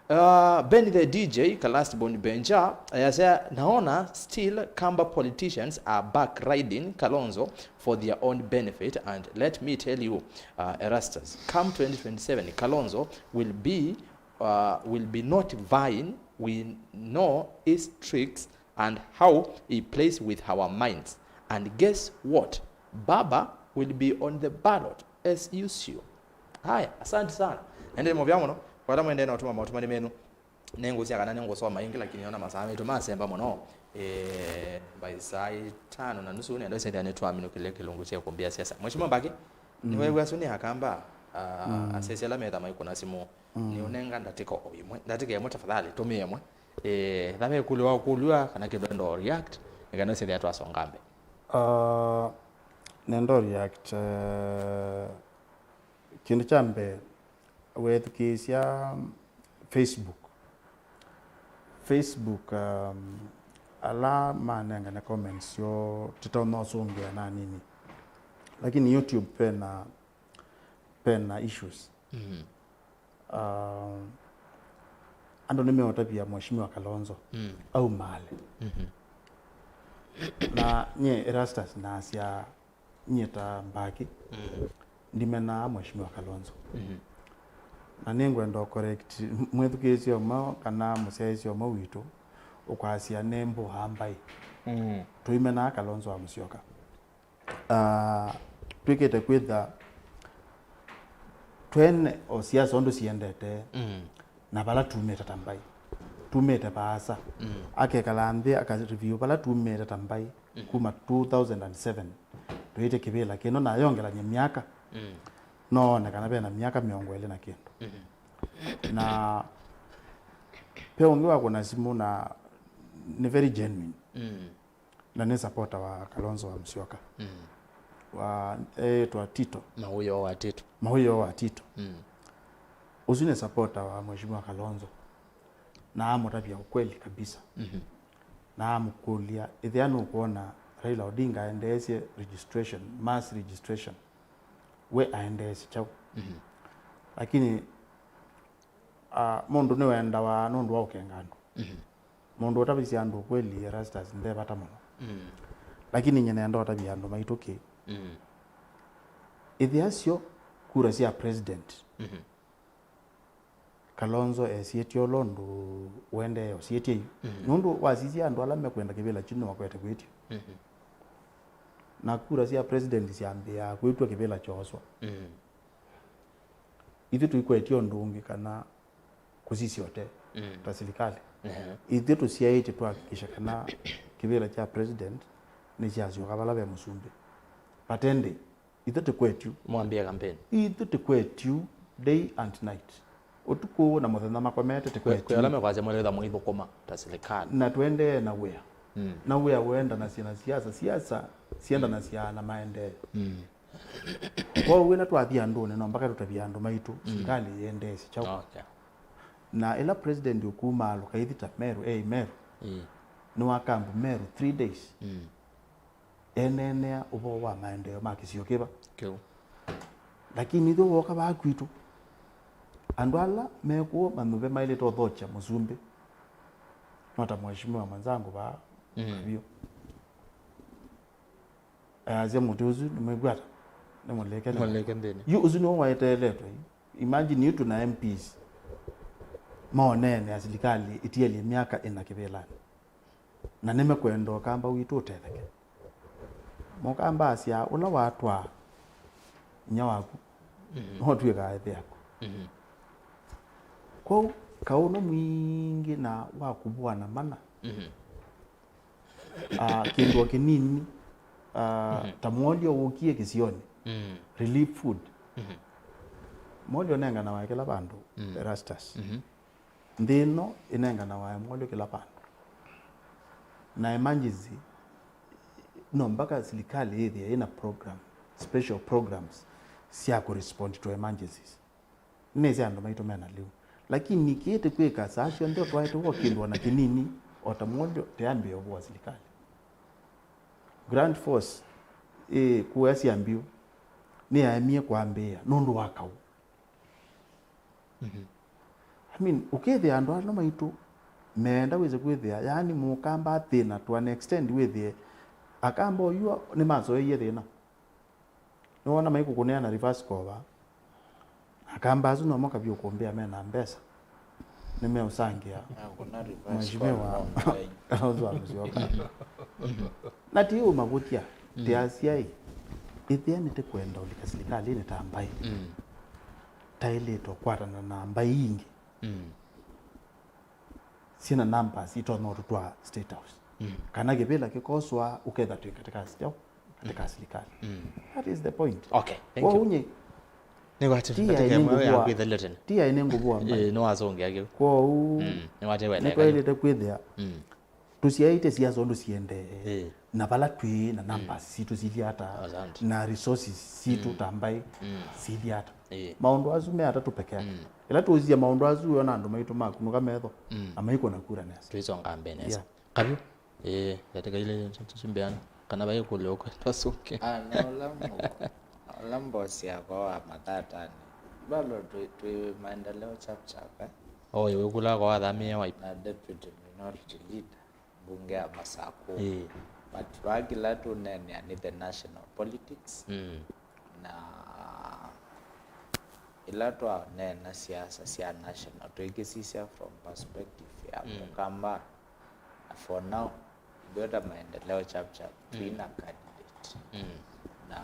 Uh, Ben the D J, Kalast Boni Benja, ayasea, naona still Kamba politicians are backriding Kalonzo for their own benefit, and let me tell you, uh, Erastus, come twenty twenty-seven, Kalonzo will be, uh, will be not vying. We know his tricks and how he plays with our minds. And guess what? Baba will be on the ballot as usual. Haya, asante sana. Nende mũvya mũno. Kwa ala mwendee na ũtũma maũtũmani menu. Nĩngũsya kana nĩngũsoma ĩngĩ, lakini ona masaa maitũ masemba mũno. Eh, by saa itano na nusu nenda sethia nĩtwaminũkĩle kĩlungu kya kũmbĩa siasa. Mheshimiwa Mbaki, nĩwew'a asu nĩ Akamba, ah, asesi ala metha maikũna simũ. Nĩũnenga ndatĩka o ĩmwe. Ndatĩka ĩmwe tafadhali, tũmĩa ĩmwe. Eh, etha ve kũlyo wa kũlw'a kana kĩndũ enda react, nĩkana sethia twasonga mbee. Ah, nenda react, eh, kĩndũ kya mbee, wethukĩĩsya Facebook. Facebook, um, ala manengane comments syoo, titonya ũsũngĩa na nini. Lakini YouTube pena, pena issues. Mm. Um, andũ nĩmeũtavya Mheshimiwa Kalonzo, mm, aumaale. Mhm. Na nyie Erastus nasya, nyie ta Mbaki, mm, ndimenaa Mheshimiwa Kalonzo. Mhm. Na nĩngwenda ũ correct mwĩthukĩĩsya ũmwe kana mũsyaĩĩsya ũmwe witũ ũkwasya nĩ mbũaa mbaĩ. Mm. Tũimenaa Kalonzo wa Musyoka. Ah, twĩkĩte kwĩtha twene o siasa ũndũ siendete, mm, na vala tumĩte ta mbaĩ. Tumĩte vaasa. Mm. Akekala nthĩ, aka review vala tumĩte ta mbaĩ, mm, kuma two thousand and seven. Tũĩte kĩvĩla kĩno na ayongelany'a myaka. Mm. No one kana vena myaka mĩongo ĩlĩ na kĩndũ. Mm. Na ve ũngĩ wa kũna simũ na nĩ very genuine. Mm. Na nĩ supporter wa Kalonzo wa Musyoka. Mm. wa, eĩtwa Tito. Maũyoo wa Tito. Maũyoo wa Tito. Mm. Ũsu nĩ supporter wa Mheshimiwa Kalonzo. Na amũtavya ukweli kabisa. Mhm. Na amũkũlya, ĩthĩa nũkwona Raila Odinga aendeesye registration, mass registration, we aendeesye kyaũ? Mhm. Lakini, ah, mũndũ nĩwendawa nũndũ wa ũkenga andũ. Mhm. Mũndũ ũtavisye andũ ukweli, Erastus, nde vata mũno. Mm. Lakini nyie nenda ũtavya andũ maitũ kĩ. Mm. Ĩthĩa syo kura sya president. Mhm. Kalonzo esiĩtye ũla ũndũ ũendee ũsiĩtye yu. Mhm. Nũndũ wasisya andũ ala mekwenda kĩvĩla kyu nĩmakwete kwĩtya. Mhm. Na kura sya president syambĩaa kwĩtw'a kĩvĩla kyooswa. Mhm. Ithyĩ tũikwetye ũndũ ũngĩ kana kũsisya ũtee, mm, ta silikalĩ. Ehe. Ithyĩ tũsyaĩtye twahakikisha kana kĩvĩla kya president nĩkyasyoka vala ve mũsumbĩ. But ĩndĩ, ithyĩ tĩkwetyu. Mwambie campaign. Ithyĩ tĩkwetyu day and night. Ũtukũ na mũthenya makomete, kwĩ, kwĩ ala tĩkwetyu. Mekwasya mwĩlĩtha mũithũkũma ta silikalĩ. Na tũendee na wĩa. Mm. Na wĩa ũendanasya na siasa, siasa siendanasya na maendeeo. Mm. Kwoou wĩna twathi andũnĩ, no mpaka tũtavye andũ maitũ, mm, silikalĩ yĩendeesye kyaũ. Okay. Na ĩla president ũkuma alũka ithi ta Meru, ei Meru, mm, nĩwakambu Meru three days. Mm. Eneenea ũvoo wa maendeeo ma kĩsio kĩva. Kĩu. Lakini ithyĩ wooka vaa kwitũ, andũ ala mekuo manyuve maĩlĩte ũthokya mũsumbĩ, no ta mheshimiwa mwenzangu vaa, mm, Kaviũ. Ayasya mũtĩ ũsu nĩmwĩkwata, nĩmũlĩke nĩ. Mũlĩke nthĩnĩ. Yu ũsu nĩwe waeteeletwe. Imagine yu tuna M Ps maoneenea silikalĩ ĩtielye myaka ĩna kĩvĩlanĩ. Na nĩmekwenda ũkamba witũ ũtetheke. Mũkamba asya, "Ũla watwaa inya waku, mhm, notw'ĩkaa ĩthe yaku." Mhm. Kwoou kaũno mwingĩ na wa kũvũana mana. Mhm. Ah, kĩndũ o kĩnini, ah, mhm, ta mwolyo wũkie kĩsionĩ, mm, relief food. Mhm. Mwolyo ũnenganawa kĩla vandũ, mm, Erastus. Mhm. Nthĩ ĩno ĩnenganawa mwolyo kĩla vandũ. Na emergency, no mpaka silikalĩ yĩthĩe ĩna program, special programs sya kũrespond to emergencies. Nĩnĩsĩ andũ maitũ mena lĩu. Lakini kĩĩ tĩkwĩka saa syonthe ũtwaĩte w'o kĩndũ o na kĩnini, o ta mwolyo tĩambĩĩa ũvũa silikalĩ. Grant Force, ĩ, kũya Siambiũ, nĩyaemie kwambĩĩa nũndũ wa kaũ. Mhm. I mean, ũkĩthĩa andũ ala maitũ meenda wĩse kwĩthĩa, yaani mũkamba athĩna to an extent wĩthĩe, akamba oyu nĩmasoeie thĩna. Nĩwona maikũkũnĩa na reverse cover. Akamba asu nomo kavyũ kũmbĩa mena mbesa. Nĩmeũsangĩa. Na kuna reverse mheshimiwa call no mbaĩ. Kalonzo wa Musyoka. Na ti ũmavũthya, mm, ti asyai. Ĩthĩa nĩtĩkwenda ũlika silikalĩnĩ ta mbaĩ. Mm. Taĩlĩte ũkwatana na mbaĩ ingĩ. Mm. Syĩna numbers itonya ũtũtwaa State House. Mm. Kana kĩvĩla kĩkoswa, ũketha twĩ katika syaũ, katika, mm, silikalĩ. Mm. That is the point. Okay, thank you. Kwoou nyie, nĩwatĩ-, ti aĩ nĩngũvũa, yaku ĩthelile tene. Ti aĩ nĩngũvũa mbaĩ. Ĩĩ, nĩwasũngĩa kĩu. Kwoou, mm, nĩwatĩwe neka yu. Nĩtwaĩlĩte kwĩthĩa, mm, tũsyaĩte siasa ũndũ siendee. Ĩĩ. Na vala twĩ na numbers, mm, sitũ silyĩ ata, asante, na resources sitũ, mm, ta mbaĩ, mm, silyĩ ata. Ĩĩ. Maũndũ asu me atatũ peke yake. Mm. Ĩla tũũsisya maũndũ asu, wĩona andũ maitũ makunũka metho, mm, na maikũna kura nesa. Tũisonga mbee nesa. Yeah. Kavyũ, ĩĩ, yatĩka ile tũsimbeana. Kana vai kũlĩ ũkwenda sũke. Ah, na ũla mũ-, ũla mbosi yakwa wa mathatanĩ. Bado twĩ, twĩ maendeleo chap chap, eh? Oh, ĩwe kula kwa wathamia Wiper. Na deputy minority leader. Mbunge ya Masakũ. Ĩĩ. But vaa kĩla tũneenea nĩ the national politics. Mm. Na ĩla twaneena siasa sya national, tũikĩsisya from perspective ya, mm, Mũkamba. Na for now, ithyĩ ta maendeleo chap chap, mm, twĩna candidate. Mm. Na,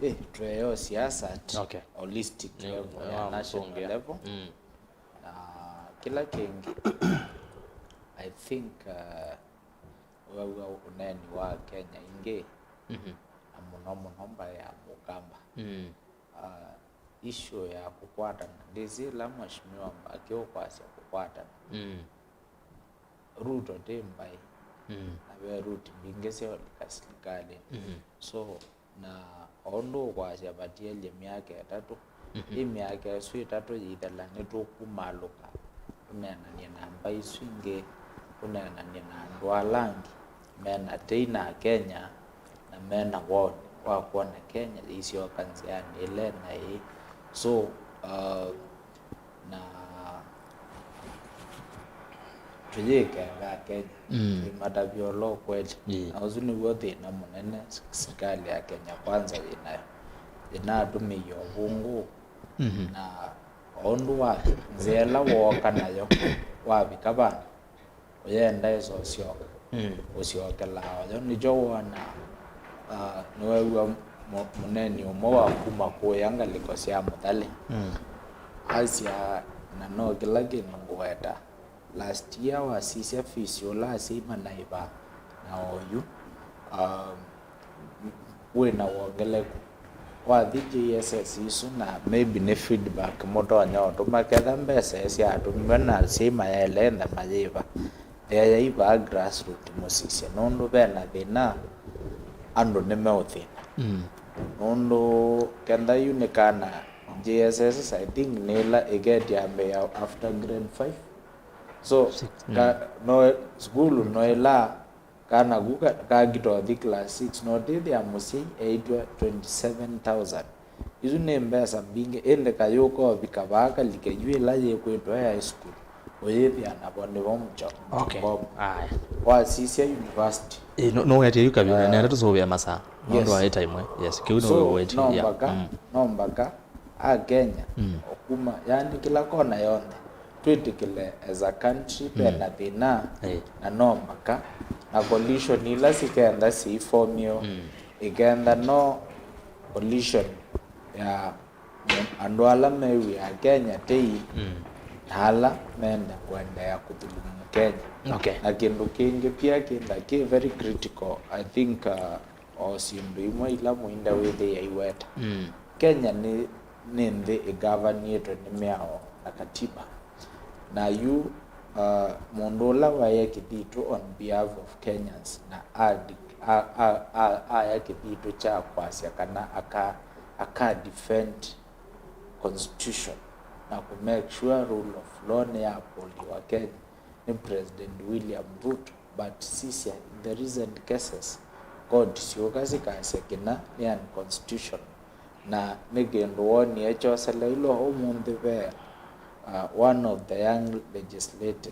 eh, tũeyo siasa at, okay, holistic level, ya national level. Mm. Na kĩla kĩngĩ, I think, uh, wew'a ũneeni wa Kenya ingĩ, mhm, na mũno mũno mbaĩ ya Mũkamba. Mm. Uh, issue ya kũkwatana, ndĩsĩ ĩla mheshimiwa Mbaki ũkwasya kũkwatana. Mm. Ruto ti mbaĩ. Mm. Na ve ruti mbingĩ sya ũlika silikalĩnĩ. Mm. So, na o ũndũ ũkwasya vatielye myaka ĩtatũ, ĩ myaka ĩsu ĩtatũ yĩithela nĩtũkumalũka, tũneenany'e na mbaĩ isu ingĩ, tũneenany'e na andũ ala angĩ me na tei na Akenya, na me na woni wa kwona Kenya yĩisyoka nzĩanĩ ĩla naĩ. So, uh, na tũyĩkenga Akenya, mm, tũimatavya ũla ũkweli. Yeah. Na ũsu nĩw'o thĩna mũnene sikalĩ ya Kenya Kwanza yĩ nayo. Yĩnatũmĩie ũvũngũ, mhm, na o ũndũ wa nzĩa ĩla wooka nayo, wavika vandũ ũyenda ĩsa ũsyoka, mm, ũsyokela oyo. Nĩkyo wona, ah, nĩwew'a mũ-, mũneeni ũmwe wa kuma kũya ngalĩko sya Mũthale, mm, asya, na no kĩla kĩndũ ngũweta, last year wasisya fees ũla asyai manaĩva na oyu, um, wĩ na wongeleku. Wathi J S S isu, na maybe nĩ feedback mũtonya ũtũma, ketha mbesa syatũmiwe na asyai mayaĩle nthe mayĩva, ea yaivaa grassroot mũsisya, nũndũ ve na thĩna, andũ nĩmeũthĩna. Mm. Nũndũ kenda yu nĩ kana J S S, I think nĩ ĩla ĩketi yambĩĩa after grade five. So, six, ka, mm, no, sukulu no ĩla kana ku ka-, kakita ũthi class six, no tĩthĩa mũsyai eĩtw'a twenty seven thousand. Isu nĩ mbesa mbingĩ, ĩndĩ kayũka ũvika vaa kalike yu ĩla yĩkwĩtwa ya high school, ũyĩthĩa navo nĩvo mũcho-, okay, mũchongo. Aya. Wasisya university. Ĩ, no, no wetie yu kavyo, eh, nenda tũsũvĩa masaa. Nũndũ, yes, wa ĩta ĩmwe. Yes, kĩu nĩ, so, wetie, no, yeah, mbaka, mm, no mbaka Akenya, mm, o kuma, yani, kĩla kona yonthe, twĩtĩkĩle as a country, mm, ve na thĩna, eh, na no maka, na coalition ila sikenda siifomio, mm, ikenda no coalition ya andũ ala mew'ĩa Kenya tei, mm, na ala menda kũendeea kũthulumu Kenya. Okay. Na kĩndũ kĩngĩ pia kĩnda kĩ very critical, I think, uh, o syĩndũ imwe ila Muinda wĩthĩie aiweta. Mm. Kenya nĩ, nĩ nthĩ ĩgavanĩtwe nĩ mĩao na katiba. Na yu, uh, mũndũ ũla waĩa kĩthitũ on behalf of Kenyans na adi-, a-, a-, a-, aya kĩthitũ kya kwasya kana aka, aka defend constitution na kũ make sure rule of law nĩ ya upholdiwa Kenya nĩ President William Ruto. But sisya, in the recent cases, koti syũka sikasya kĩna nĩ unconstitutional, na nĩ kĩndũ wonie kyoseleilwe ũmũnthĩ ve, uh, one of the young legislate-,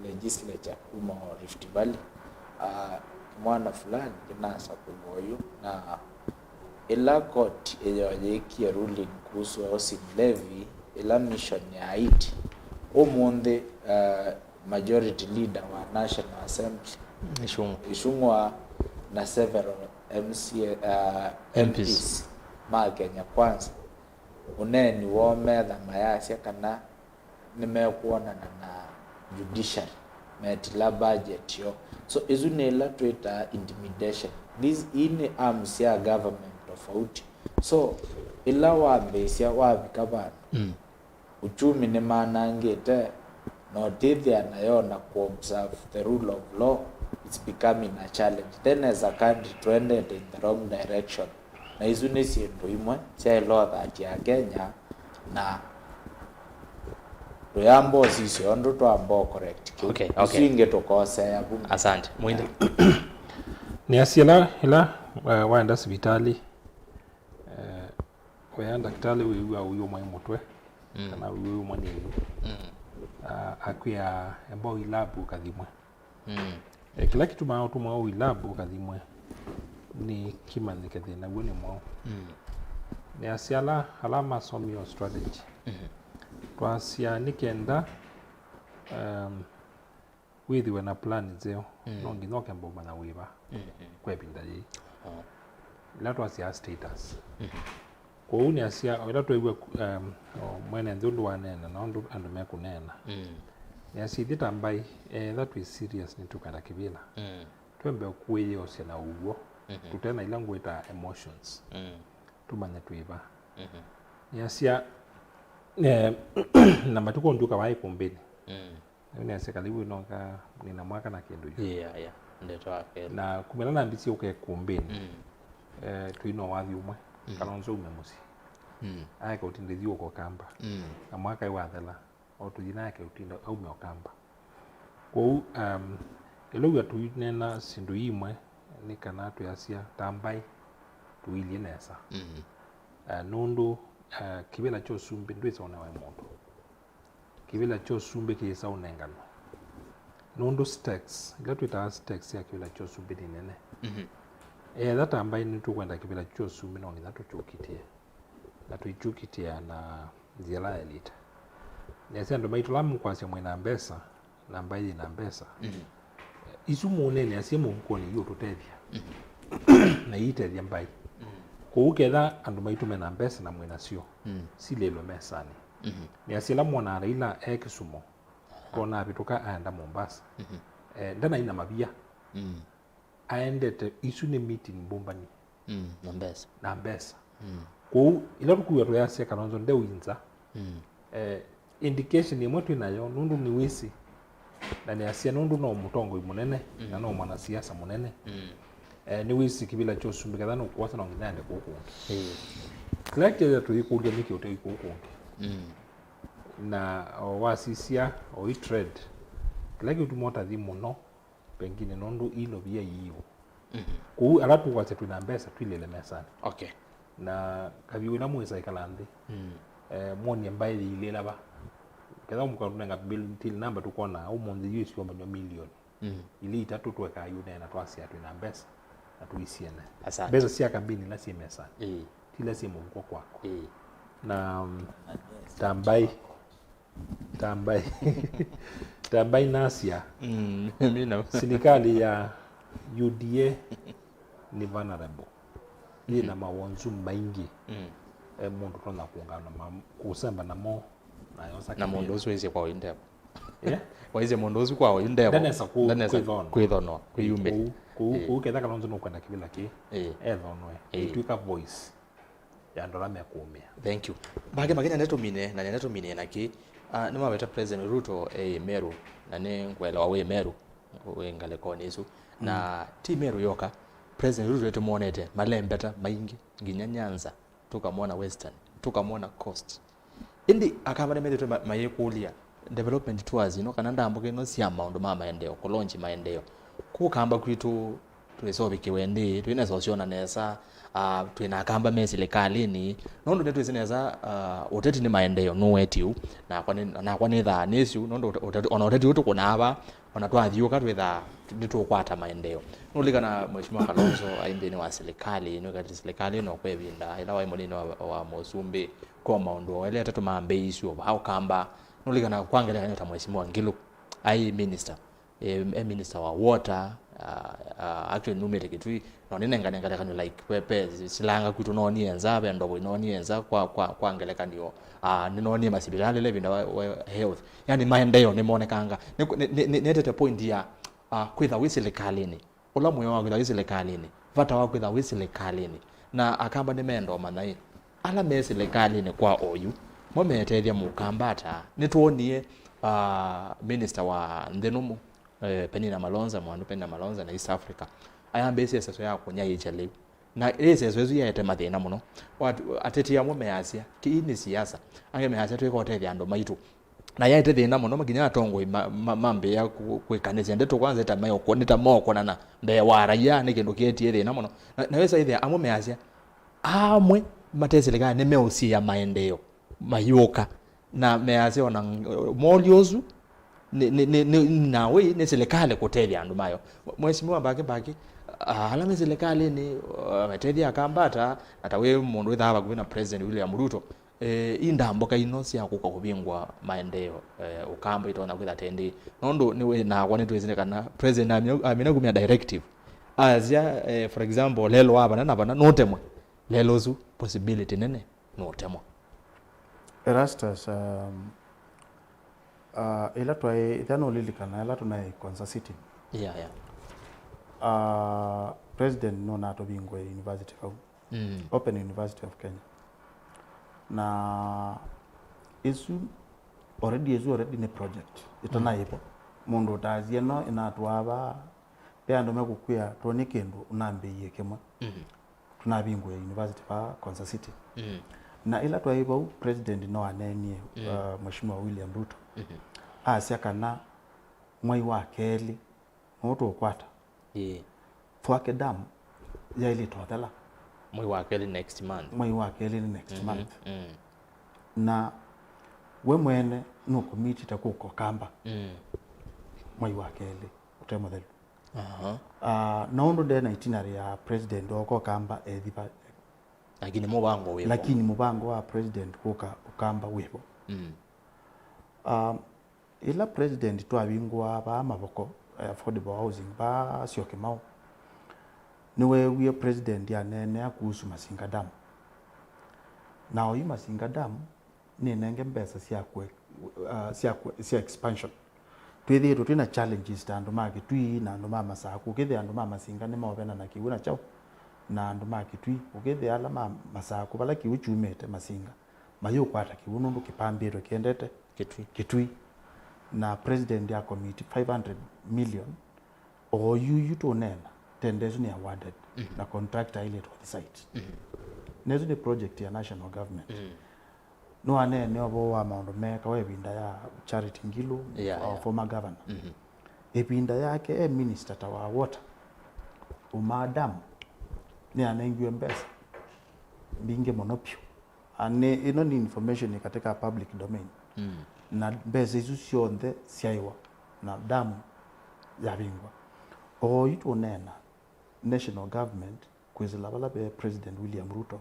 legislature kuma o Rift Valley, uh, mwana fulani kĩnasakũlwa oyu, na ĩla koti ĩyo yĩkie ruling kuhusu housing levy, ĩla mission ya it, ũmũnthĩ, uh, majority leader wa National Assembly, Ichung'wa. Ichung'wa na several M C A, uh, M Ps. M Ps ma Kenya Kwanza, ũneeni woo metha mayasya kana nĩmekwonana na judiciary metila budget yoo. So, ĩsu nĩ ĩla twĩtaa intimidation. This, ii nĩ arms sya government tofauti. So, ĩla wambĩĩsya wavika vandũ, mm, uchumi nĩmanangĩte, na ũtĩthĩa nayo na kũ observe the rule of law, it's becoming a challenge. Then as a country, tũendete in the wrong direction. Na isu nĩ syĩndũ imwe syaĩle ũthatya Kenya, na tũyamba ũsisya ũndũ twamba ũ correct kĩu. Okay, okay. Isu ingĩ tũkosea vu. Asante. Mwinda. Nĩasya ĩla, ĩla, eh, waenda sivitalĩ, eh, wĩa ndakĩtalĩ wĩw'a ũiũmwa nĩ mũtwe, mm, kana wĩw'a ũiũmwa nĩ ĩvu. Mm. Ah, akwĩa, "Amba ũi lab ũkathimwe." Mm. Eh, kĩla kĩtumaa ũtũmwa ũi lab ũkathimwe nĩ kĩmanyĩke thĩna w'o nĩ mwaũ. Mm. Nĩasya ala, ala masomie o strategy. Mm-hmm. Twasya nĩ kenda, um, wĩthĩwe na plan nzeo, mm, no nginya ũkemba ũmanya wĩva, mm-hmm, kwa ĩvinda yĩĩ. Oh. Ĩla twasyaa status. Mm-hmm. Kwoou nĩasya, o ĩla twew'a, um, o mwene nthĩ ũndũ waneena na ũndũ andũ mekũneena, mm, nĩasya ithyĩ ta mbaĩ, etha twĩ serious nĩtũkwenda kĩvĩla, mm, twembe kwĩyĩosya na ũw'o, mhm, tũte na ila ngwĩtaa emotions, mm, tũmanye twĩ va. Mhm. Nĩasya, eh, na matukũ ndyũka vaa ĩkũmbĩnĩ, mm, Nĩwĩnĩasya Kalĩu ĩnoka nĩna mwaka na kĩndũ yu. Yeah, yeah. Ndeto yake. Na kumĩla nambisie ũka ĩkũmbĩnĩ, mm, eh, tũi no wathi ũmwe, mm, Kalonzo ume mũsyĩ. Mm. Aeka ũtindĩthi ũko Kamba. Mm. Na mwaka ĩ wathela, o tũthi nake ũtinda aume o Kamba. Kwoou, um, ĩla wia tũineena syĩndũ imwe, nĩ kana twĩasya ta mbaĩ tũilyĩ nesa. Mm. Uh, nũndũ, uh, kĩvĩla kya ũsumbĩ ndwĩsa ũnewa nĩ mũndũ. Kĩvĩla kya ũsumbĩ kĩĩsa ũnenganwa. Nũndũ stakes, ila twĩtaa stakes sya kĩvĩla kya ũsumbĩ nĩ nene. Mhm. Etha ta mbaĩ nĩtũkwenda kĩvĩla kya ũsumbĩ, no nginya tũkyũkitĩe. Na tũikyũkitĩa na nzĩa ĩla yaĩlĩte. Nĩasya andũ maitũ ala mũkwasya mwĩ na mbesa, na mbaĩ yĩ na mbesa, mhm, isu mũũneenea syĩ mũvukonĩ iũtũtethya. Mhm. Na iitethya mbaĩ. Mhm. Kwoou ketha andũ maitũ me na mbesa na mwĩ nasyo, mm, silĩlwe mesanĩ. Mhm. Nĩasya ĩla mwonaa Raila e Kisumu, twona avĩtũka aenda Mombasa. Mhm. Eh, ndanaina mavia. Mm. Aendete, isu nĩ meeting mbũmbani. Mm, na mbesa. Na mbesa. Mm. Kwoou ĩla tũkuwa twĩasya Kalonzo ndeuinza, mm, eh, indication ĩmwe twĩ nayo, nũndũ nĩwĩsĩ, na nĩasya nũndũ no mũtongoi mũnene, mm, na no mwanasiasa mũnene. Mm. Eh, nĩwĩsĩ kĩvĩla kya ũsumbĩ ketha nũkwasa no nginya ende kũu kũngĩ. Ĩĩ. Kĩla kĩthĩa tũyĩkũlya nĩkĩ ũte kũu kũngĩ. Mm. Na o wasisya, o i trade, kĩla kĩũtuma ũtathi mũno, pengine nũndũ ilovia iivo. Mhm. Kũu ala tũkwasya twĩ na mbesa twilĩle mesanĩ. Okay. Na kavyũ ĩla mwĩsa ĩkala nthĩ, mm, eh, mwonie mbaĩ yĩilĩla va. Ketha mũkatũnenga bill till number tũkwona ũmũnthĩ yu ĩsyũmbanĩwa milioni, mm, ili itatũ twekaa yu neena twasya twĩ na mbesa na tũisiene. Asante. Mbesa sya kambini ila syĩ mesanĩ. Ĩĩ. Ti ila syĩ mũvuko kwaku. Ĩĩ. Na, mm, ta mbaĩ Ta mbaĩ, ta mbaĩ nasya, mm, mina, silikalĩ ya U D A nĩ vulnerable. Yĩ na mawonzu maingĩ. Mm. E, mũndũ tonya kũngana ma, kũsemba namo, na yosa na mũndũ ũsu waisye kwa ũyu ndevo. Yeah? Waisye mũndũ ũsu kwa ũyu ndevo. Ndanesa kũ-, ndanesa kwĩthonwa. Kwĩthonwa, kwĩyumĩlya. Kũu, kũu, eh, kũu ketha Kalonzo nũkwenda kĩvĩla kĩ, eh, ethonwe. Eh. Ĩtwĩka voice ya andũ ala mekũũmĩa. Thank you. Mbake, mbake nĩnenda tũmine, na nĩnenda tũmine na kĩ, ah, nĩmaweta President Ruto e Meru, na nĩ ngwelewa wĩ Meru, wĩ ngalĩkonĩ ĩsu. Na, mm, ti Meru yoka, President Ruto nĩtũmwonete malembeta maingĩ, nginya Nyanza, tũkamwona Western, tũkamwona Coast. Ĩndĩ Akamba nĩmethĩĩtwe ma-, mayĩkũlya development tours ino, kana ndambũka ino sya maũndũ ma maendeeo, kũlonji maendeeo. Kũkamba kwitũ twĩsa ũvikiwe nthĩ, twĩnesa ũsyona nesa, ah, twĩ na Akamba me silikalĩnĩ. Nũndũ nĩtwĩsĩ nesa, ah, ũteti nĩ maendeeo, nũwetie ũu. Nakwa nĩ, nakwa nĩthaa nĩsĩ ũu, nũndũ ũte-, ũteti, ona ũteti ũũ tũkũnaa vaa, ona twathiũka twĩthaa nĩtũkwata maendeeo. Nũlikana Mheshimiwa Kalonzo aĩ nthĩnĩ wa silikalĩ, nĩwĩkatĩte silikalĩ ĩno kwa ĩvinda, ĩla waĩ mũnini wa, wa mũsumbĩ, kwa maũndũ o elĩ atatũ mambĩĩisye o vaa Ũkamba. Nũlikana kwa ngelekany'o ta Mheshimiwa Ngilu, aĩ minister, e, e minister wa water, ah, ah, actually numĩte Kitui, no nĩnengane ngelekany'o like, ve, ve silanga kwitũ noonie nza, ve ndovo inonie nza, kwa, kwa, kwa ngelekany'o, ah, nĩnonie masivitalĩ ĩla ĩvinda wa, wa health. Yani maendeeo nĩmonekanga. Nĩ, nĩ, nĩ, nĩetete point ya, ah, kwĩtha wĩ silikalĩnĩ. Ũla mũyo wa kwĩtha wĩ silikalĩnĩ, vata wa kwĩtha wĩ silikalĩnĩ. Na Akamba nĩmenda ũmanya ĩ, ala me silikalĩnĩ kwa oyu, mo meetethya Mũkamba ata? Nĩtwonie, ah, minister wa nthĩ nũmũ, eh, Penina Malonza, mwandu Penina Malonza na East Africa, ayambĩĩsye ĩseso ya kũnyaĩĩkya lĩu. Na ĩseso ĩsu yaete mathĩna mũno. Watu, ateti amwe measya, "Kĩĩ nĩ siasa." Angĩ measya, "Twĩka ũtethya andũ maitũ." Na yaete thĩna mũno, nginya atongoi ma, ma, mambĩĩa kũ-, kwĩkanĩsya ndeto kwanza, nĩ ta meũkũ-, nĩ ta meũkũnana mbee wa raia, nĩ kĩndũ kĩetie thĩna mũno. Na, na wĩsa ĩthĩa amwe measya, amwe mate silikalĩ nĩmeũsiĩa maendeeo mayũka. Na measya ona ng-, moli ũsu, nĩ, nĩ, nĩ, nĩ, na wĩ, nĩ silikalĩ kũtethya andũ mayo. Mheshimiwa Mbaki Mbaki, ah, ala me silikalĩnĩ, ah, metethya Akamba ata, na ta wĩ mũndũ wĩthaa vakuvĩ na President William Ruto, eh, i ndambũka ino sya kũka kũvingwa maendeeo, eh, Ũkamba itonya kwĩtha tendi. Nũndũ nĩ wĩ nakwa nĩtwĩsĩ kana President amina, amina kumya directive. Asya, eh, for example, lelo wa vana na vana, nũtemwe. Lelo ũsu possibility nene nũtemwa. Erastus, um, uh, ĩla twaĩ, ĩthĩa nũlilikana ĩla tũnaĩ Konza City. Yeah, yeah. Uh, President nũnatũvingũe university vau. Mm. Open University of Kenya. Na ĩsu Already, ĩsu already nĩ project. Ĩtanaĩvo. Mũndũ ũtasie no ĩnatwaa vaa, ve andũ mekũkwĩa, tũnĩ kĩndũ ũnambĩie kĩmwe. Mhm. Tũnavingũĩa university va Konza City. Mhm. Na ĩla twaĩ vau, President no aneenie, mhm, uh, Mheshimiwa William Ruto. Mhm. Asya kana mwai wa kelĩ nũũ tũkwata. Ĩĩ. Thwake Dam yaĩlĩte ũthela. Mwai wa kelĩ next month. Mwai wa kelĩ nĩ next, mhm, month. Mm. Na we mwene nũkũmitĩte kũka Ũkamba, mm, mwai wa kelĩ ũte mũthelu. Aha. Ah, na ũndũ nde na itinerary ya president oka Ũkamba ethi va. Lakini mũvango wĩvo. Lakini mũvango wa president kũka Ũkamba wĩvo. Mm. Ah, ĩla president twavingũa vaa Mavoko, eh, affordable housing, vaa Syokimau, nĩweewie president aneenea kuhusu Masinga Dam. Na oyu Masinga Dam nĩnenge mbesa sya kwe-, uh, sya kwe-, sya expansion. Twĩthĩĩtwe twĩ na challenges ta andũ ma Kĩtui na andũ ma Masaku. Ũkĩthĩa andũ ma Masinga nĩmaũvenana kĩw'ũ na kyaũ na andũ ma Kĩtui. Ũkĩthĩa ala ma Masaku, vala kĩw'ũ kyumĩte Masinga, mayũkwata kĩw'ũ nũndũ kĩpambĩtwe kĩendete Kĩtui. Kĩtui. Na president a commit five hundred million, o yu yu tũneena, tender ĩsu nĩ awarded, mhm, na contractor ailĩtwe on site. Mhm. Na ĩsu nĩ project ya national government. Mhm. Nĩwaneene ũvoo wa maũndũ meekawa ĩvinda ya Charity Ngilu, yeah, our, yeah, former governor. Mhm. Ĩvinda yake e minister ta wa water, Ũmaa Dam nĩanengiwe mbesa mbingĩ mũno vyũ. And nĩ, ĩno nĩ information ĩ katika public domain. Mm. Na mbesa isu syonthe syaĩwa na dam yavingwa. Oyu tũneena, national government kwĩsĩla vala ve President William Ruto,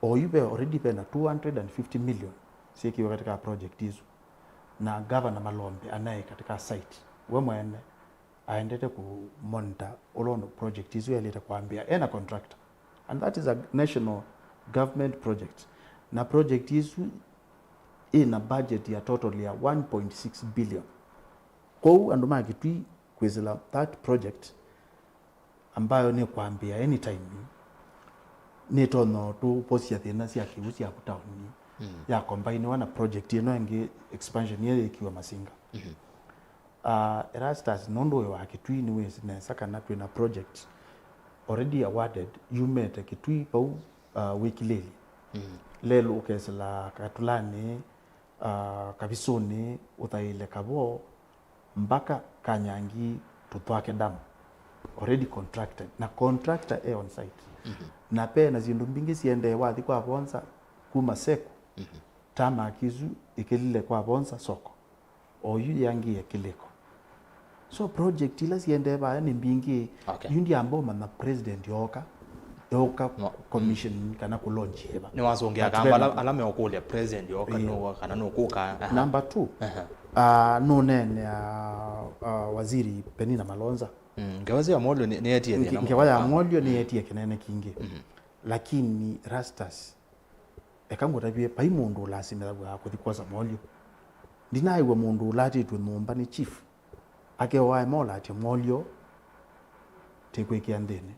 oyu ve already ve na two hundred and fifty million syĩkiwe katika project isu. Na Governor Malombe anaĩ katika site. We mwene aendete kũ monitor ũla ũndũ project isu yaĩlĩte kwambĩa. Ena contractor. And that is a national government project. Na project isu ĩna budget ya total ya one point six billion. Kwoou andũ ma Kĩtui kwĩsĩla that project ambayo nĩ kwambĩa anytime, nĩtonya tũvosya thĩna sya kĩw'ũ sya ku taoni, mm, ya combiniwa na project ĩno ĩngĩ, expansion ĩyo yĩkiwa Masinga. Mhm. Ah, Erastus, nũndũ wĩ wa Kĩtui, nĩwĩsĩ nesa kana twĩ na project already awarded yumĩte Kĩtui vau, ah, wĩ Kilĩli. Mm. Lelũ ũkesĩla Katũlanĩ, ah, Kavisũnĩ, ũthaĩle Kavoo, mpaka Kanyangi to Thwake Dam. Already contracted. Na contractor e on site. Mhm. Na pe na syĩndũ mbingĩ siendee wathi kwa Vonza kuma Seku. Mhm. Tarmac isu ikĩlile kwa Vonza soko. Oyu yangĩe kĩlĩko. So project ila siendee vaya nĩ mbingĩ. Okay. Yu ndiamba ũmanya president yoka, yoka, no, commission kana kũlaunch ĩva. Nĩwasũngĩa kamba ala, ala meũkũlya president yoka, ĩĩ, nũwa kana nũkũka. Aha. Number two, aha, ah, nũneenea, ah, Waziri Penina Malonza. Mm, ngewa ya Molyo nĩ, nĩetie thĩna. Nge-, ngewa ya Molyo nĩetie kĩnene kingĩ. Mhm. Lakini Erastus, eka ngũtavye, vai mũndũ ũlasimĩthaw'a kũthi kwosa molyo. Ndinaaĩw'a mũndũ ũlatĩtw'e nyũmba nĩ chief akewa aema ũlatya molyo tĩkwĩkĩa nthĩnĩ.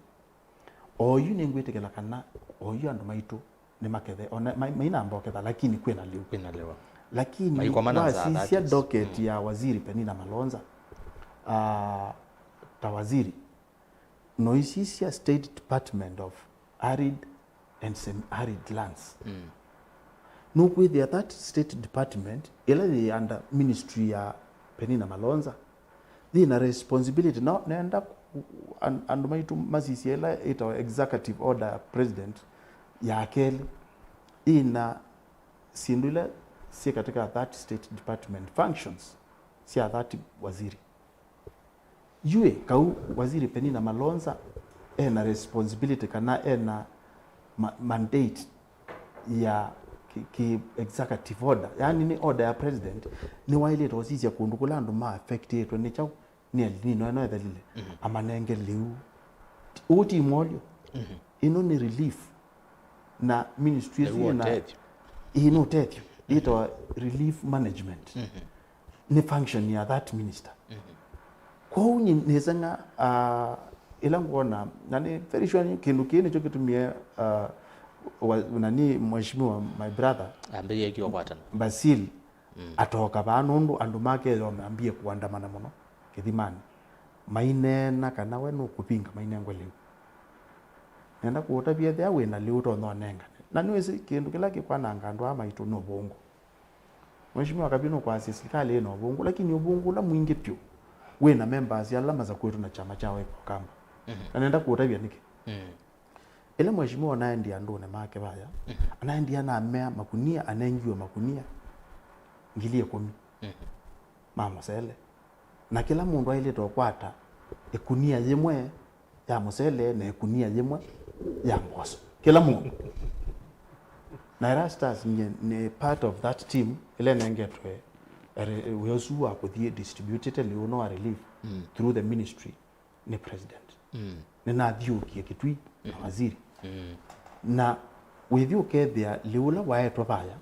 Oyu nĩngwĩtĩkĩla kana oyu andũ maitũ nĩmakethe, ona mai-, mainamba ũketha, lakini kwĩna lĩu. Kwĩna lĩu. Lakini wasisya docket, mm, ya Waziri Penina Malonza, ah, ta waziri, noisisya State Department of Arid and Semi-Arid Lands. Mm. Nũkwĩthĩa that State Department, ĩla yĩ under ministry ya Penina Malonza, yĩna responsibility. No, nenda ku-, an-, andũ maitũ masisye ĩla ĩtawa executive order ya president ya kelĩ, yĩna syĩndũ ila syĩ katika that State Department, functions sya that waziri. Yu ĩ, kau Waziri Penina Malonza ena responsibility kana ena ma-, mandate ya ki, ki executive order, yaani nĩ order ya president, nĩwaĩlĩte ũsisya kũndũ kũla andũ ma affectĩtwe nĩ kyaũ, nĩ El Nino ĩno ĩthelile, mhm, amanenge lĩu. Ti, ũũ ti molyo. Mhm. Ĩno nĩ relief. Na ministries, na yu ina ũtethyo. Ĩĩ, nĩ ũtethyo. Mhm. Yĩtawa relief management. Mhm. Nĩ function ya that minister. Mhm. Kwoou nyie nĩseng'a, ah, ĩla ngwona, na nĩ very sure nĩ kĩndũ kĩĩ nĩkyo kĩtumie, ah, wa, nani, mheshimiwa, my brother, ambĩie kĩokwatana. Basil, Mm. Atoka vaa nũndũ andũ make yo mambie kũandamana mũno kĩthimanĩ. Maineena kana we nũkũvinga mainengwe lĩu. Nenda kũũtavya ethĩa wĩ na lĩu ũtonya ũnengane. Na nĩwĩsĩ kĩndũ kĩla kĩkwananga andũ aa maitũ nĩ ũvũngũ. Mheshimiwa Kaviu nũkwasya silikalĩ ĩna ũvũngũ, lakini ũvũngũ ũla mwingĩ vyũ wĩ na members ala masakwĩtwe na kyama kya Wiper Ukamba. Mhm. Na nenda kũũtavya nĩkĩ. Mm. Ĩla mheshimiwa anaendie andũnĩ make vaya, mhm, anaendie anamea makunia, anengiwe makunia ngili ĩkũmi, mhm, ma mũsele. Na kĩla mũndũ aĩlĩte ũkwata ĩkunia yĩmwe ya mũsele na ĩkunia yĩmwe ya mboso. Kĩla mũndũ. Na Erastus nye nĩ part of that team ĩla ĩnengetwe, eh, wĩa ũsu wa kũthiĩ distributĩte lĩu no a relief, mm, through the ministry nĩ president. Mm. Nĩnathiũkie Kitui na, mhm, waziri. Mm. Na wĩthi ũkethĩa lĩu ũla waetwe vaya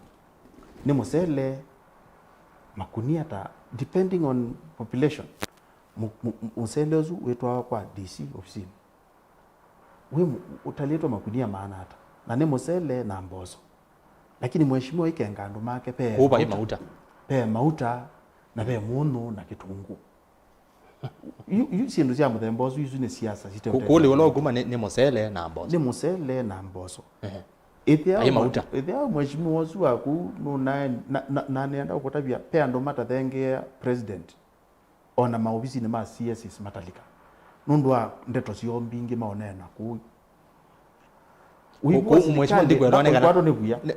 nĩ mũsele, makunia ta, depending on population, mu-, mu-, mu-, mũsele ũsu wĩtwawa kwa D C ofisinĩ. Wĩ mu-, ũtalĩtwe makunia maana ata? Na nĩ mũsele na mboso. Lakini mheshimiwa ikenga andũ make ve, kũu vai mauta, mauta, ve mauta, na ve mũnyũ na kĩtũngũ. Yu, yu syĩndũ sya mũthemba ũsu, isu nĩ siasa site kũ-, ũtethya kũlĩ ũla mũndũ. Ũkuma nĩ, nĩ mũsele na mboso. Nĩ mũsele na mboso. Ehe. Ĩthĩa ai mauta. Ĩthĩa mheshimiwa ũsu waku nũnae-, na, na, na nĩenda kũkũtavya, ve andũ matathengeea president. Ona maovisinĩ ma C S Is matalika nũndũ wa ndeto syoo mbingĩ maũneena kũu. Kũ-, kũ-, mheshimiwa, ndikwenda onekana,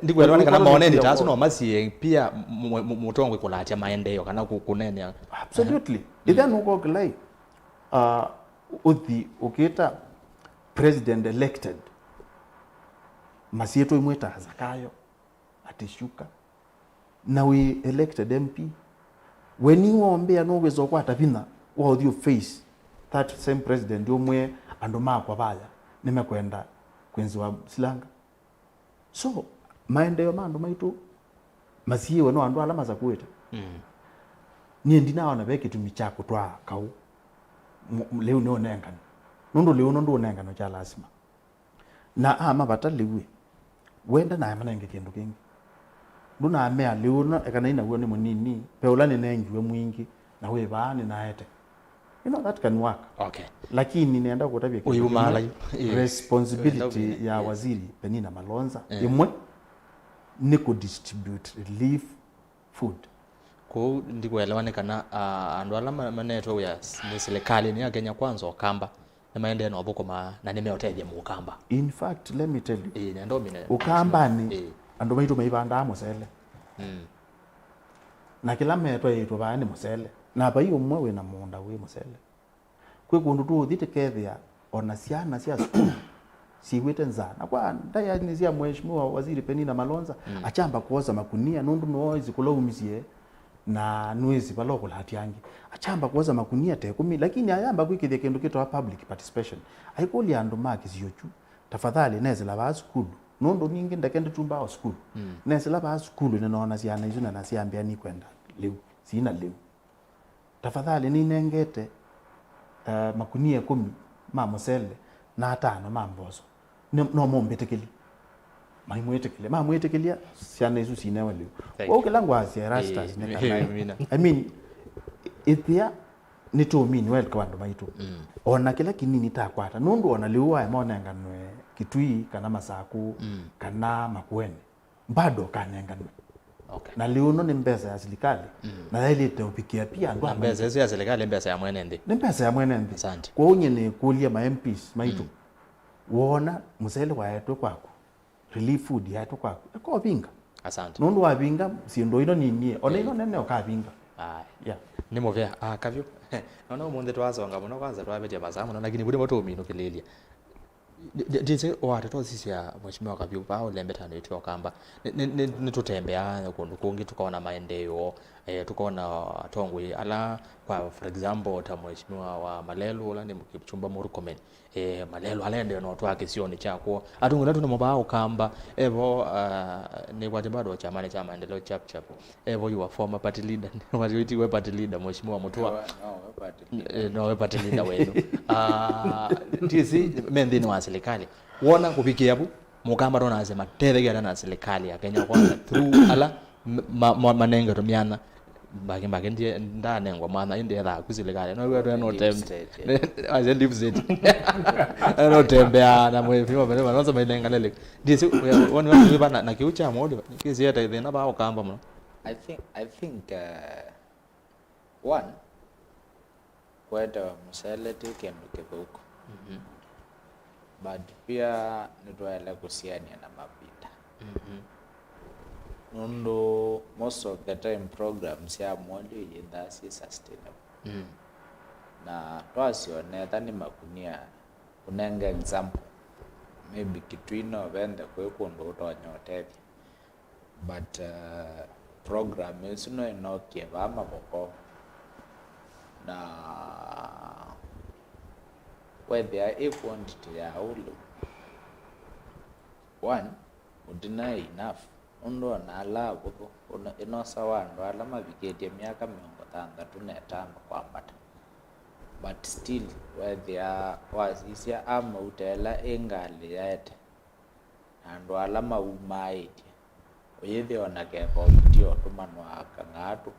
ndikwenda onekana maoneni ta asu no masie pia mũ-, mũ-, mũtongoi kũlatya maendeeo kana kũ-, kũneenea. Absolutely. Mm. Ĩthĩa nũkokĩlai, uh, ũthi ũkĩta president elected, masyĩtwa imwe ta Zakayo, Ati Shuka, na wĩ elected M P, we nĩwombea nũwĩsa ũkwata vinya wa ũthi ũface that same president ũmwĩe andũ makwa vaya nĩmekwenda kwĩnzĩwa silanga. So, maendeeo ma andũ maitũ masiĩwe no andũ ala masakuĩte. Mm. Niĩ ndinaona ve kĩtumi kya kũtwaa kaũ lĩu nĩũnengane. Nũndũ lĩu no ndũnengane kya lasima. Na amavata lĩu ĩ, wenda nae manenge kĩndũ kĩngĩ. Ndũnamea lĩu ũno, ekana inaw'o nĩ mũnini, ve ũla nĩnengiwe mwingĩ, na wĩ vaa nĩnaete. You know, that can work. Okay. Lakini nĩenda kũtavya kĩndũ kĩmwe, ũyumala yu. Ĩĩ. Responsibility ya waziri Penina Malonza, ĩmwe, nĩ kũ distribute relief food. Kwoou ndikuelewa nĩ kana, ah, andũ ala ma-, manetwe wĩa s-, nĩ silikalĩ nĩ ya Kenya Kwanza Ũkamba, nĩmaendee na ũthũkũma na nĩmeũtethya Mũkamba. In fact, let me tell you, ĩĩ, nenda ũmine. Ũkambanĩ, ĩĩ, andũ maitũ maivandaa mũsele. Mm. Na kĩla metwaĩtwe vaa nĩ mũsele. Na vai ũmwe wĩ na mũũnda wĩ mũsele. Kwĩ kũndũ tũũthi tũkethĩa ona syana sya sukulu syĩw'ĩte nzaa. Na kwa ndaĩanĩ sya Mheshimiwa Waziri Penina Malonza, mm, akyamba kwosa makunia, nũndũ nĩwĩsĩ kũla umisye na nĩwĩsĩ vala ũkũlatya angĩ. Akyamba kwosa makunia ta ĩkũmi, lakini ayamba kwĩkĩthya kĩndũ kĩtawa public participation. Aikũlya andũ ma kĩsio kyu, "Tafadhali, nesĩla vaa sukulu." Nũndũ ningĩ ndeke ndĩtumbaa o sukulu. Mm. Nesĩla vaa sukulu, nĩnoona syana isu na nasyambĩa nikwenda lĩu, sina lĩu. Tafadhali nĩnengete, eh, makunia ĩkũmi ma mũsele na atano ma mboso. Nĩ, no mũmbĩtĩkĩlye? Maimwĩtĩkĩlya. Mamwĩtĩkĩlya, syana isu sinewe lĩu. Thank you. Kwoou kĩla ngwasya Erastus, ĩĩ, nĩ kana, ĩĩ, mina. I mean, ĩthĩa nĩtũmini welcome andũ maitũ. Mm. Ona kĩla kĩnini takwata. Nũndũ ona lĩu waema ũnenganwe Kitui kana Masakũ, mm, kana Makueni, bado ũkanenganwe. Okay. Na lĩu ĩno nĩ mbesa ya silikalĩ, mm, na yaĩlĩte ũvikĩa pia andũ. Na a mbesa ĩsu ya silikalĩ, mbesa ya mwene nthĩ. Nĩ mbesa ya mwene nthĩ. Asante. Kwoou nyie nĩkũlya ma M Ps maitũ, mm, woona mũsele waetwe kwaku, relief food yaetwe kwaku, eka ũvinga. Asante. Nũndũ wavinga syĩndũ ino ninie, ona, eh, ino nene ũkavinga. Aya. Yeah. Nĩ mũvea. Ah, Kavyũ. Nona ũmũnthĩ twasonga mũno, kwanza twavĩtya masaa mũno, lakini vu nĩvo tũũminũkĩlĩĩlya. Ndi-, ndi-, ndĩsĩ watata ũsisya Mheshimiwa Kavyũ vaa ũlembetanĩtw'e Ũkamba. Nĩ, nĩ, nĩ, nĩtũtembeaa kũndũ kũngĩ tũkona maendeeo, eh, tũkona atongoi ala, kwa for example, ta Mheshimiwa wa Malelũ, ũla nĩ Kipchumba Murkomen. Eh, Malelũ alaendee na ũtwaa kĩsionĩ kya kwoo. Atongoi ala twĩnamo vaa Ũkamba, evo, ah, nĩkwatĩ bado kyamanĩ kya maendeleo Chap Chap. Evo your former party leader, watiwe party leader, Mheshimiwa Mutua. No, no, we party leader. Eh, no, we party leader wenu. Ah, ndĩsĩ me nthĩnĩ wa silikalĩ. Wona kũvikĩa vu, Mũkamba ndonasya matethekea na silikalĩ ya Kenya Kwanza through ala m- ma- ma- manengetwe myanya. Mbaki mbaki ndie ndanengwa mwanya indi ethaa ku silikalĩ no wetwe no tem- Deep state, yeah. Aze deep state. No tembea na mwe fimo bele manonza mainenganele. Ndisi woni wani wiba na na kiu cha modio kisi eta thina ba ukamba muno. I think, I think, uh, one, kũetewa mũsele ti kĩndũ kĩthũku. Mhm. But pia nĩtwaĩle kũsianĩa na mavinda. Mhm. Nũndũ most of the time programs sya mũolyo iyĩthaa syĩ sustainable. Mm. Na twasyonetha nĩ makunia, kũnenga example, maybe Kitui no venthe kwĩ kũndũ ũtonya ũtethya. But, uh, program ĩsu no ĩnokie vaa Mavoko, na wethĩa ĩ quantity ya ũu lĩu, one, ũtina enough, nũndũ ona ala avũthũ, ũno- ĩnosawa andũ ala mavikĩtye myaka mĩongo thanthatũ na ĩtano kwambata, but still wethĩa wasisya amauta ĩla ĩ ngalĩ yaete, na andũ ala maumaaĩtye, ũyĩthĩa o na keka ũviti ũtũmanwa kang'aatũ,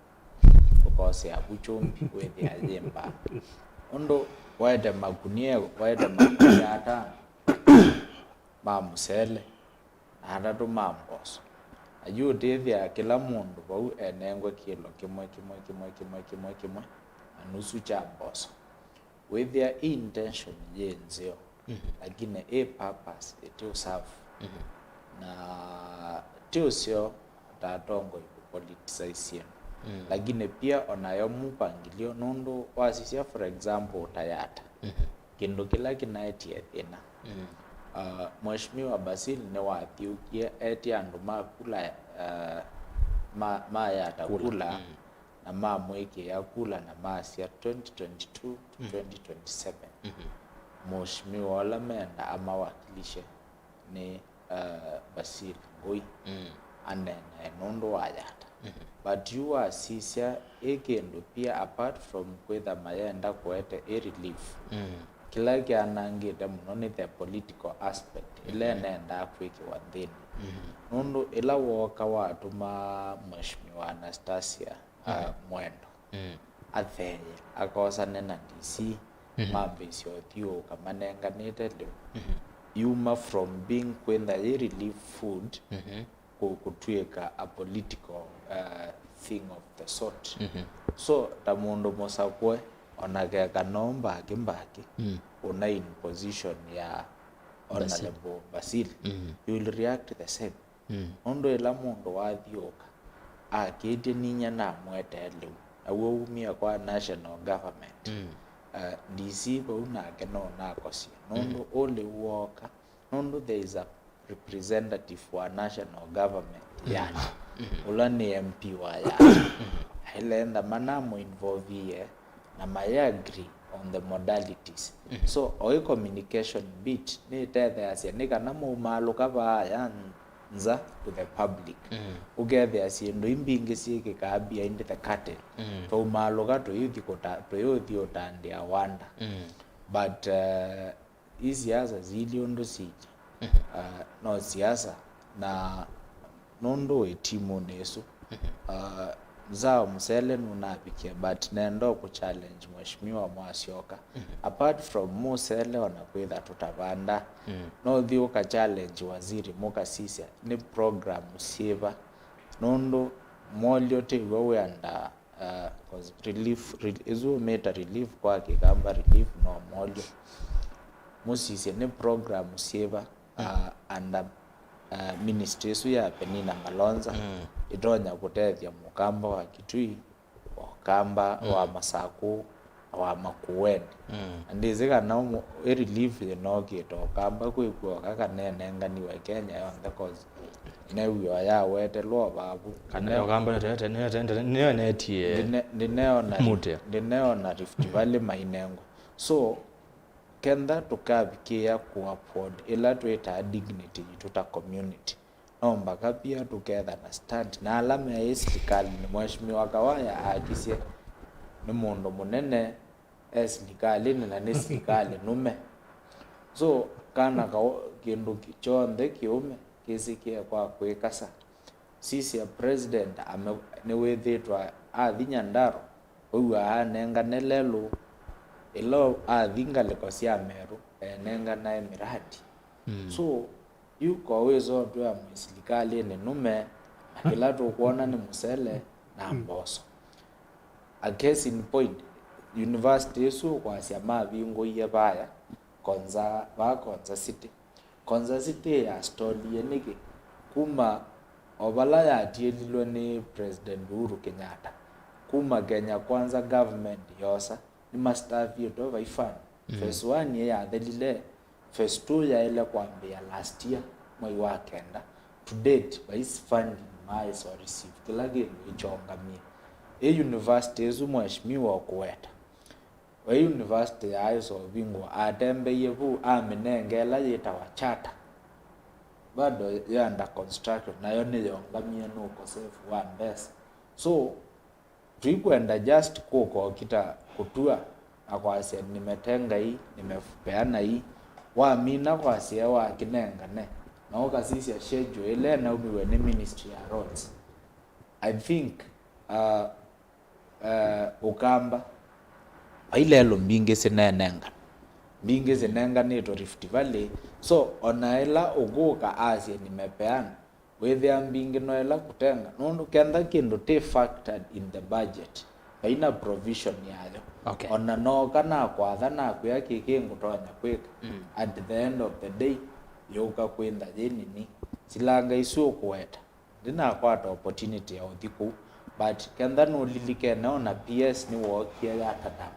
ũkosea vu kyũmbi wĩthĩa yĩ mbaa. Ũndũ waete makunia, waete makunia atano ma mũsele na atatũ ma mboso. Na yu ũtĩthĩa kĩla mũndũ vau enengwe kĩlo kĩmwe, kĩmwe, kĩmwe, kĩmwe, kĩmwe, kĩmwe, na nusu kya mboso. Wĩthĩa ĩ intention yĩ nzeo, mhm, lakini ĩ purpose ĩtĩ ũsavu. Mhm. Na ti ũseo ta atongoi kũpoliticize syĩndũ. Mm. Lakini pia onayo mũpangilio, nũndũ wasisya, for example, ta Yatta, mhm, kĩndũ kĩla kĩnaetie thĩna. Mm. Uh, Mheshimiwa Basil nĩwathiũkie etie andũ ma kula, uh, ma, ma Yatta kula, kula. Mm. Na mamwĩkĩa kula na masya twenty twenty-two to, mhm, twenty twenty-seven. Mhm. Mheshimiwa ũla menda amawakilishe nĩ, uh, Basil Ngũi, mm, anenae nũndũ wa Yatta. Mhm. But yu wasisya ĩ kĩndũ pia, apart from kwĩtha mayenda kũete ĩ relief, mm, kĩla kyanangĩte mũno nĩ the political aspect, ĩla, mhm, ĩnendaa kwĩkĩwa nthĩnĩ. Mhm. Nũndũ ĩla wooka watũma Mheshimiwa Anastasia, uh, mhm, Mwendo, mm, atheye, akosane na D C, mhm, mambĩĩsya ũthiũũka manenganĩte lĩu. Mhm. Yuma from being kwĩntha yĩ relief food, mhm, kũ- kũtw'ĩka a political, uh, thing of the sort. Mhm. So, ta mũndũ mũsakũe, ona keka no mbaki mbaki, mm, ũna in position ya Basil. Honorable Basil, mm, you will react the same. Mm. Nũndũ ĩla mũndũ wathiũũka, akĩtye ninyie namũetee lĩu, naw'o umie kwa national government. Mm. Uh, D C vau nake no nakosye. Nũndũ, mm, ũlĩu wooka, nũndũ there is a representative wa national government, mm, Yatta, mm, ũla nĩ M P wa Yatta. Mm. Ailenda manamũinvolvie na mayĩagree on the modalities. Mhm. So, oĩ communication bit nĩtetheasya nĩ kana maumaalũka vaa ya nza to the public. Mhm. Ũkethĩa syĩndũ i mbingĩ syĩkĩkaa behind the curtain. Mhm. Twaumaalũka tũyũthi kũta-, tũyũthi ũtandĩa wanda. Mhm. But, uh, i siasa siilye ũndũ siilye. Mhm. Uh, no siasa, na nũndũ wĩ timunĩ ĩsu. Mhm. Uh, Mzao Msele nũnavikie, but nenda kũ challenge Mheshimiwa Mwasyoka. Mhm. Apart from Musele ona kwĩtha tũtavanda, mm, no ũthi ũka challenge waziri mũkasisya nĩ program syĩva, nũndũ molyo tĩw'o wĩandaa. Uh, 'cause relief, re-, ĩsu ũmĩta relief kwa Kĩkamba, relief no molyo. Mũsisye nĩ program syĩva, mm, uh, under, uh, ministry ĩsu ya Penina Malonza, mm, ĩtonya kũtethya Mũkamba wa Kitui, Wakamba, mm, wa Masakũ, wa Makueni. Mm. Na ndĩsĩ kana ũmũ-, ĩ relief yĩnokĩte Ũkamba kwĩkw'oka kana ĩnenganiwe Kenya yonthe, 'cause new'o yawetelwa vavu. Kana Ũkamba nĩyo ĩnetie ndine-, ndineona Ri-, mũtĩ. Ndineona Rift Valley mainengwa. So, kenda tũkavikĩĩa kũ uphold ĩla twĩtaa dignity yitũ ta community, no mbaka pia tũkethana stand na ala meĩ silikalĩnĩ. Mheshimiwa Kawaya aakisye nĩ mũndũ mũnene e silikalĩnĩ na nĩ silikalĩ nũme. So, kana kao kĩndũ kĩ-, kyonthe kĩũme kĩsĩkĩe kwa kwĩkasa. Sisya president ame-, nĩwĩthĩtwe athi Nyandarua, wĩw'aa anengane lelũ, ĩla athi ngalĩko sya Meru, enenganae miradi. Mm. So, yu ko wĩsa ũtwĩa mwĩ silikalĩnĩ nũme, na kĩla tũkwona nĩ mũsele na mboso. A case in point, university ĩsu ũkwasya mavingũie vaya Konza, vaa Konza City. Konza City ya stolie nĩkĩ? Kuma o vala yatiĩlilwe nĩ President Uhuru Kenyatta, kuma Kenya Kwanza government yosa, nĩmastaffĩtwe vai fund. Mm. Phase one ĩyathelile, phase two yaĩle kwambĩĩa last year, mwei wa kenda. To date, vaisi funding maaĩsa receive, kĩla kĩndũ ĩkyongamie. Ĩ university ĩsu mheshimiwa ũkũweta, we university yaaĩsa ũvingũa, atembeie vu amĩnenga ĩla yĩtawa charter. Bado yĩ under construction, nayo nĩyongamie nĩ ũkosefu wa mbesa. So, tũikwenda just kũka ũkita kũtua na kwasya, "Nimetenga hii, nimepeana hii." Wamina kwasya wakĩnengane, na ũkasisya schedule ĩla ĩnaumiw'e nĩ Ministry ya Roads. I think, uh, uh, Ũkamba, vai lelũ mbingĩ sinenengana, mbingĩ sinenganĩtwe Rift Valley. So, ona ĩla ũkũka asye, "Nimepeana," wĩthĩa mbingĩ no ĩla kũtenga, nũndũ kenda kĩndũ tĩ factored in the budget, vaina provision yayo. Okay. Ona nooka nakwatha nakwĩa kĩkĩ ngũtonya kwĩka, mm, at the end of the day, yũka kwĩntha yĩ nini. Silanga isu ũkũweta, ndinakwata opportunity ya ũthi kũu, but kenda nũlilikene ona P S nĩwookie Yatta Dam.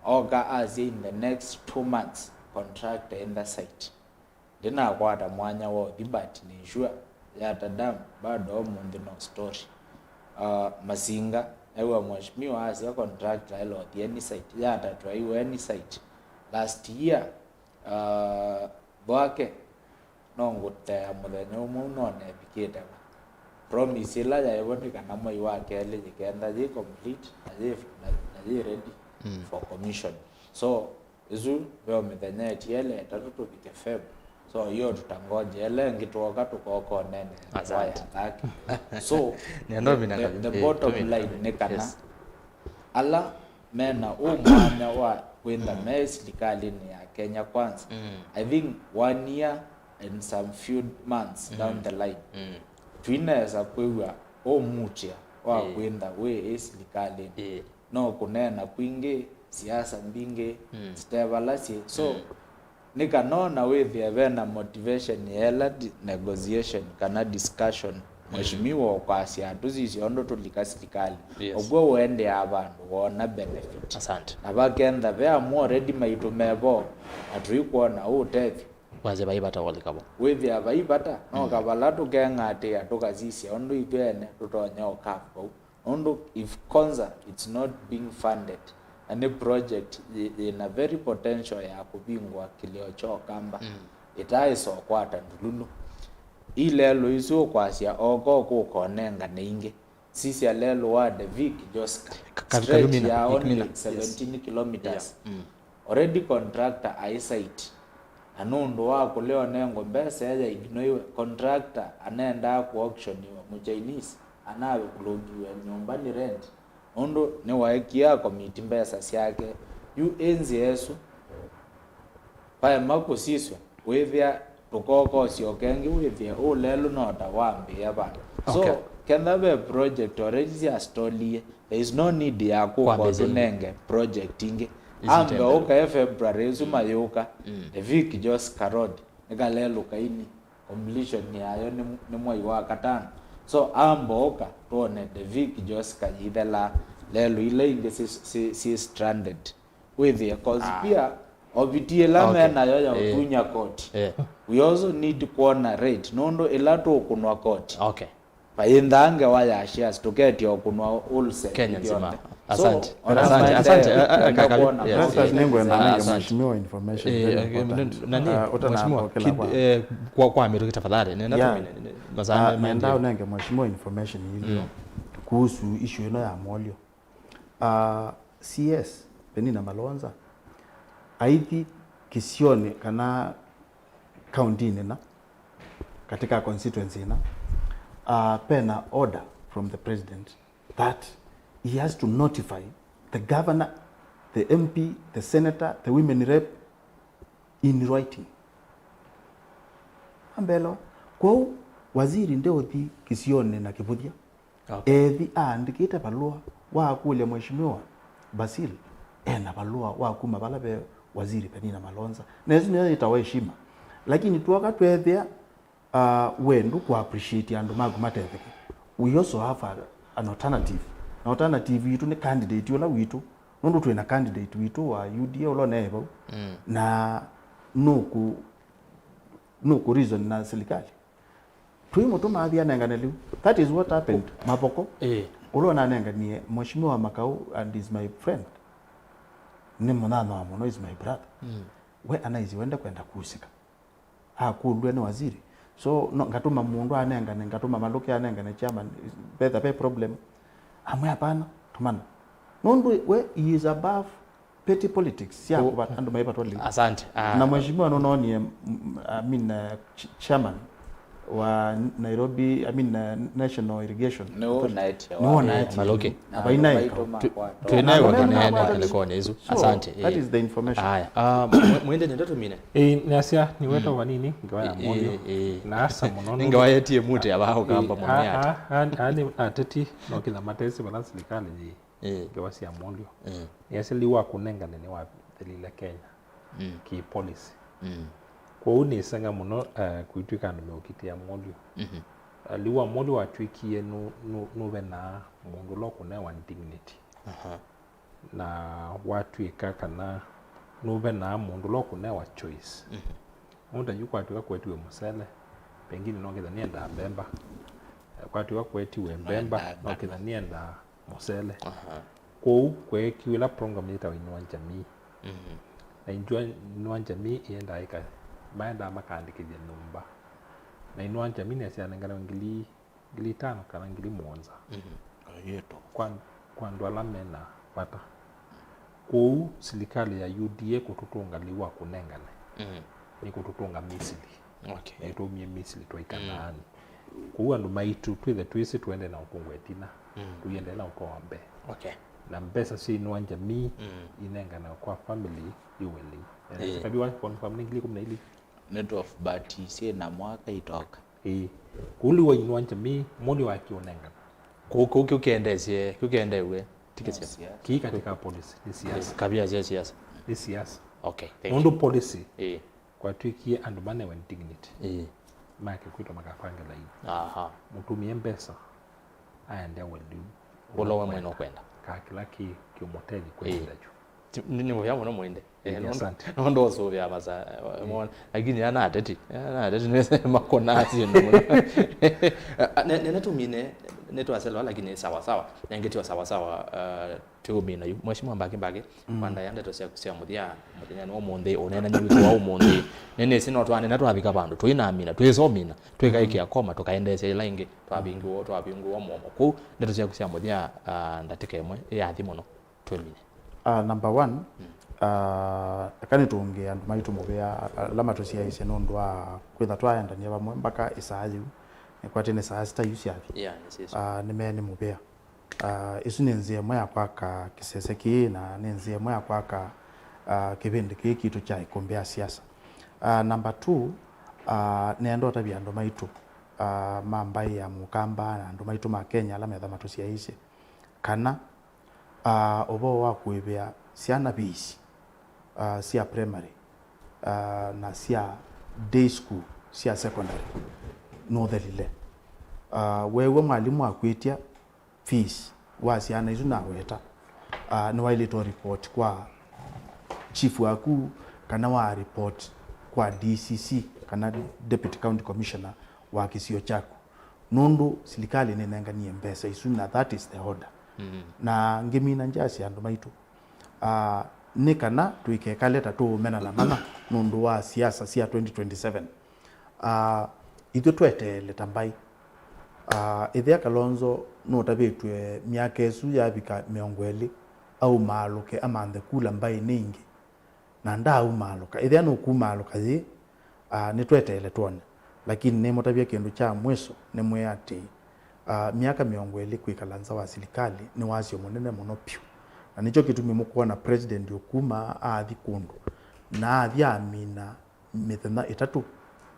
Oka asya, "In the next two months, contractor in the site." Ndinakwata mwanya wa ũthi, but nĩ sure Yatta Dam bado ũmũnthĩ no story. Uh, Masinga, ew'a mheshimiwa asya contractor aĩle ũthi any site. Yatta twaiwe any site. Last year, uh, Thwake, no ngũtea mũthenya ũmwe ũnone evikĩte va. Promise ĩla yaĩwe nĩ kana mwei wa kelĩ yĩkenda yĩ complete na yĩ, na, na yĩ ready, mm, for commission. So, ĩsu yo mĩthenya ĩtiele ĩtatũ tũvike Feb. So, yo tũtangonje ĩla ĩngĩ twoka tũkokonene. Asante. So, nĩenda the, ũmina the, kavi-, the eh, bottom tumina line kavi-, nĩ kana, yes, ala mena ũ mwanya wa kwĩntha me silikalĩnĩ ya Kenya Kwanza, mm, I think one year and some few months, mm, down the line, mm, twinesa kwĩw'a ũmutya wa, eh, kwĩntha wĩ ĩ silikalĩnĩ. Eh. No kũneena kwingĩ, siasa mbingĩ, mm, sitevalasye. So, mm, nĩ kana ona wĩthĩe ve na motivation ya ĩla di-, negotiation kana discussion, mm, mheshimiwa ũkwasya tũsisye ũndũ tũlika silikalĩ. Yes. Ũkw'o ũendeaa vandũ woona benefit. Asante. Na vakentha ve amwe already maitũ mevo, na tũikwona ũtethyo. Wasya vai vata walika vo. Wĩthĩa vai vata, no, mm, kavala tũkeng'atĩa tũkasisya ũndũ ithyĩ ene tũtonya ũkava vau. Nũndũ if Konza it's not being funded, na nĩ project yĩ, yĩna very potential ya kũvingũa kĩlĩo kya Ũkamba, mm, ĩtaaĩsa ũkwata ndululu. Ii lelũ isu ũkwasya oko kũkonengane ingĩ. Sisya lelũ wa Devik Joska. Ka-, ka-, straight Kalumina, ya only Kalumina, yes, seventeen kilometers. Yeah. Mm. Already contractor aĩ site. Na nũndũ wa kũlea ũnengwa mbesa ya ignore, contractor anendaa kũ auctioniwa, mũ Chinese anawe kũlũngiw'a nyũmba nĩ rent, nũndũ nĩwaekie akomiti mbesa syake. Yu ĩ nzĩa ĩsu, vaema kũsisw'a, wĩthĩa tũkokosyo kengĩ wĩthĩe ũũ lelũ no ta wambĩĩa vandũ. So, okay, kenda ve project already syastolie, there is no need ya kũka kwambĩĩsya ũtũnenge project ingĩ. Isu ambe temporary. Ũkae February ĩsu, mm, mayũka, mm, Devik Joska Road nĩkalelũka ini, completion yayo nĩ, nĩ mwei wa katano. So, ambe ũka, twone Devik Joska yĩthela, lelũ ila ingĩ si, si, si stranded. Wĩthĩe, 'cause, ah, pia oviti ĩla, okay, me nayo ya, eh, ũtunya koti. Eh. We also need kwona rate, nũndũ ĩla tũkũnwa koti, okay, vayĩnthaa ngewa ya shares, tũketya ũkũnwa wholesale Kenya nzima. Ithyonthe. So, asante, ona asante, maendeeo, asante, eh, eh, eh, kaka, kwona, yes, Justus, eh, nĩngwenda nenge, asante, mheshimiwa information, eh, very, eh, important. Nani, ah, ũtanamba mheshimiwa, ũkĩla kid-, kwa, eh, kwa, kwa mĩtũkĩ tafadhali. Nenda, yeah, tũmine, nenda, masaa, ah, me, nenda ũnenge mheshimiwa information ilio, mm, kuhusu issue ĩno ya molio. Ah, C S Penina Malonza aithi kĩsionĩ kana kauntinĩ ĩna, katika constituency ĩna, uh, pena order from the president that he has to notify the governor, the M P, the senator, the women rep in writing. Ambelo, kwoou waziri ndeũthi kĩsionĩ na kĩvũthya. Okay. Ethi aandĩkĩte valũa wa kũlya Mheshimiwa Basil ena valũa wa kuma vala ve waziri Penina Malonza. Na ĩsu nĩyo yĩtawa heshima. Lakini twoka tweethĩa, uh, we ndũkũ appreciate andũ maku matetheke. We also have a, an alternative. Na alternative yitũ nĩ candidate ũla witũ. Nũndũ twĩ na candidate witũ wa U D A ũla ũneĩ vau. Mm. Na nũkũ, nũkũ reason na serikali. Tũimũtũma athi anengane lĩu. That is what happened. Mavoko. Eh. Ũla ũnanenganie Mheshimiwa Makau and is my friend. Nĩ mũnyanyawa mũno, is my brother. Mm. We anaisi wende kwenda kuusika. Akũlw'e nĩ waziri. So, no, ngatũma mũndũ anengane, ngatũma Malũke anengane chairman, vetha ve problem. Amwe hapana, tũmana. Nũndũ we, he is above petty politics sya kũva andũ maivatwa lĩu. Asante. Ah. Na mheshimiwa nũnoonie, mm, I mean, uh, ch-, chairman wa Nairobi, I mean, uh, National Irrigation Authority. Nĩwonaetie. Nĩwonaetie. Malũke. Na vainaĩka. Andũ maitũ makwatwa. Twĩnayo. Andũ maitũ makwatwa. Nĩkonĩ ĩsu. So, asante, that is the information. Aya. Ah, mwe-, mwende nenda tũmine. Ĩĩ, nĩasya nĩweta vanini ngewa ya mũndũ. Ĩĩ, ĩĩ. Na asa mũno. Nĩ ngewa yetie mũte ava ũkamba mũno yata. Aa nĩ ateti no kĩla matesi vala silikalĩ yĩ. Ĩĩ. Ngewa sya mũndũ. Ĩĩ. Nĩasya lĩu wa kũnengane nĩwathelile Kenya. Mm. Kĩ policy. Mm. Kwoou nĩsenga mũno, eh, kwĩtw'ĩka andũ meũkitĩa mũndũ. Mhm. Eh, lĩu wa mũndũ watw'ĩkie nũ-, nũ-, nũvenaa mũndũ ũla ũkũnewa dignity. Aha. Na watw'ĩka kana nũvenaa mũndũ ũla ũkũnewa choice. Mhm. Nũndũ ta yu kwatw'ĩka kwetiwe mũsele, pengine no kĩtha nĩendaa mbemba. Kwatw'ĩka kwetiwe mbemba, no kĩtha nĩendaa mũsele. Aha. Kwoou kweekiwe ĩla program yĩtawa Inua Jamii. Mhm. Na Inua, Inua Jamii ĩendaa ĩka, maendaa makaandĩkĩthya nyũmba. Na Inua Jamii nĩasyanenganwe ngili ngili itano kana ngili mũonza. Mhm. Ayĩtũ. Kwa, kwa andũ ala mena vata. Kwoou silikalĩ ya U D A kũtũtũnga lĩu wa kũnengane. Mhm. Nĩ kũtũtũnga Misili. Okay. Nĩtwaumie Misili twaika Kanaani. Kwoou andũ maitũ twĩthe twĩsĩ tũendee na ũkũngũ ĩtina. Mm. Tũiendee na ũtwawa mbee. Okay. Na mbesa sya Inua Jamii inenganawe kwa family iweli. Eh. Kathi wa confirm nĩ ngili ikũmi na ilĩ. Nĩ twelve, but syĩ na mwaka itoka. Ĩĩ. Kũu lĩu wa Inua Jamii, mũndũ wa kĩũnengana. Kũu, kũu kĩu kĩendeesye, kĩu kĩendeew'e, tikĩsya. No siasa. Kĩi katika policy, nĩ siasa. Ĩĩ, kavia sya siasa. Nĩ siasa. Okay, thank you. Nũndũ policy, ĩĩ, kwatw'ĩkie andũ manewe dignity. Ĩĩ. Make kwĩtwa makapange laini. Aha. Mũtumie mbesa, aendea we lĩu. Ũla we mwene ũkwenda. Ka kĩla kĩ kĩũmũtethi kwĩenda kyu. Ti-, nĩ, nĩ mũvea mũno mwende. Eh, ĩĩ, nũndũ, asante. Nũndũ ũsũvĩa masa, eh, mwana. Lakini ana ateti, ana ateti nĩ makona syĩndũ mũno. Ne-, nene tumine, nĩtwaselewa, lakini sawa sawa. Nengĩtio sawa sawa, eh, tũũmina yu. Mheshimiwa Mbaki Mbaki, mm, kwandaĩa ndeto syaku sya mũthya, mũthenya nĩ ũmũnthĩ, ũneenany'a witũ wa ũmũnthĩ. Nĩnĩsĩ no twanena twavika vandũ, tũinamina, twĩsomina, twĩkaĩkĩa koma, tũkaendeesya ĩla ĩngĩ, twavingũwa, twavingũwa mũomo. Kwoou, ndeto syaku sya mũthya, ah, ndatĩka ĩmwe, yathi mũno. Twĩmine. Ah, number one, mm, ah, eka nĩtũngĩe andũ maitũ mũvea, ala matũsyaĩĩsye nũndũ wa kwĩtha twaendanie vamwe mpaka ĩsaa yĩu. Nĩkwatĩ nĩ saa sita yu syathi. Yeah, nĩ sisa. Ah, nĩmee nĩ mũvea. Ah, ĩsu nĩ nzĩa ĩmwe ya kwaka kĩsese kĩĩ, na nĩ nzĩa ĩmwe ya kwaka, ah, kĩvĩndĩ kĩĩ kitũ kya ĩkũmbĩ ya siasa. Ah, number two, ah, nĩenda ũtavya andũ maitũ, ah, ma mbaĩ ya Mũkamba na andũ maitũ ma Kenya ala metha matũsyaĩĩsye kana, ah, ũvoo wa kũĩvĩa syana fees, ah, sya primary, ah, na sya day school, sya secondary, nũthelile. Ah, weew'a mwalimũ akwĩtya fees wa syana isu naweta, ah, nĩwaĩlĩte ũripoti kwa chief waku, kana wa report kwa D C C, kana Deputy County Commissioner wa kĩsio kyaku. Nũndũ silikalĩ nĩnenganie mbesa isu, na that is the order. Mm. Na ngĩmina ngyasya andũ maitũ, ah, nĩ kana tũikekale ta tũũmenana mana nũndũ wa siasa sya twenty twenty-seven. Ah, ithyĩ tweteele ta mbaĩ. Ah, ĩthĩa Kalonzo nũtavĩtw'e myaka ĩsu yavika mĩongo ĩlĩ, aumaalũke amanthe kula mbaĩnĩ ingĩ. Na ndaaumaalũka. Ĩthĩa nũkumaalũka yĩ, ah, nĩtweteele twone. Lakini nĩmũtavya kĩndũ kya mwiso, nĩmwĩa atĩ ah, myaka mĩongo ĩlĩ kwĩkala nza wa silikalĩ nĩ wasyo mũnene mũno vyũ. Na nĩkyo kĩtumi mũkwona president ũkuma athi kũndũ, na athi amina mĩthenya ĩtatũ,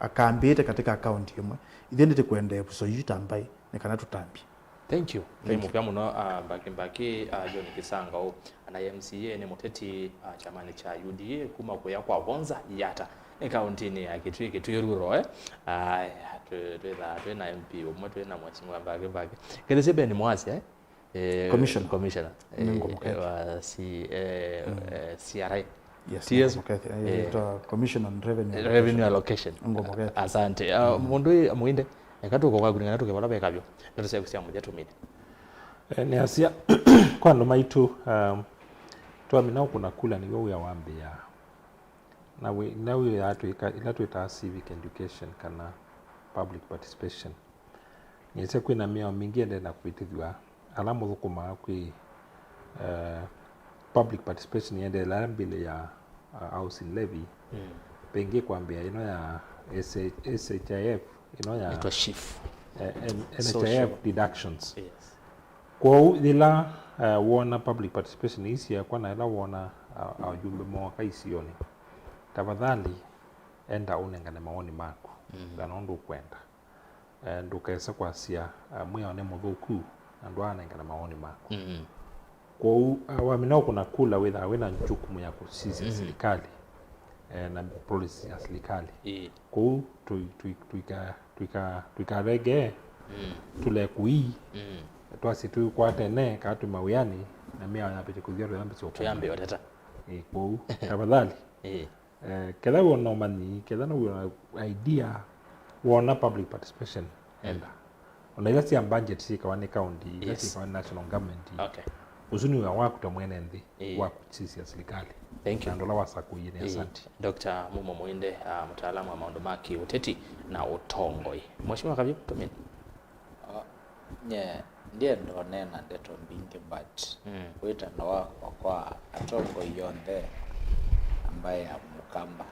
akambĩĩte katika akaunti ĩmwe. Ithyĩ nĩtĩkwenda ĩvuso yu ta mbaĩ nĩ kana tũtambye. Thank you. Nĩ mũvea mũno, ah, Mbaki Mbaki, ah, John Kisangau, na M C A nĩ mũteti, ah, kyamanĩ kya U D A kuma kũya kwa Vonza Yata, nĩ kauntinĩ ya Kitui, Kitui Rural, eh? Aya, twĩ- twĩthaa twĩ na M P ũmwe, twĩ na Mheshimiwa Mbaki Mbaki. Kĩlĩsĩ Ben Mwasya, eh? Eh, Commissioner. Commissioner, eh, Nĩngũmũkethya. Wa C-, eh, eh, C R I. Yes, T S. Nĩngũmũkethya. Eh, eh, ĩtwa Commission on Revenue Revenue Allocation. Nĩngũmũkethya. Asante. Ah, mũndũ ĩ Mũinde, eka tũko kwaku nĩ kana tũke vala veka vyo. Ndeto syaku sya mũthya tũmine. Eh, nĩ asya kwa andũ maitũ, um, twamina ũkũna kula nĩw'o wĩa wambĩaa. Na wĩ, na wĩ ya twĩka, ila twĩtaa civic education kana public participation. Nĩsya kwĩna mĩao mingĩ ĩendee na kũvĩtĩthw'a ala mũthũkũmaa kwĩ, eh, public participation yĩendee ĩla mbĩlĩ ya, uh, housing levy. Mm. Pengĩ kwambĩa ĩno ya S H, S H I F, ĩno ya Ĩtwa SHIF. Eh, N-, N H I F social deductions. Yes. Kwoou yĩla, eh, woona public participation ii syeekwa na ĩla woona, ah, ajumbe mooka isionĩ, tafadhali enda ũnengane mawoni maku, mm, kana ũndũ ũkwenda. Eh, ndũkese kwasya, ah, mwĩao nĩ mũthũku na ndwaanengane mawoni maku. Mm. Kwoou, ah, wamina ũkũna kula wĩthaa wĩna jukumu ya kũsisya, mm, silikalĩ, eh, na policy ya silikalĩ. Ĩĩ. Kwoou tũi-, tũi-, tũika-, tũika-, tũikavengee, mm, tũle kũi, mm, twasye tũikwatene, kaa twĩ mawĩanĩ, na mĩao yambĩte kũthya tũyambĩsye ũkũna. Tũyambĩe ũteta. Ĩĩ, kwoou, tafadhali. Ĩĩ. Eh, ketha wĩona ũmanyi, ketha no wĩona idea, wona public participation, mm, enda. Ona ila sya budget syĩkawa nĩ county, ila, yes, syĩkawa nĩ national government. Okay. Ũsu nĩ wĩa waku ta mwene nthĩ, ĩĩ, wa kũsisya silikalĩ. Thank you. Na ndola wasakũie nĩ, ĩĩ, asante. Doctor Mumo Mũinde, ah, mũtaalamu wa maũndũ ma kĩũteti na ũtongoi. Mheshimiwa Kavyu, tũmĩne. Ah, nye, ndienda ũneena ndeto mbingĩ, but, mm, wĩtano wakwa kwa atongoi onthe a mbaĩ ya Mũkamba.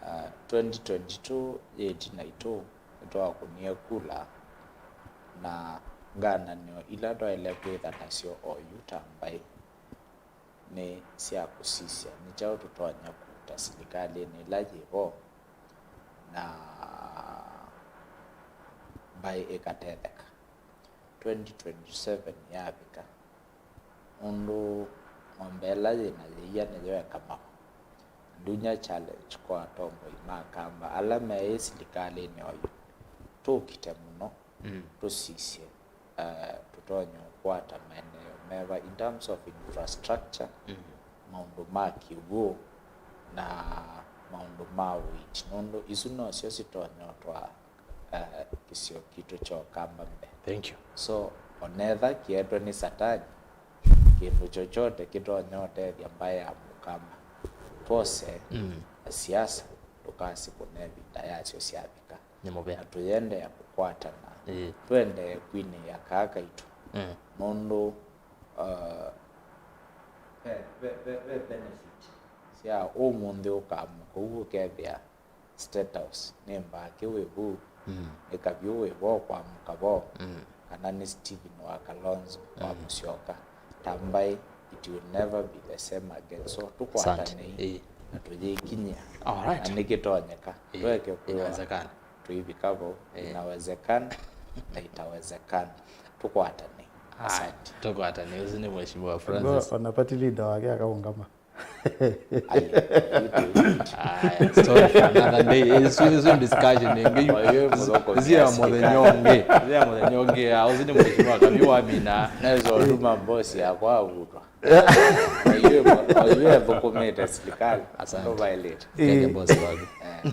Ah, twenty twenty-two yĩ ĩtina itũ, nĩtwakũnie kula, na ngananĩo ila twaĩle kwĩtha nasyo oyu ta mbaĩ nĩ sya kũsisya nĩ kyaũ tũtonya kũuta silikalĩnĩ ĩla yĩ vo, na mbaĩ ĩkatetheka. Twenty twenty-seven yavika, nũndũ ng'ombe ĩla yĩ na yĩia nĩyo ĩkamawa. Ndunya challenge kwa atongoi ma Kamba ala meĩ silikalĩnĩ oyu, tũkite mũno, mm, tũsisye, eh, tũtonye ũkwata maendeeo meva in terms of infrastructure, mm, maũndũ ma kĩw'ũ na maũndũ ma ũiiti, nũndũ isu nosyo sitonya ũtwaa, eh, kĩsio kitũ kya Ũkamba mbee. Thank you. So, onetha kĩetwe nĩ Satani, kĩndũ chochote kĩtonya ũtethya mbaĩ ya Mũkamba, twose, mm, asiasa, tũkasi kũne ĩvinda yasyo syavika. Nĩ mũvea. Na tũyendea kũkwatana. Ĩĩ. Tũendee kwinĩĩa kaa kaitũ. Mm. Nũndũ, uh, ve, ve, ve, ve benefit sya ũmũnthĩ ũkamũka ũu ũkethĩa State House nĩ Mbaki wĩ vu, mm, nĩ Kavyũ wĩ vo kwamũka vo, mm, kana nĩ Stephen wa Kalonzo, mm, wa Musyoka. Ta mbaĩ, it will never be the same again. So, tũkwatanei, asante, ĩĩ, na tũyĩkinyĩa. All right. Na nĩkĩtonyeka. Ĩĩ, tweke kwĩwa, inawezekana. Tũivika vau. Ĩĩ. Inawezekana na itawezekana. Tũkwatanei. Asante. Aya, tũkwatanei. Ũsu nĩ Mheshimiwa Francis. Ona party leader wake akaũngama. Aya, story for another day. Isu, isu discussion ĩngĩ yu. Oyu mũthũkũmi, isu ya mũthenya ũngĩ. Isu ya mũthenya ũngĩ, ah, ũsu nĩ Mheshimiwa Kabi wamina. Naweza ũtuma boss yakwa avutwa. Oyu, oyu ethũkũmĩte silikalĩ. Asante. No violate. Kenya boss waku. Eh.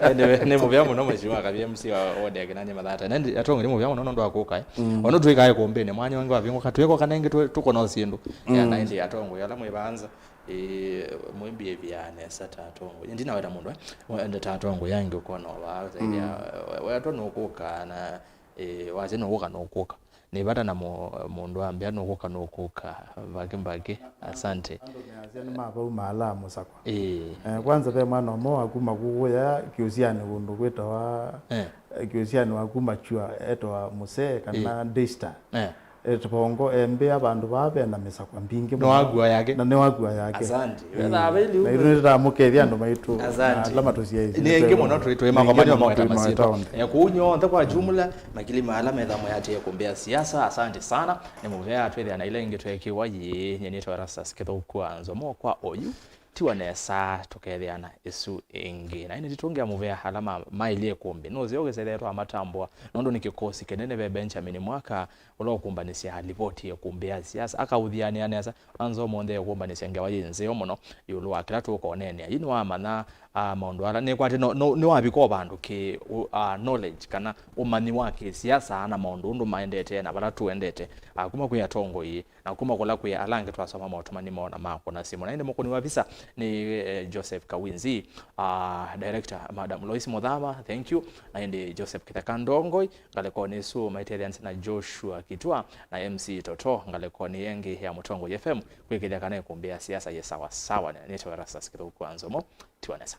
Anyway, nĩ mũvea mũno Mheshimiwa Kabi, M C wa ward ya Kinanyi Mathata. Na ndi, atongoi nĩ mũvea mũno nũndũ wa kũka, eh. Mm. Ono twĩkae kũmbĩnĩ, mwanya ũngĩ wavingũka, twĩko kana ĩngĩ tũ-, tũkona syĩndũ. Mm. Ya, na ĩndĩ atongoi ala mwĩ vanza, eh, mwĩmbĩĩvĩaa nesa ta atongoi. Ndinaweta mũndũ, eh. Wenda ta atongoi angĩ ũkona o vaa, mm, eh, we, wetwa nũkũka na, eh, wasya nũkũka, nũkũka. Nĩ vata na mũ-, mũndũ ambĩa nũkũka, nũkũka. Vaki, vaki. Asante. Andũ measya nĩ mavau maala mũsakwa. Ĩĩ. Eh, kwanza ve mwana ũmwe wa kuma kukuya Kĩũsianĩ kũndũ kwĩtawa Eh. eh, Kĩũsianĩ wa kuma Chua etawa Mũsee kana Daystar. Eh. Etubongo embĩa vandũ vaa vena mĩsakwa mbingĩ mũno. Nĩwakua yake. Na nĩwakua yake. Asante. Eh, Wethaa veli na itũ nĩtũtamũkethya andũ maitũ. Asante. Na ala matũsyaĩĩsye. Nĩ aingĩ mũno twĩ, twĩ makomania Nĩ aingĩ mũno maweta twĩ masito. maweta onthe. Eh, kũu nyonthe kwa jumla, makili maala methĩwa mũyatĩĩe kũmbĩa siasa. Asante sana. Nĩ mũvea twĩthĩa na ila ingĩ twekiwa yĩ. Nyie nĩtawa Erastus Kĩthũku wa Nzomo kwa oyu. Tiwa nesa tũkethĩana ĩsu ĩngĩ. Na ĩndĩ tũngĩa mũvea ala ma-, maĩlye kũmbĩ. Nũseo kĩsethĩa twamatambũa. Nũndũ nĩ kĩkosi kĩnene ve Benjamin Mwaka, ũla ũkũmbanĩsya alivoti ĩkũmbĩ ya siasa, akaũthianĩa nesa, anza ũmũnthĩ ĩkũmbanĩsya ngewa yĩ nzeo mũno ĩũlũ wa kĩla tũkoneenea. Yu nĩwamanya, ah, maũndũ ala nĩkwatĩ no, no, nĩwavika o vandũ kĩ, u-, ah, knowledge kana ũmanyi wa kĩsiasa na maũndũ ũndũ maendete na vala tũendete, ah, kuma kwĩ atongoi na kuma kũla kwĩ ala angĩ twasoma maũtũmani moo na makũna simũ. Na ĩndĩ mũkũni wa visa nĩ, eh, Joseph Kawinzi, ah, director Madam Lois Muthama, thank you. Na ĩndĩ Joseph Kĩtheka Ndongoi, ngalĩkonĩ ĩsu maitetheanĩsya na Joshua Kitwa na M C Toto ngalĩkonĩ ĩngĩ ya Mũtongoi F M kwĩkĩthya kana ĩkũmbĩ ya siasa yĩ sawa sawa. Nĩtawa Erastus Kĩthũku wa Nzomo, tiwa nesa.